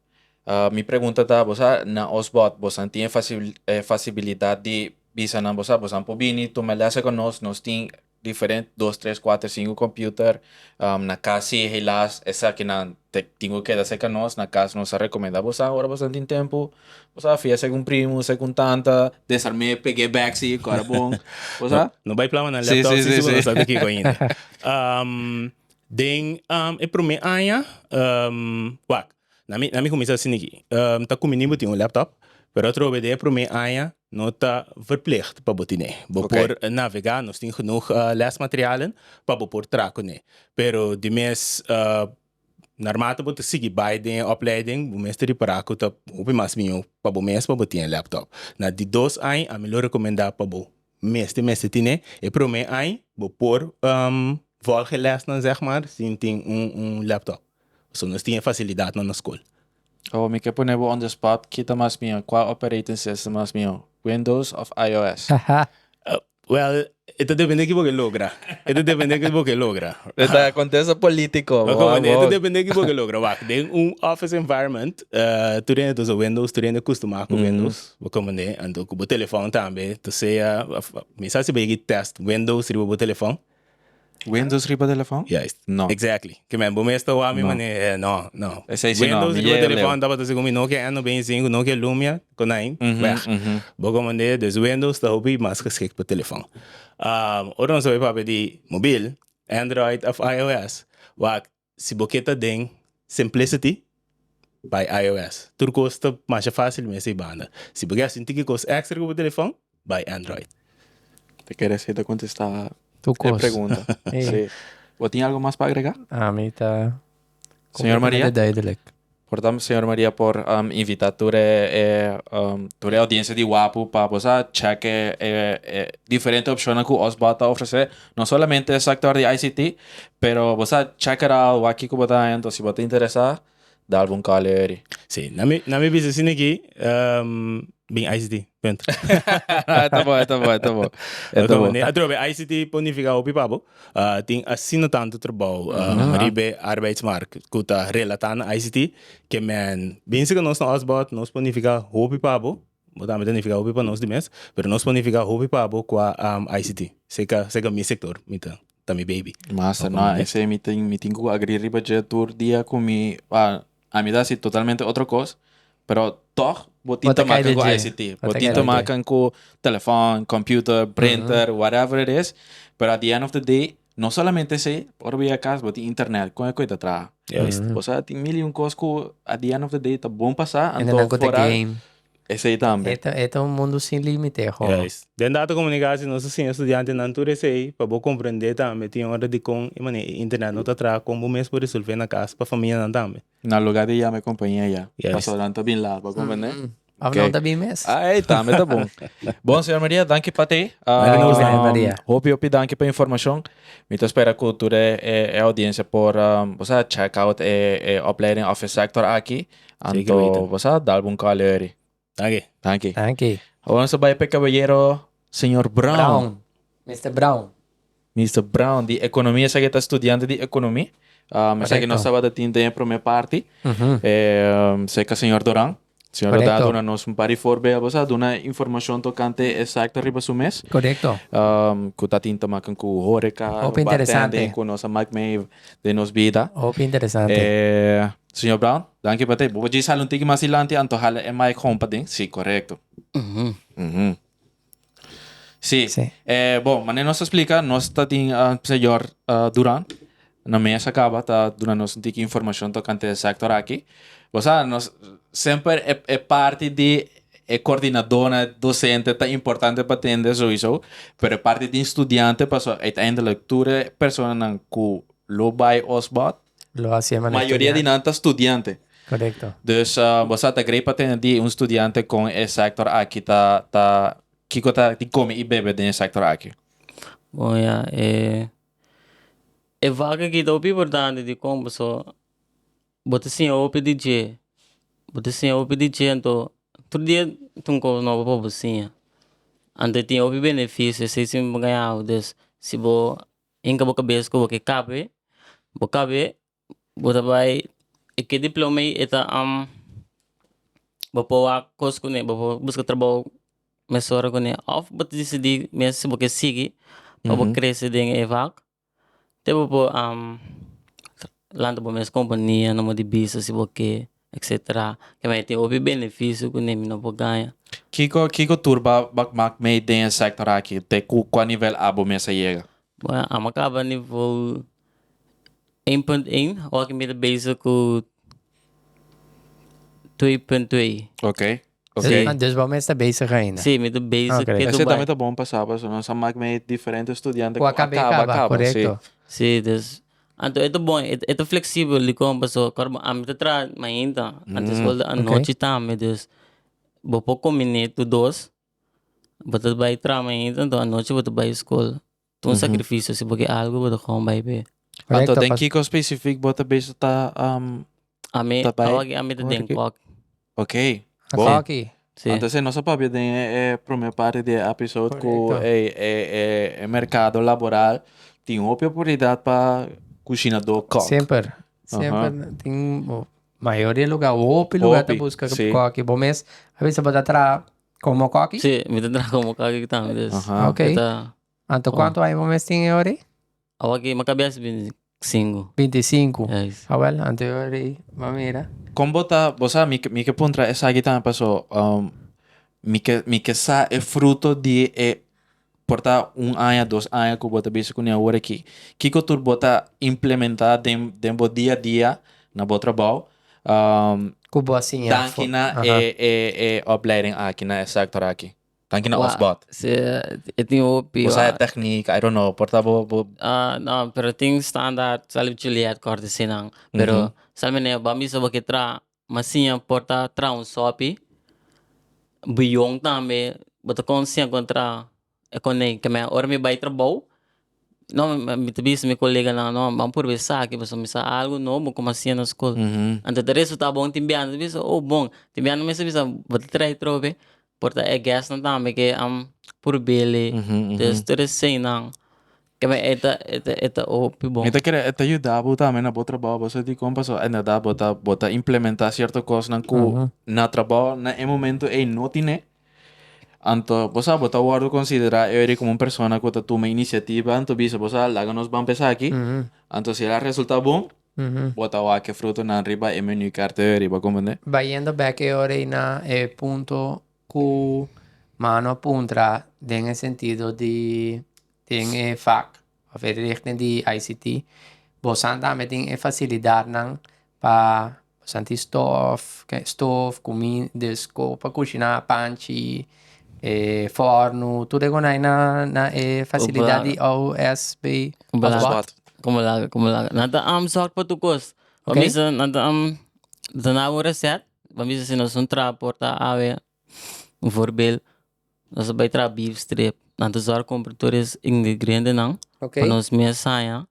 Speaker 1: mi pregunta ta bo sa na osbod boso tin e fasibilidat di bisa nan bo sa boso por bini tuma lès ku nos nos tin diferente dos tres kuater sinku computer na kas si helaas esakinan te tin ku keda serka nos na kas nos a rekomendá bo sa ora boso tin tempu bo sa fia serka un primu serka un tanta desarm'é peg'é bèk si ku ora bon bo sa.
Speaker 11: No bai plama nan laptop si si bo no sa di kiko ainda. Den e promé aña wak na mi na mi kuminsá asina aki ta kuminí bo tin un laptop pero atrobe den e promé aña No ta verplicht pa bo tine. Bo por navega, nos tin genoeg lesmaterialen pa bo por traha kuné. Pero di mes naarmate bo ta sigui bai den e opleiding, bo mes ta ripará ku ta hopi mas mihó pa bo mes pa bo tin e laptop. Na di dos aña ami lo rekomendá pa bo mester mester tine. E promé aña bo por. volg e lesnan zeg maar sin tin un un laptop. So nos tin e facilidadnan na skol.
Speaker 1: Oh, mi ke pone bo on the spot, ki ta mas mihó? Kua operating system mas mihó? Windows of iOS?
Speaker 11: Well, e ta depende ki bo ke logra. E ta depende ki bo ke logra.
Speaker 1: E ta contesta politico.
Speaker 11: Bo comprende? E ta depende ki bo ke logra. Wak, den un office environment, tur hende ta usa Windows, tur hende custumá ku Windows. Bo comprende? Anto ku bo telefòn tambe, ta sea, mi sa si bo yega test Windows riba bo telefòn.
Speaker 1: Windows riba telefon?
Speaker 11: Juist.
Speaker 1: No.
Speaker 11: Exactly. Ke men bo mes ta wak mi
Speaker 1: No.
Speaker 11: mane, eh, no, no.
Speaker 1: Esei si no,
Speaker 11: Windows
Speaker 1: mi
Speaker 11: riba
Speaker 1: yega
Speaker 11: telefon
Speaker 1: leu.
Speaker 11: tabata segun mi Nokia N95, Nokia Lumia, konijn,
Speaker 1: Mhm,
Speaker 11: weg.
Speaker 1: mhm.
Speaker 11: Bo komand'é, dus Windows ta hopi mas geschikt pa telefon. Ora nos a bai papia di mobil, Android of iOS, wak, si bo ke ta den simplicity, bai iOS. Tur kos ta masha fácil mes ei banda. Si bo ke hasi un tiki kos extra ku bo telefon, bai Android.
Speaker 1: Te kere si ta contesta
Speaker 2: Tu
Speaker 1: e
Speaker 2: kos.
Speaker 1: pregunta.
Speaker 2: Hey.
Speaker 1: Sí. Bo tin algo mas pa agrega?
Speaker 2: Ami ta
Speaker 1: Señor Maria?
Speaker 2: completamente duidelijk.
Speaker 1: Por tanto, señor Maria por um, invita tur e, e, um, tur e audiencia di Wapu pa bo sa check e, e, e diferente opcionnan ku Osbot ta ofrece. No solamente e sector di ICT, pero bo sa check it out, wak kiko bo ta haña, entonces si bo ta interesa, Dal bo un call eri.
Speaker 11: Sí, na mi, na mi bisa asina aki, um, bin ICT, punt.
Speaker 1: Ta bo, ta bo, ta bo. E ta bo.
Speaker 11: Atrobe, ICT por nifica hopi pa bo. Uh, tin asina tanto trabou um, riba e arbeidsmarkt ku ta relata na ICT, ke men bin sika nos na Osbot, nos por nifica hopi pa bo. Bo tambe ta nifica hopi pa nos di mes, pero nos por nifica hopi pa bo kua um, ICT. Seka, seka mi sector, mi ta. ta mi baby.
Speaker 1: Master, no, ese mi tin, mi tin ku agree riba dje tur dia ku mi, ah, ami ta hasi totalmente otro kos, pero tog bo tin
Speaker 2: Bo ta
Speaker 1: te
Speaker 2: kai
Speaker 1: maken
Speaker 2: den
Speaker 1: ku
Speaker 2: dje.
Speaker 1: ICT.
Speaker 2: Bo
Speaker 1: Bo
Speaker 2: ta
Speaker 1: tin
Speaker 2: kai
Speaker 1: te
Speaker 2: den dje.
Speaker 1: maken ku telefòn, computer, printer, whatever it is, pero at the end of the day, no solamente esei, ora bo yega kas bo tin internet, kon e koe ta traha?
Speaker 11: Juist.
Speaker 1: Bo sa tin mil y un kos ku at the end of the day ta bon pasá,
Speaker 2: En
Speaker 1: anto
Speaker 2: nan ku ta
Speaker 1: foral
Speaker 2: game.
Speaker 1: Esei tambe.
Speaker 2: E ta, e ta un mundu sin límite, ho.
Speaker 11: Juist. Den data komunikasie nos ta siña studiantenan tur esei pa bo komprendé tambe tin ora dikon e manera e internet no ta traha kon bo mes por resolvé na kas pa famianan tambe.
Speaker 1: Na lugar di yama e kompania ya.
Speaker 11: Juist.
Speaker 1: Pasobra nan ta bin laat, bo komprendé?
Speaker 2: Of nan ta bin mes.
Speaker 1: Ai, tambe ta bon. Bon, señor Maria, danki pa te.
Speaker 2: Danki, señor Maria.
Speaker 1: Hopi, hopi danki pa informashon. Mi ta spera ku tur e, e audiencia por, bo sa, check out e, e opleiding of e sector aki.
Speaker 11: Zeker
Speaker 1: Anto,
Speaker 11: weten.
Speaker 1: bo sa, dal bo un call eri.
Speaker 11: Danki.
Speaker 1: Danki.
Speaker 2: Danki.
Speaker 1: Awor nos ta bai pa e caballero señor Brown.
Speaker 2: Brown. Mister Brown.
Speaker 1: Mister Brown di economia, esaki ta studiante di economia. Esaki nos
Speaker 2: Correcto.
Speaker 1: tabata tin den e prome parti. Cerca señor Doran. Señor Doran
Speaker 2: Correcto.
Speaker 1: duna nos un par di voorbeeld, bo sa, duna informacion tocante e sector riba su mes.
Speaker 2: Correcto.
Speaker 1: Cu ta tin te maken cu horeca,
Speaker 2: Hopi interesante.
Speaker 1: bartending, cu nos a mak mee den nos bida.
Speaker 2: Hopi interesante.
Speaker 1: Señor Brown, danki pa te. Bo por djis hala un tiki mas dilanti anto hala e mic home paden? Sí, correcto. Mhm. Sí.
Speaker 2: Sí.
Speaker 1: Bon, manera nos a splika, nos ta tin señor Duran na mesa kaba ta duna nos un tiki informashon tokante e sektor aki. Bo sa, nos semper e e parti di e koordinadónan, e dosente ta importante pa tende souiso, pero e parti di studiante pasobra uiteindelijk tur e personanan ku lo bai Osbod,
Speaker 2: Lo hasi e manera
Speaker 1: mayoria di
Speaker 2: estudiante.
Speaker 1: nan ta studiante.
Speaker 2: Correcto.
Speaker 1: Dus bo sa ta great pa tende di un studiante kon e sector aki ta ta kiko ta di come i bebe den e sector aki.
Speaker 12: Bon ya e e vak aki ta hopi importante dikon paso bo ta siña hopi di dje bo ta siña hopi di dje anto tur dia tin un kos nobo pa bo siña anto e tin hopi benefisio esei si bo gaña awe dus si bo Hinka bo kabes ku bo ke kabe, bo kabe bo ta bai e ke diploma ei e ta bo por wak kos kuné, bo por buska trabou mesora kuné òf bo ta disidí mes si bo ke sigui pa bo krese den e vak te bo por lanta bo mes kompania nomo di bisa si bo ke. Etcetera. Ke mei tin hopi benefisio ku mi no por gaña.
Speaker 1: Kiko kiko tur ba ba mak mei den e sektor aki te ku kua nivel abo mes a yega?
Speaker 12: Bueno, amo a kaba nivel 1.1, awor mi ta bezig ku 2.2.
Speaker 1: Ok, ok.
Speaker 12: Sí.
Speaker 2: Dus bo mes ta bezig ainda?
Speaker 12: Sí, mi ta bezig
Speaker 2: Ok.
Speaker 12: ketu
Speaker 1: Ese
Speaker 12: bai.
Speaker 1: tambe ta bon pa sa pasobra nos a mak mei diferente studiante
Speaker 2: Ku
Speaker 1: ku
Speaker 2: a
Speaker 1: a
Speaker 2: kaba e
Speaker 1: kaba
Speaker 2: kaba,
Speaker 1: kaba, sí.
Speaker 2: korekto.
Speaker 12: Sí, dus Anto e ta bon, e ta fleksibel dikon pasobra kor bo ami ta traha mainta, antes skol ta anochi tambe, dus bo por kombiné tur dos, bo ta bai traha mainta anto anochi bo ta bai skol. Ta un sacrificio si bo ke algo bo ta gewoon bai p'e.
Speaker 1: Anto den kiko specifiek bo ta bezig ta
Speaker 12: Ami
Speaker 1: ta bai?
Speaker 12: awor aki ami ta den kok.
Speaker 1: Ok, bon.
Speaker 2: Koki.
Speaker 12: Si.
Speaker 1: Anto esei nos a papia den e prome parti di e episode ku e e merkado laboral tin hopi oportunidat pa kushinadó kok.
Speaker 2: Semper, semper tin mayoria lugar, hopi lugar ta buska koki. Bo mes a bisa bo ta traha komo koki?
Speaker 12: Si, mi ta traha komo koki tambe dus.
Speaker 2: Ok. Anto kuantu aña bo mes tin e ora ei?
Speaker 12: Awor ki mi a kabia 25.
Speaker 2: 25?
Speaker 12: Yes.
Speaker 2: Awel, anto e ora ei bo a mira.
Speaker 1: Kon bo ta, bo sa mi mi ke puntra esaki tambe paso mi ke mi ke sa e fruto di e por ta un aña dos aña ku bo ta bisa kuné awor aki. Kiko tur bo ta implementa den den bo dia a dia na bo trabou
Speaker 2: Ku bo a siña
Speaker 1: danki na e e e opleiding aki na e sector aki? Danki na Osbot.
Speaker 12: Si, e tin hopi.
Speaker 1: Bo sa e techniek, I don't know, por ta bo bo.
Speaker 12: Ah, no, pero tin standaard, sal Juliet korte sinan. Pero sal mene bo a misa bo ke tra, ma siña por ta tra un sopi, buyon tambe, bo ta kon siña kon tra e konei. Ke men ora mi bai trabou, no, mi ta bisa mi koleganan, no, ban purba esaki pasobra mi sa algu nobo ku mi a siña na skol. Anto ta resulta bon tin biaha, mi ta bisa, oh bon, tin biaha mi mester bisa bo ta traha atrobe. Por ta e guestnan tambe ke por bele. Dus tur eseinan ke men e ta e ta e ta hopi bon.
Speaker 1: Mi ta kere e ta yuda bo tambe na bo trabou bo sa dikon pasobra inderdat bo ta bo ta implementa sierto kosnan ku na trabou na e momento ei no tine. Anto bo sa bo ta wòrdu konsiderá e ora komo un persona ku ta tuma inisiativa anto bisa bo sa laga nos ban p'esaki anto si el a resultá bon Bo ta wak e frutonan riba e menukaart ei riba, comprende?
Speaker 2: Bayendo bek e ora ei na e punto ku mano a puntra den e sentido di den e vak of e richting di ICT, bosan tambe tin e fasilidatnan pa bosan tin stof, stof, kumin, dus ko pa kushiná panchi, e fòrnu, tur e konai na na e fasilidat di OSB of wat?
Speaker 12: Como laga, como laga. Nan ta am zorg pa tur kos. Pa
Speaker 2: Ok.
Speaker 12: misa nan ta am duna un reset. Pa misa si nos un traha por ta awe un voorbeeld. Nos a bai traha beef strip. Nan ta zorg kumpra tur e ingredientenan
Speaker 2: Ok.
Speaker 12: pa nos mes haña.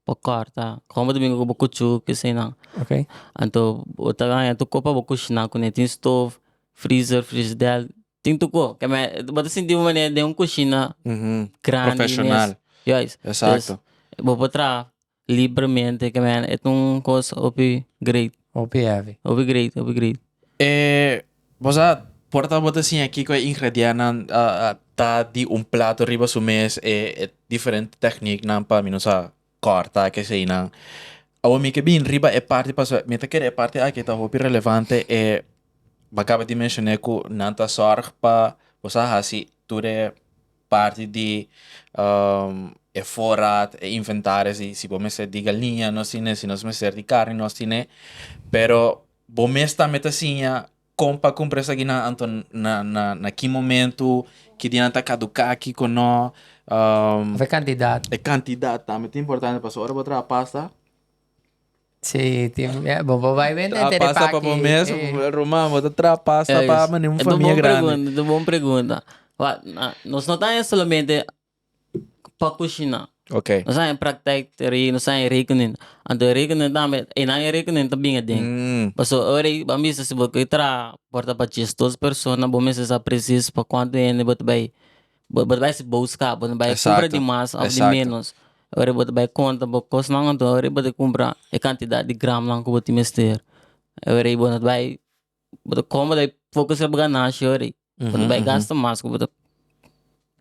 Speaker 12: Bo kòrta. Kon bo ta bin ku bo kuchú keseinan.
Speaker 2: Ok.
Speaker 12: Anto bo ta haña tur kos pa bo kushiná kuné. Tin stof, freezer, frisdèl, tin tur kos. Ke men bo ta sinti bo manera den un kushina grandi mes.
Speaker 1: Profeshonal.
Speaker 12: Juist.
Speaker 1: Esakto.
Speaker 12: Dus bo por traha libremente. Ke men e ta un kos hopi great.
Speaker 2: Hopi heavy.
Speaker 12: Hopi great, hopi great.
Speaker 1: E bo sa por ta bo ta siña kiko e ingredientnan ta di un plato riba su mes e diferente tekniknan pa mi no sa kòrta keseinan. Awor mi ke bin riba e parti pasobra mi ta kere e parti aki ta hopi relevante e bo a kaba di menshoné ku nan ta sòrg pa bo sa hasi tur e parti di e voorraad, e inventaris di si bo mester di galiña nos tine, si nos mester di karni nos tine, pero Bo mes tambe ta siña kon pa kumpra esakinan, anto na na na ki momentu, ki dia nan ta kaduká, kiko no.
Speaker 2: Of e kantidat.
Speaker 1: E kantidat tambe ta importante pasobra ora bo traha pasta.
Speaker 2: Sí, tin, bo por bai bende
Speaker 1: Traha
Speaker 2: henter e
Speaker 1: pasta pa bo
Speaker 2: paki.
Speaker 1: mes, ruman, bo ta traha pasta pa manera un famia grandi.
Speaker 12: E ta bon pregunta, e ta bon pregunta. Wak, nos no ta haña solamente pa kushiná.
Speaker 1: Ok.
Speaker 12: Nos haña praktijk teorie, nos haña rekening. Anto e rekening tambe, einan e rekening ta bin aden. Pasobra ora ei bo a bisa si bo ke traha por ta pa diesdos persona bo mester sa presis pa kuantu hende bo ta bai, bo ta bai hasi boskap, bo no bai kumpra di mas òf di ménos. Ora bo ta bai konta bo kosnan anto ora bo ta kumpra e kantidat di gramnan ku bo tin mester. Ora ei bo no ta bai, bo ta komo ta focus riba ganashi ora ei. Bo ta bai gasta mas ku bo ta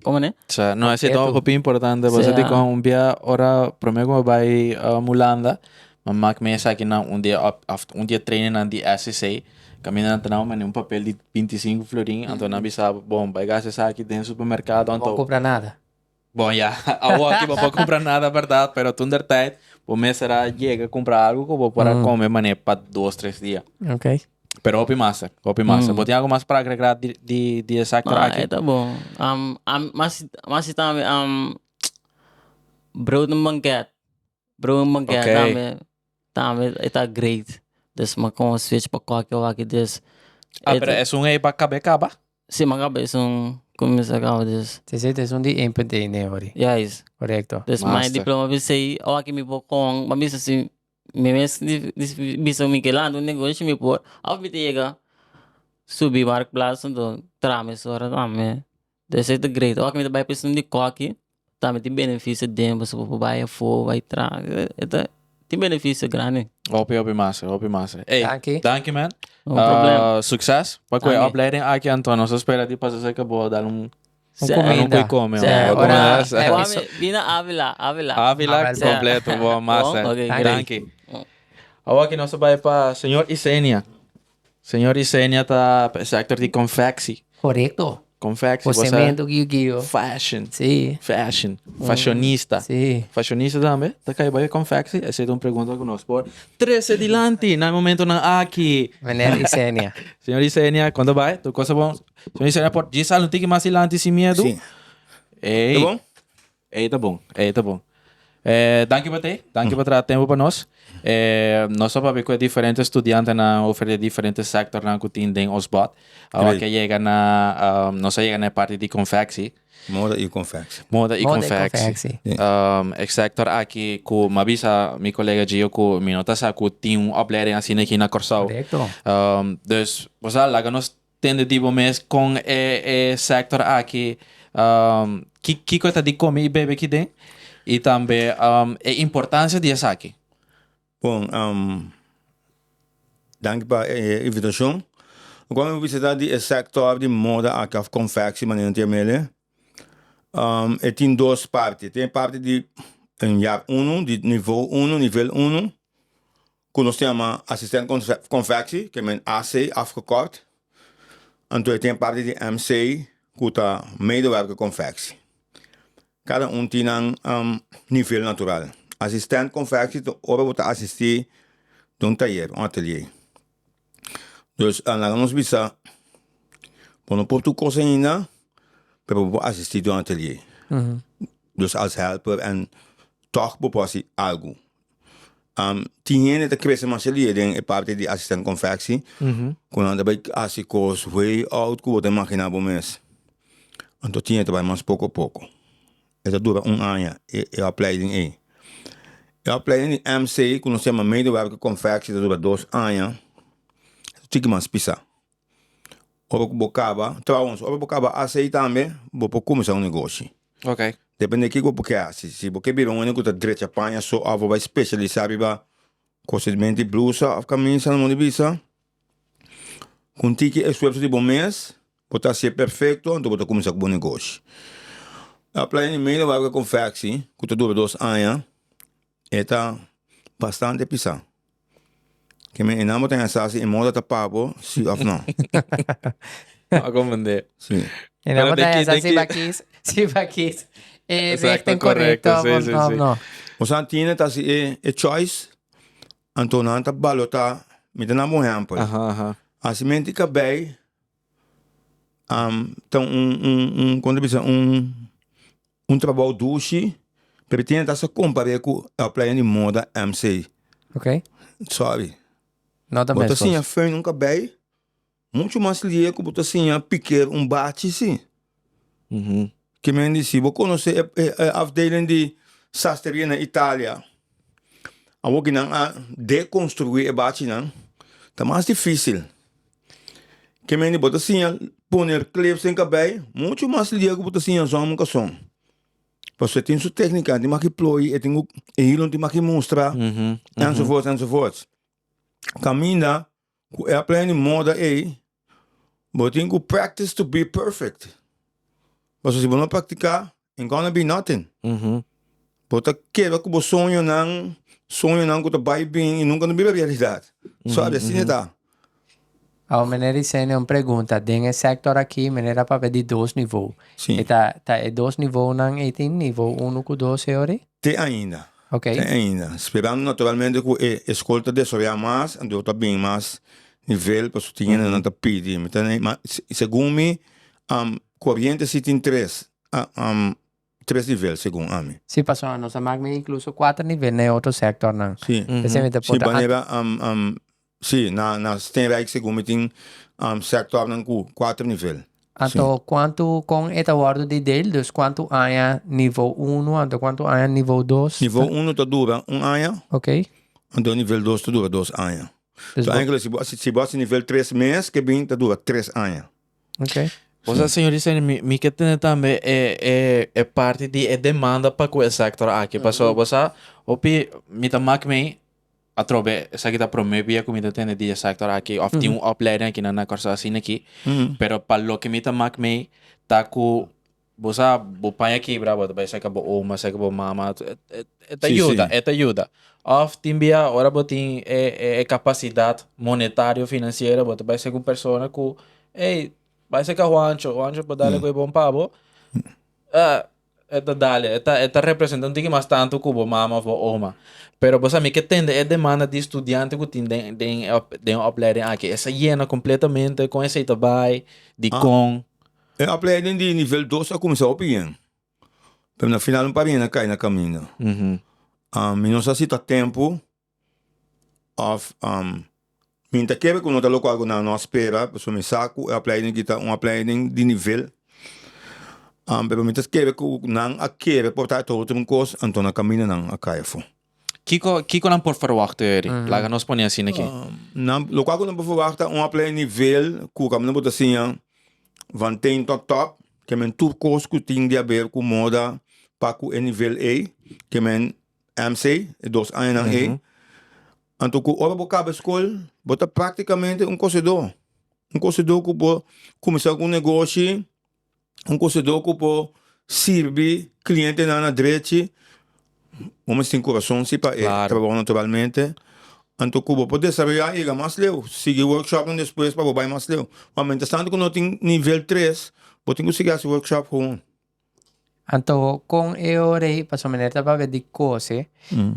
Speaker 12: Como ne?
Speaker 1: Sa, no, ese ta hopi importante. Bo sa di kon un bia ora prome ku mi bai um, Hulanda, mi mak mi esaki nan un dia op, of un dia training nan di SCC. Kaminda nan ta nan manda un papel di 25 florin, anto nan bisa bon, bai gasta esaki den supermerkado,
Speaker 2: Bo
Speaker 1: anto
Speaker 2: kumpra nada.
Speaker 1: Bon ya, awor aki bo por kumpra nada berdad, pero toen der tijd bo mester a yega kumpra algo ku bo por a kome manera pa dos, tres dia.
Speaker 2: Ok.
Speaker 1: Pero hopi master, hopi master. Bo tin algo mas pa agregar di di di e sector
Speaker 12: Ah,
Speaker 1: aki?
Speaker 12: e ta bon. Um, am, mas, mas si tambe, um, brood en banket. Brood en banket
Speaker 1: Ok.
Speaker 12: tambe, tambe e ta great. Dus mi a kon switch pa koki awor aki, dus
Speaker 1: Ah,
Speaker 12: e
Speaker 1: pero
Speaker 12: ta-
Speaker 1: esun ei pa kabe kaba?
Speaker 12: Si, mi a kaba esun kuminsá kaba dus.
Speaker 2: Si, si, esun di 1.1 ne ori.
Speaker 12: Juist.
Speaker 2: Korekto.
Speaker 12: Dus my diploma bisa awor aki mi por kon, mi a bisa si mi mes bisa mi ke lanta un negoshi mi por, of mi ta yega subi marktplaats anto traha mesora tambe. Dus esei ta great. Awor ki mi ta bai pa esun di koki tambe tin benefisio den pasobra bo por bai afó bai traha e ta tin benefisio grandi.
Speaker 1: Hopi hopi master hopi master. Ey
Speaker 2: Danki.
Speaker 1: danki man.
Speaker 12: No problem.
Speaker 1: Succes pa cu e
Speaker 12: Danki.
Speaker 1: opleiding aki anto nos ta spera di pasa cerca bo dal un
Speaker 2: Un
Speaker 12: Sè.
Speaker 1: un
Speaker 2: cuminda.
Speaker 1: koe come.
Speaker 12: Sè.
Speaker 1: Un
Speaker 2: Ora,
Speaker 1: comida, sè.
Speaker 2: episo-
Speaker 12: Kwame, bina Avila, Avila.
Speaker 1: Avila
Speaker 2: Avila.
Speaker 1: completo bo master.
Speaker 12: Bon, ok,
Speaker 2: Danki.
Speaker 1: Danki. Awor aki nos ta bai pa señor Isenia. Señor Isenia ta sector di confectie.
Speaker 2: Correcto.
Speaker 1: Confectie, bo sa.
Speaker 2: Cocemento guio guio.
Speaker 1: Fashion.
Speaker 2: Sí.
Speaker 1: Fashion. Fashionista.
Speaker 2: Sí.
Speaker 1: Fashionista tambe. Ta kai bai confectie? Esei ta un pregunta ku nos por trese dilanti na e momentonan aki.
Speaker 2: Meneer Isenia.
Speaker 1: Señor Isenia, kon ta bai? Tur cosa bon? Señor Isenia por djis sali un tiki mas dilanti sin miedu?
Speaker 8: Sí.
Speaker 1: Ey.
Speaker 8: Ta bon?
Speaker 1: Ey ta bon, ey ta bon. Eh, danki pa te, danki pa traha tempo pa nos. Eh, nos a papia ku e diferente studiantenan over di e diferente sectornan ku tin den Osbod. Awor
Speaker 8: Great.
Speaker 1: ke yega na, um, nos a yega na e parti di confectie.
Speaker 8: Moda i confectie.
Speaker 1: Moda i
Speaker 2: Moda i
Speaker 1: confectie.
Speaker 2: confectie.
Speaker 1: Um, e sector aki ku mi a bisa mi kolega Gio ku mi no ta sa ku tin un opleiding asina aki na Kòrsou.
Speaker 2: Korekto.
Speaker 1: Um, dus, bo sa, laga nos Tende di bo mes kon e e sector aki um, ki kiko ta di come i bebe ki den i tambe um, e importancia di esaki.
Speaker 8: Bon, um, danki pa e invitacion. Lokual mi bisita di e sector di moda aki of confectie manera nan ta yam'el, um, e tin dos parti. Tin e parti di un jaar uno, di nivo uno, nivel uno, ku nos ta yama asistent konfeksi, ke men AC afgekort. Anto e tin e parti di MC ku ta medewerker konfeksi. Kada un tin nan nivel natural. Asistent konfeksi ta ora bo ta asistí den un tayer, un atelier. Dus laga nos bisa bo no por tur kos ainda, pero bo por asistí den un atelier. Dus als helper en tòg bo por hasi algu. Tin hende ta crece masha lie den e parti di asistent confectie. Cu nan ta bay haci cos way out cu bo ta imagina bo mes. Anto tin hende ta bay mas poco poco. E ta dura un aña e e opleiding ey. E opleiding di MC cu nos ta yama medewerker confectie ta dura dos aña. Tiki mas pisa. Ora ku bo kaba, trouwens, ora bo kaba AC tambe, bo por kuminsá un negoshi.
Speaker 1: Ok.
Speaker 8: Depende kiko bo ke hasi. Si bo ke bira un hende ku ta drecha paña so òf bo bai spesialisá riba kosementu di blusa òf kamisa, nan di bisa, ku un tiki esfuerso di bo mes, bo ta hasié perfekto, anto bo ta kuminsá ku bo negoshi. Aplai di medio wak konfeksi ku ta dura dos aña, e ta bastante pisá. Ke men e nan bo ta hesa si e moda ta pa bo, si of no.
Speaker 1: A comprende.
Speaker 8: Si.
Speaker 2: E nan
Speaker 1: Pero
Speaker 2: bo ta
Speaker 1: de ki-
Speaker 2: hesa
Speaker 1: de
Speaker 2: si
Speaker 1: ki-
Speaker 2: ba kis, si ba kis e
Speaker 1: Exacto,
Speaker 2: richting
Speaker 1: correcto,
Speaker 2: correcto
Speaker 1: sí,
Speaker 2: of
Speaker 1: sí,
Speaker 2: of
Speaker 1: sí.
Speaker 2: no.
Speaker 8: Bo sa tiene ta si e e choice, anto nan ta balota, mi ta nan bo ehempel.
Speaker 1: Aha, aha.
Speaker 8: Hasimenti kabei ta un un un kon ta bisa un Un trabou dushi, pero tin ta sa kompar'é ku e opleiding di moda MC.
Speaker 2: Ok.
Speaker 8: Sorry.
Speaker 2: No ta
Speaker 8: Bo ta
Speaker 2: meskos.
Speaker 8: siña feun un kabei muchu mas lie ku bo ta siña piker un bachi si. Ke men di si bo konosé e e afdeling di sastreria na Italia, awor ki nan a dekonstruí e bachinan, ta mas difísil. Ke mende bo ta siña poner clips den kabei mucho mas lia ku bo ta siña zon un kason. Pasobra e tin su téknika, e tin maki ploi, e tin ku e hilo tin maki mustra, enzovoorts, enzovoorts. Kaminda ku e aplei di moda ei, bo tin ku practice to be perfect. Pasobra si bo no praktiká, Ain't gonna be nothing. Bo ta keda ku bo soñonan, soñonan ku ta bai bin i nunka no bira realidat. Sabi, asina e ta.
Speaker 2: Awor meneer Isenia un pregunta, den e sector aki meneer a papia di dos niveau.
Speaker 8: Sí.
Speaker 2: E ta ta e dos niveaunan ei tin niveau uno ku dos e ori?
Speaker 8: Te ainda.
Speaker 2: Ok.
Speaker 8: Te ainda. Sperando naturalmente ku e e skol ta desaroyá mas, anto ta bin mas nivel pasobra tin hendenan ta pidi. Mi ta ma segun mi Coriente si tin tres tres nivel segun ami.
Speaker 2: Si pasobra nos a mak mi incluso cuater nivel na e otro sectornan.
Speaker 8: Si.
Speaker 2: P'esei mi ta
Speaker 8: Si
Speaker 2: puntra.
Speaker 8: manera si na na Steenrijk segun mi tin sectornan cu cuater nivel.
Speaker 2: Anto kuantu kon e ta wòrdu di deel? Dus kuantu aña nivo unu anto kuantu aña nivo dos?
Speaker 13: Nivo unu ta dura un aña.
Speaker 2: Ok.
Speaker 13: Anto nivel dos ta dura dos aña.
Speaker 2: Dus
Speaker 13: So
Speaker 2: bo
Speaker 13: eigenlijk si bo si bo hasi nivel tres mes ke bin ta dura tres aña.
Speaker 2: Ok.
Speaker 1: Bo sa señor Licene mi mi ke tende tambe e e e parti di e demanda pa ku e sector aki pasobra bo sa hopi mi ta mak mei Atrobe, esaki ta prome bia ku mi ta tende di e sector aki of tin un opleiding aki nan na Kòrsou asina aki. Pero pa loke mi ta mak mei ta ku bo sa bo paña kibra bo ta bai seka bo oma, seka bo mama, e ta yuda, e ta yuda. Of tin bia ora bo tin e e kapasidat monetario finansiero bo ta bai seka un persona ku ey bai seka Juancho, Juancho por dale ku e bon pa bo. E ta dale, e ta e ta representa un tiki mas tantu ku bo mama of bo oma. Pero bo sa mi ke tende e demanda di studiante ku tin den den e den e opleiding aki. Esa yena kompletamente, kon esei ta bai, dikon?
Speaker 13: E opleiding di nivel dos a kuminsá hopi bien, pero na final un par hende a kai na kaminda. Mi no sa si ta tempu Of mi ta kere ku no ta lokual ku nan no a spera, pasobra mi sa ku e opleiding aki ta un opleiding di nivel, pero mi ta kere ku nan a kere por ta e otro un kos, anto na kaminda nan a kai afó.
Speaker 1: Kiko kiko nan por ferwagt Eri? Laga nos pone asina aki.
Speaker 13: Nan lokual ku nan por ferwagt ta un opleiding nivel ku kaminda bo ta siña van teen tot top, ke men tur kos ku tin di haber ku moda pa ku e nivel ei, ke men MC, e dos añanan ei. Anto ku ora bo kaba skol, bo ta práktikamente un kosedó. Un kosedó ku por kuminsá ku un negoshi, un kosedó ku por sirbi klientenan na drechi. Bo mester tin kurason si pa e trabou naturalmente. Anto ku bo por desaroyá i yega mas leu. Sigui workshopnan despues pa bo bai mas leu. Ma mientrastanto ku no tin nivel tres, bo tin ku sigui hasi workshop gewoon.
Speaker 2: Anto kon e ora ei, pasobra meneer ta papia di kose,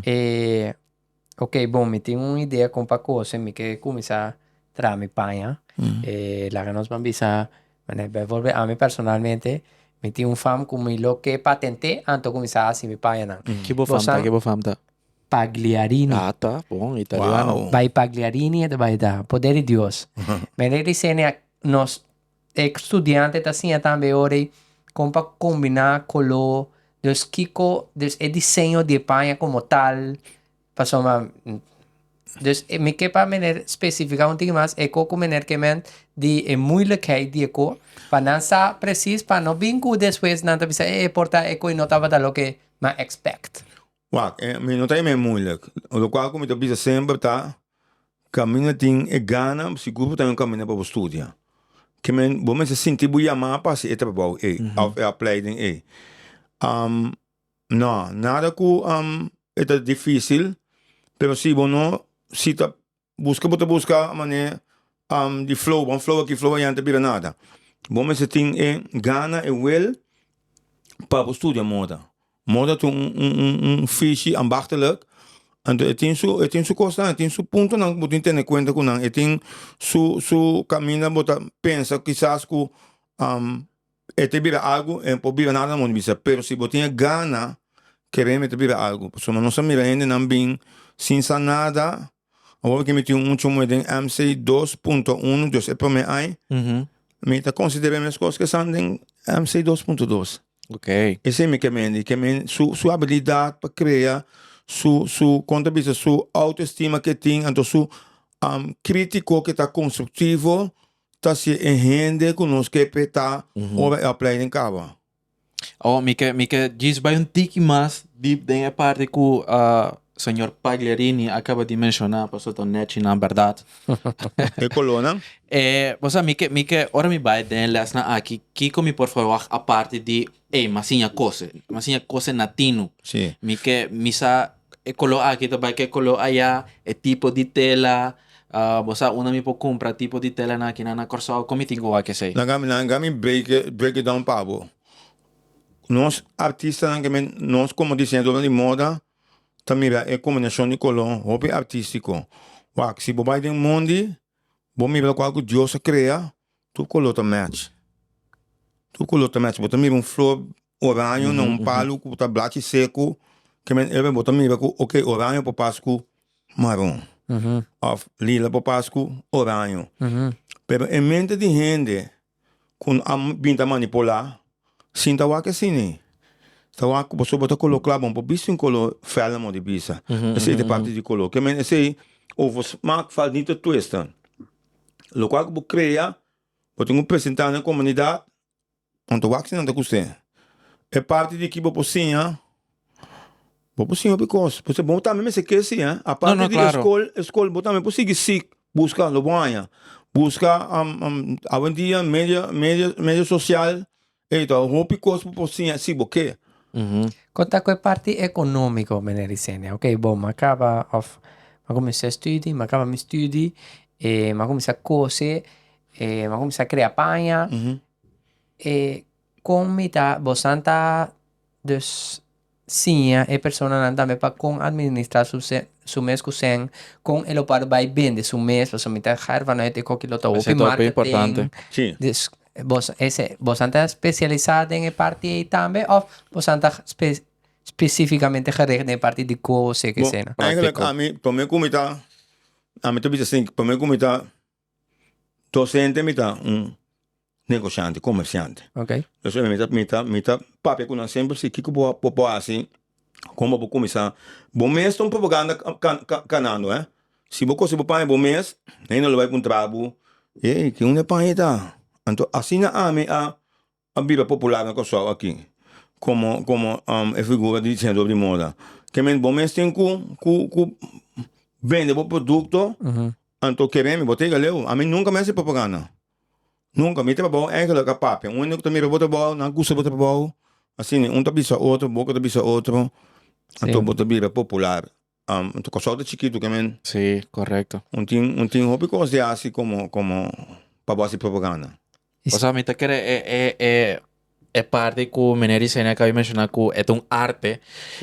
Speaker 2: e ok bon mi tin un idea kon pa kose, mi ke kuminsá traha mi paña, e laga nos ban bisa, meneer bijvoorbeeld ami personalmente mi tin un fam ku mi lo ke patent'é anto kuminsá hasi mi pañanan.
Speaker 1: Ki bo fam ta? Ki bo fam ta?
Speaker 2: Pagliarini.
Speaker 1: Ah ta, bon, italiano.
Speaker 2: Bai Pagliarini e ta bai ta, poder di Dios. Meneer Licenia nos E studiante ta siña tambe ora ei kon pa kombiná koló, dus kiko, dus e diseño di e paña komo tal, pasobra dus mi ke pa mener spesifiká un tiki mas e ko ku mener ke men di e moeilijkheid di e ko, pa nan sa presis pa no bin ku despues nan ta bisa e por ta e ko i no tabata loke mi a expect.
Speaker 13: Wak, mi no ta yama e moeilijk, lokual ku mi ta bisa semper ta Kaminda tin e gana, sigur bo ta un kaminda pa bo studia. Ke men, bo mester sinti bo yamá pa hasi e trabou ei, òf e opleiding ei. No, nada ku e ta difísil, pero si bo no, si ta buska bo ta buska manera di flow, ban flow aki, flow aya, no ta bira nada. Bo mester tin e gana, e wil pa bo studia moda. Moda ta un un un fishi ambachtelijk, anto e tin su e tin su kosnan, e tin su puntonan ku bo tin tene kuenta ku nan, e tin su su kaminda bo ta pensa kisas ku e ta bira algu, e por bira nada moda bisa, pero si bo tin e gana kere mi ta bira algu, pasobra nos a mira hendenan bin sin sa nada, awor ke mi tin un mucha muhé den MC dos punto uno, dus e prome ai, mi ta konsider'é meskos ke esnan den MC dos punto dos.
Speaker 1: Ok.
Speaker 13: Esei mi ke mende, ke men su su habilidad pa crea, su su kon ta bisa su autoestima ke tin, anto su critico ke ta constructivo ta haci e hende ku nos ke p'e ta ora e opleiding kaba.
Speaker 1: Oh, mi ke mi ke djis bai un tiki mas diep den e parti ku señor Pagliarini a kaba di menshoná, pasobra ta nechi nan bèrdat.
Speaker 13: E kolónan?
Speaker 1: E, bo sa, mi ke, mi ke, ora mi bai den e lèsnan aki, kiko mi por ferwagt aparte di, ey, m'a siña kose, m'a siña kose na tinu.
Speaker 13: Sí.
Speaker 1: Mi ke, mi sa e koló aki ta bai ku e koló ayá, e tipo di tela, bo sa unda mi por kumpra tipo di telanan aki nan na Kòrsou, kon mi tin ku wak esei?
Speaker 13: Laga mi, laga mi break it, break it down pa bo. Nos artistanan ke men, nos komo diseñadornan di moda ta mira e kombinashon di koló hopi artístiko. Wak, si bo bai den mondi, Bo mira lokual ku Dios a krea, tur koló ta match. Tur koló ta match. Bo ta mira un flor oraño na un palu ku ta blachi seku, ke men ebe bo ta mira ku oke oraño por pas ku maron òf lila por pas ku oraño. Pero e mente di hende. Ku a bin ta manipulá sin ta wak asina. Ta wak ku boso bo ta koló kla bon por bisti un koló fèl mo di bisa. Esei ta parti di koló. Ke men esei over smaak valt niet te twisten. Lokual ku bo krea bo tin ku presentá na komunidat Anto wak si nan ta kust'é. E parti di ki bo por siña, bo por siña hopi kos. Pasobra bo tambe mester ke siña. Aparte
Speaker 1: No, no,
Speaker 13: di e
Speaker 1: klaro.
Speaker 13: skol, e skol bo tambe por sigui sik, buska lo bo haña. Buska awendia media, media, media sosial, ey ta hopi kos bo por siña si bo ke.
Speaker 2: Kon ta ku e parti ekonómiko, meneer Isenia? Oké, bo, mi a kaba òf mi a kuminsá studi, mi a kaba mi studi, mi a kuminsá kose, mi a kuminsá krea paña. E kon mi ta bosan ta dus siña e personanan tambe pa kon administra su se su mes ku sen kon e lo por bai bende su mes pasobra mi ta gaar vanuit e koki lo ta hopi
Speaker 1: Esei ta hopi
Speaker 2: marketing
Speaker 1: importante.
Speaker 13: Sí.
Speaker 2: dus bos ese bosan ta spesialisá den e parti ei tambe òf bosan ta spe spesífikamente gericht den e parti di kose
Speaker 13: Bo,
Speaker 2: esei nan?
Speaker 13: eigenlijk
Speaker 1: Práktiko.
Speaker 13: ami promé ku mi ta ami ta bisa asin promé ku mi ta docente mi ta un negociante, comerciante.
Speaker 2: Ok.
Speaker 13: Dus mi ta, mi ta, mi ta papia ku nan semper si kiko bo bo por hasi, kon bo por kuminsá. Bo mes ta un propaganda ka ka kanando eh. Si bo kose bo paña bo mes, hende lo bai puntra bo, ey ki unda e paña ta? Anto asina ami a a bira popular na Kòrsou aki komo komo e figura di diseñador di moda. Ke men bo mes tin ku ku ku bende bo produkto, anto kere mi bo ta yega leu. Ami nunka mi a hasi propaganda. Nunka. Mi trabou eigenlijk a papia. Un hende ku ta mira bo trabou, nan gusta bo trabou, asina un ta bisa otro, boka ta bisa otro, anto bo ta bira popular. Anto Kòrsou ta chikitu ke men.
Speaker 1: Sí, korekto.
Speaker 13: Un tin un tin hopi kos di hasi komo komo pa bo hasi propaganda.
Speaker 1: Osea mi ta kere e e e e parti ku meneer Yesenia a kaba di menshoná ku e ta un arte,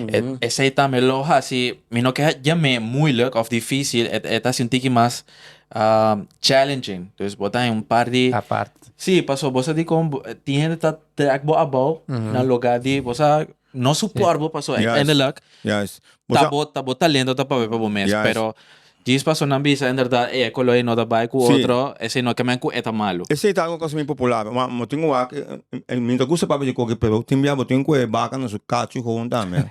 Speaker 1: e esei tambe lo hasi mi no ke yam'é moeilijk òf difísil e e ta hasi un tiki mas challenging. Dus bo ta haña un par di
Speaker 2: Apart.
Speaker 1: Sí, pasobra bo sa dikon tin hende ta trèk bo abou na lugá di bo sa No support bo paso uiteindelijk
Speaker 13: Juist.
Speaker 1: ta bo ta bo talento ta papia pa bo mes pero djis paso nan bisa inderdaad ey e color ey no ta bay cu otro esey no ke men cu e ta malo.
Speaker 13: Esey ta algo cosa mi popular ma bo tin cu wak mi ta gusta papia di koki pero tin bia bo tin cu e baka na su cacho gewoon tambe.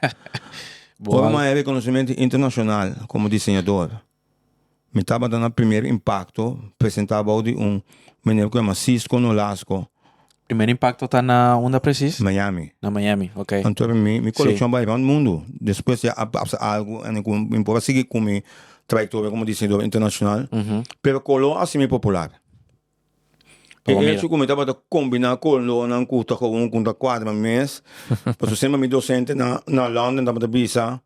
Speaker 13: Ora mi a haya reconocimento internacional como diseñador. Mi tabata na Primer Impacto presenta bou di un meneer ku yama Cisco Nolasco.
Speaker 1: Primer Impacto ta na unda precies?
Speaker 13: Miami.
Speaker 1: Na Miami, ok.
Speaker 13: Anto mi mi kolekshon bai rònt mundu. Despues ya a pasa algu en ku mi por a sigui ku mi trayektoria komo diseñador internashonal. Pero koló a hasi mi popular. E hecho ku mi tabata kombiná kolónan ku ta gewoon ku ta kuadra mes. Pasobra semper mi dosente na na London tabata bisa,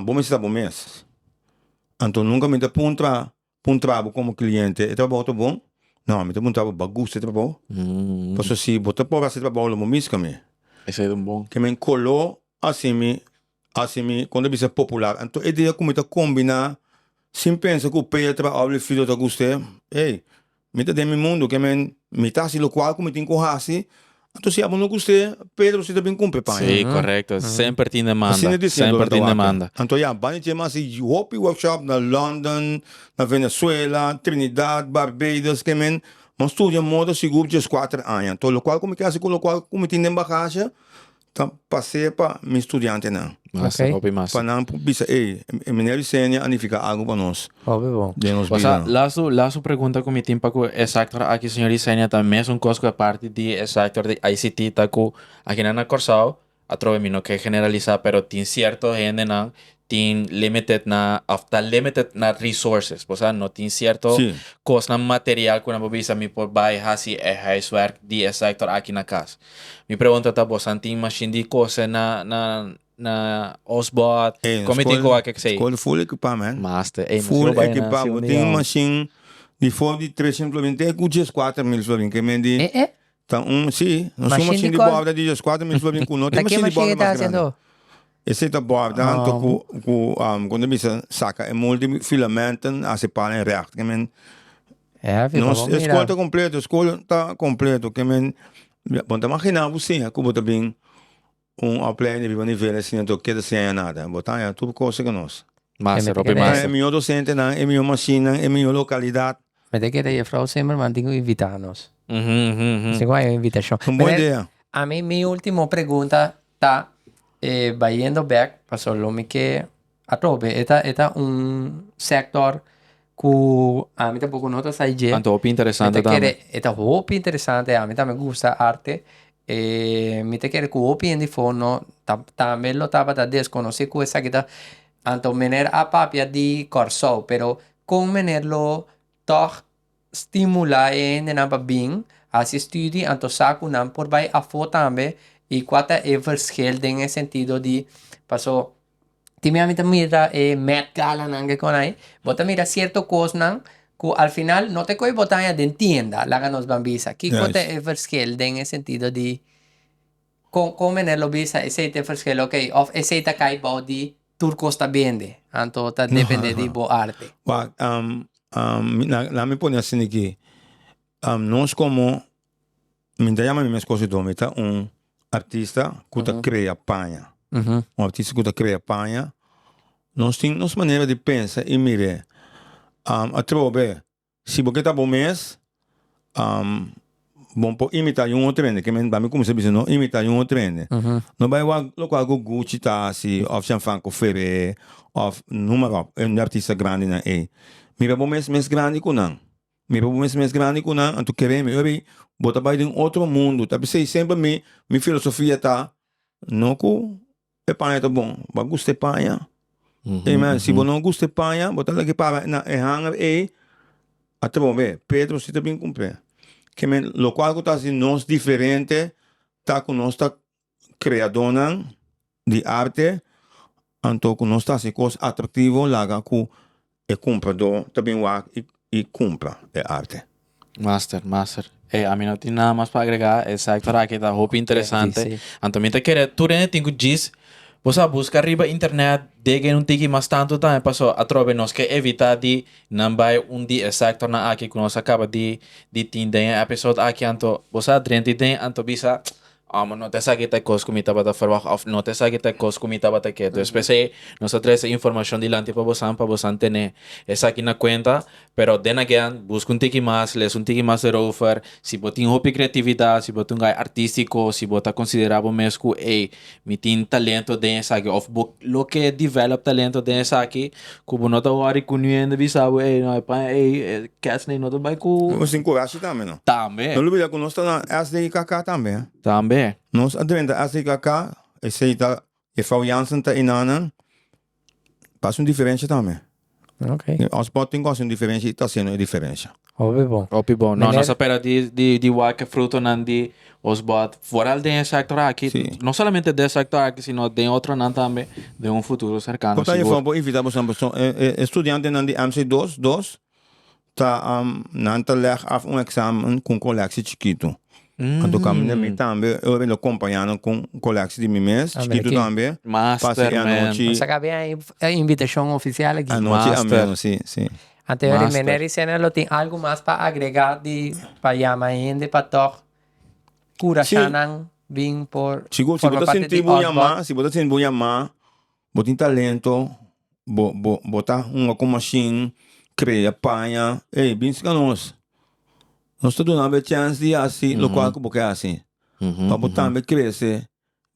Speaker 13: Bo mester ta bo mes. Anto nunka mi ta puntra puntra bo komo kliente, e trabou ta bon? No, mi ta puntra bo, bo a gusta e trabou? Pasobra si bo ta por hasi e trabou lo bo miska mi.
Speaker 1: Esei ta un bon.
Speaker 13: Ke men koló hasi mi hasi mi kon ta bisa popular. Anto e dia ku mi ta kombiná sin pensa ku Petra òf Lifido ta gust'é, ey, Mi ta den mi mundu ke men mi ta hasi lokual ku mi tin ku hasi, anto si abo no gust'é, Pedro si ta bin kumpra e paña.
Speaker 1: Sí, korekto. Semper tin demanda.
Speaker 13: Asina disiendo
Speaker 1: Semper
Speaker 13: ta
Speaker 1: tin
Speaker 13: wak.
Speaker 1: demanda.
Speaker 13: Anto ya, banda dje mi hasi hopi workshop na London, na Venezuela, Trinidad, Barbados, ke men mi a studia moda sigur dieskuater aña. Anto lokual ku mi ke hasi ku lokual ku mi tin den bagashi, Ta pas'é pa mi studiantenan.
Speaker 1: Mester,
Speaker 2: Ok.
Speaker 1: hopi mester.
Speaker 13: Pa nan por bisa, ey, e meneer Yesenia a nifiká algu pa nos
Speaker 2: Hopi bon.
Speaker 13: den nos
Speaker 1: Osea,
Speaker 13: bida.
Speaker 1: lastu, lastu pregunta ku mi tin pa ku e sector aki, señor Yesenia, ta mesun kos ku e parti di e sector di ICT ta ku akinan na Kòrsou, atrobe mi no ke generalisá, pero tin sierto hendenan tin limited na of ta limited na resources. Bo sa no tin cierto
Speaker 13: Sí.
Speaker 1: cosnan material cu nan por bisa mi por bay haci e huiswerk di e sector aki na cas. Mi pregunta ta bosan tin machine di cose na na na Osbot?
Speaker 13: Ey,
Speaker 1: Con mi tin
Speaker 13: skol,
Speaker 1: cu wak esey?
Speaker 13: skol full equipa man.
Speaker 1: Master, ey,
Speaker 13: Full
Speaker 1: nos lo bay na
Speaker 13: equipa. Bo
Speaker 1: haci un
Speaker 13: tin
Speaker 1: dia.
Speaker 13: machine di for di 300 florin te cu 14000 florin. Ke men di
Speaker 2: Eh, eh.
Speaker 13: Ta un, sí, nos un
Speaker 2: Machine
Speaker 13: machine
Speaker 2: di
Speaker 13: di
Speaker 2: kòl?
Speaker 13: bòrda di 14000 florin ku no
Speaker 2: Ta
Speaker 13: tin
Speaker 2: ke
Speaker 13: machine di
Speaker 2: machine
Speaker 13: bòrda
Speaker 2: e ta
Speaker 13: mas grandi.
Speaker 2: hasiendo?
Speaker 13: Esei ta bòrda anto
Speaker 2: Oh.
Speaker 13: ku ku kon ta bisa saka e multifilamenten hasi pala en règt. Ke men
Speaker 2: Heavy,
Speaker 13: nos
Speaker 2: pa bo
Speaker 13: e skol
Speaker 2: mira.
Speaker 13: ta kompleto, e skol ta kompleto. Ke men bo ta maginá bo siña ku bo ta bin un opleiding riba nivel asina anto keda sin haña nada. Bo ta haña tur kos ku nos.
Speaker 1: Master, hopi
Speaker 2: Kere-
Speaker 13: Ta e
Speaker 1: master.
Speaker 13: mihó dosentenan, e mihó mashinnan, e mihó lokalidat.
Speaker 2: Mi ta kere Juffrouw Zimmerman tin ku invitá nos. Nos tin ku haña un invitashon.
Speaker 13: Un bon idea.
Speaker 2: Ami mi último pregunta ta eh, bayendo bek, pasobra lo mi ke atrobe e ta e ta un sektor ku ami tampoko no ta sa dje.
Speaker 1: Anto hopi interesante
Speaker 2: Mi ta
Speaker 1: tambe.
Speaker 2: kere e ta hopi interesante, ami tambe gusta arte. E mi ta kere ku hopi hende for no ta tambe lo tabata deskonosí ku esaki ta anto mener a papia di Kòrsou, pero kon mener lo tòg stimulá e hendenan pa bin hasi studi anto sa ku nan por bai afó tambe i kua ta e verschil den e sentido di paso tin bia mi ta mira e Met Galanan ke kon ai bo ta mira sierto kosnan ku al final no ta koe bo ta haña den tienda laga nos ban bisa kiko ta e verschil den e sentido di kon kon meneer lo bisa esei ta e verschil oke òf esei ta kai bou di Tur kos ta bende, anto ta depende di bo arte.
Speaker 13: Wak, laat mi pone asina aki, nos komo, mi ta yama mi mes kosedó, mi ta un artista ku ta krea paña, un artista ku ta krea paña, nos tin nos manera di pensa i mir'é. Atrobe Si bo ke ta bo mes, bo por imita yun otro hende. Ke men mi kuminsá bisa no imita yun otro hende. No bai wak lokual ku Gucci ta hasi òf Gianfranco Ferré òf numa ròp, e artista grandinan ei. Mira bo mes mes grandi ku nan. Mira bo mes mes grandi ku nan, anto kere mi ora bo ta bai den otro mundu. Ta p'esei semper mi mi filosofia ta no ku E paña ta bon. Bo a gusta e paña? Amen. Si bo no gusta e paña, bo ta lag'e para na e hanger ei atrobe. Pedro si ta bin kumpr'é. Ke men lokual ku ta hasi nos diferente ta ku nos ta kreadónan di arte, anto ku nos ta hasi kos atraktivo laga ku E kumpradó ta bin wak i kumpra e arte.
Speaker 1: Master, master. Ey, ami no tin nada mas pa agregá. E sector aki ta hopi interesante. Anto mi ta kere tur hende tin ku djis bo sa buska riba internet, degen un tiki mas tantu tambe paso atrobe nos ke evitá di nan bai un di e sectornan aki ku nos a kaba di di tin den e episode aki. Anto bo sa drenti den anto bisa Amo no ta esaki ta e kos ku mi tabata ferwagt òf no ta esaki ta e kos ku mi tabata ke. Dus p'esei nos a trese informashon dilanti pa bosan pa bosan tene esaki na kuenta. Pero then again, buska un tiki mas, lesa un tiki mas erover. Si bo tin hopi kreatividat, si bo ta un guy artístiko, si bo ta konsiderá bo mes ku ey, mi tin talento den esaki òf bo lo ke develop talento den esaki, ku bo no ta wòri ku niun hende bisa bo ey no e paña ey, e kèsnan ey no ta bai ku.
Speaker 13: Nos tin kurashi tambe no.
Speaker 1: Tambe.
Speaker 13: No lubida ku nos ta na SDKK tambe.
Speaker 1: Tambe.
Speaker 13: Nos a drenta SDKK, esei ta Juffrouw Jansen ta enanan. Ta hasi un diferensha tambe.
Speaker 2: Ok.
Speaker 13: Ons por tin ku hasi un diferensha i ta hasiendo e diferensha.
Speaker 2: Hopi bon.
Speaker 1: Hopi bon. No,
Speaker 2: Meneer.
Speaker 1: nos a pera di di di wak e frutonan di Osbod, vooral den e sector aki.
Speaker 13: Sí.
Speaker 1: No solamente den e sector aki, sino den otronan tambe den un futuro cercano
Speaker 13: Por ta
Speaker 1: sigur.
Speaker 13: juffrouw por invita boso pasobra e e studiantenan di MC dos dos ta nan ta leg af un examen ku un koleksie chikitu. Anto kaminda mi tambe ora mi lo kompañá nan ku un koleksie di mi mes chikitu tambe.
Speaker 1: Master
Speaker 13: Pasa e
Speaker 1: man.
Speaker 13: anochi.
Speaker 2: Nos a kaba e invitashon ofisial aki.
Speaker 13: Anochi
Speaker 1: Master.
Speaker 13: ameno, si, si.
Speaker 2: Anto ora
Speaker 1: Master.
Speaker 2: meneer Isena lo tin algu mas pa agregá di pa yama hende pa tòg kurashá nan bin por
Speaker 13: Sigur, si bo
Speaker 2: forma
Speaker 13: ta
Speaker 2: parte
Speaker 13: sinti
Speaker 2: di
Speaker 13: bo yamá,
Speaker 2: Osbod.
Speaker 13: si bo ta sinti bo yamá, bo tin talento, bo bo bo ta hunga ku mashin, krea paña, ey bin sika nos. Nos ta duna bo e chèns di hasi lokual ku bo ke hasi, pa bo tambe krese,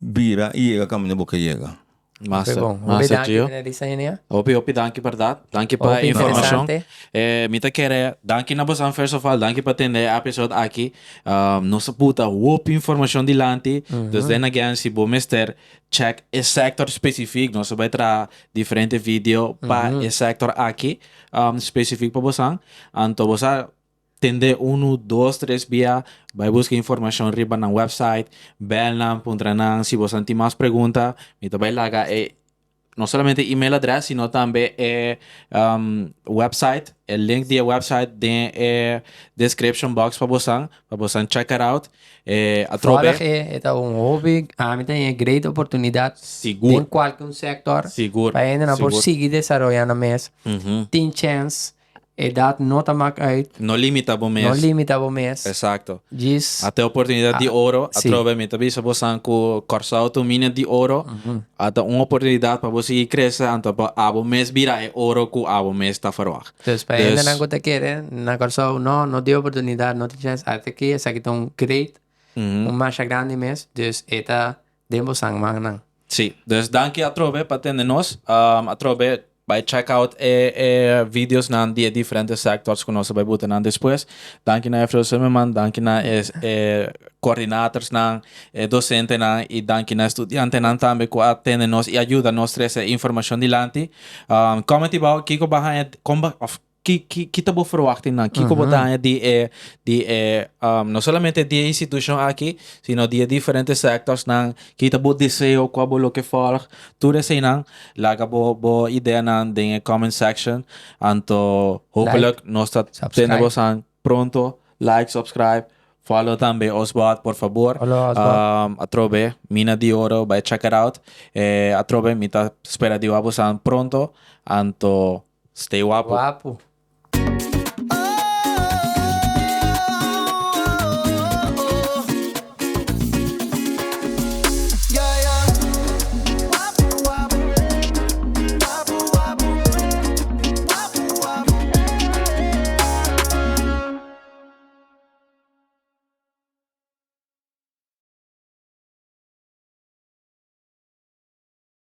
Speaker 13: bira i yega kaminda bo ke yega.
Speaker 1: Master,
Speaker 2: Hopi bon. Hopi
Speaker 1: master
Speaker 2: danki
Speaker 1: Gio.
Speaker 2: meneer Isenia.
Speaker 1: Hopi hopi danki berdad. Danki pa
Speaker 2: Hopi
Speaker 1: informacion.
Speaker 2: interesante.
Speaker 1: Eh, mi ta kere danki na bosan first of all, danki pa tende e episode aki. Um, nos a puta hopi informacion dilanti. Dus then again, si bo mester check e sector specifiek, nos a bai traha diferente video pa e sector aki, um, specifiek pa bosan. Anto bosa tende unu, dos, tres bia, bai buska informacion riba nan website, bel nan, puntra nan, si bosan tin mas pregunta, mi ta bai laga e no solamente email address, sino tambe e um, website, e link di e website den e description box pa bosan, pa bosan check it out. E atrobe.
Speaker 2: Volg e, e ta un hopi, ami ta e great oportunidad.
Speaker 1: Sigur.
Speaker 2: Den cualke un sector.
Speaker 1: Sigur.
Speaker 2: Pa hende nan por
Speaker 1: Sigur.
Speaker 2: sigui desaroya nan mes.
Speaker 1: Mm -hmm.
Speaker 2: Tin chance. Edat no ta mak uit.
Speaker 1: No limita bo mes.
Speaker 2: No limita bo mes.
Speaker 1: Exacto.
Speaker 2: Djis.
Speaker 1: Ata e oportunidad di oro.
Speaker 2: Si.
Speaker 1: Atrobe mi ta bisa bosan cu Corsou ta un mina di oro. Ata un oportunidad pa bo sigui crece anto pa abo mes bira e oro cu abo mes ta verwacht.
Speaker 2: Dus pa
Speaker 1: Dus.
Speaker 2: hendenan cu ta kere na Corsou no, no di oportunidad, no tin chance. Ata aki esaki ta un great, un masha grandi mes. Dus e ta den bosan mannan.
Speaker 1: Sí, dus danki atrobe pa tende nos. Atrobe bai check out e e videosnan di e diferente sectors ku nos a bai buta nan despues. Danki na Juffrouw Zimmerman, danki na e e coördinatorsnan, e docentenan i danki na e studiantenan tambe ku a tende nos i a yuda nos trese e informashon dilanti. Comment abou kiko bo a haña, kon bo òf Ki ki ki ta bo verwachtingnan? Kiko bo ta haña di e di e no solamente di e institushon aki, sino di e diferente sectorsnan? Ki ta bo deseo? Kua bo lo ke volg? Tur eseinan laga bo bo ideanan den e comment section. Anto hopelijk nos ta tende bosan pronto. Like, subscribe, follow tambe Osbot por fabor.
Speaker 2: Follow Osbot.
Speaker 1: Atrobe Mina di Oro bai check it out. Atrobe mi ta spera di wak bosan pronto. Anto Stay wapu.
Speaker 2: Wapu.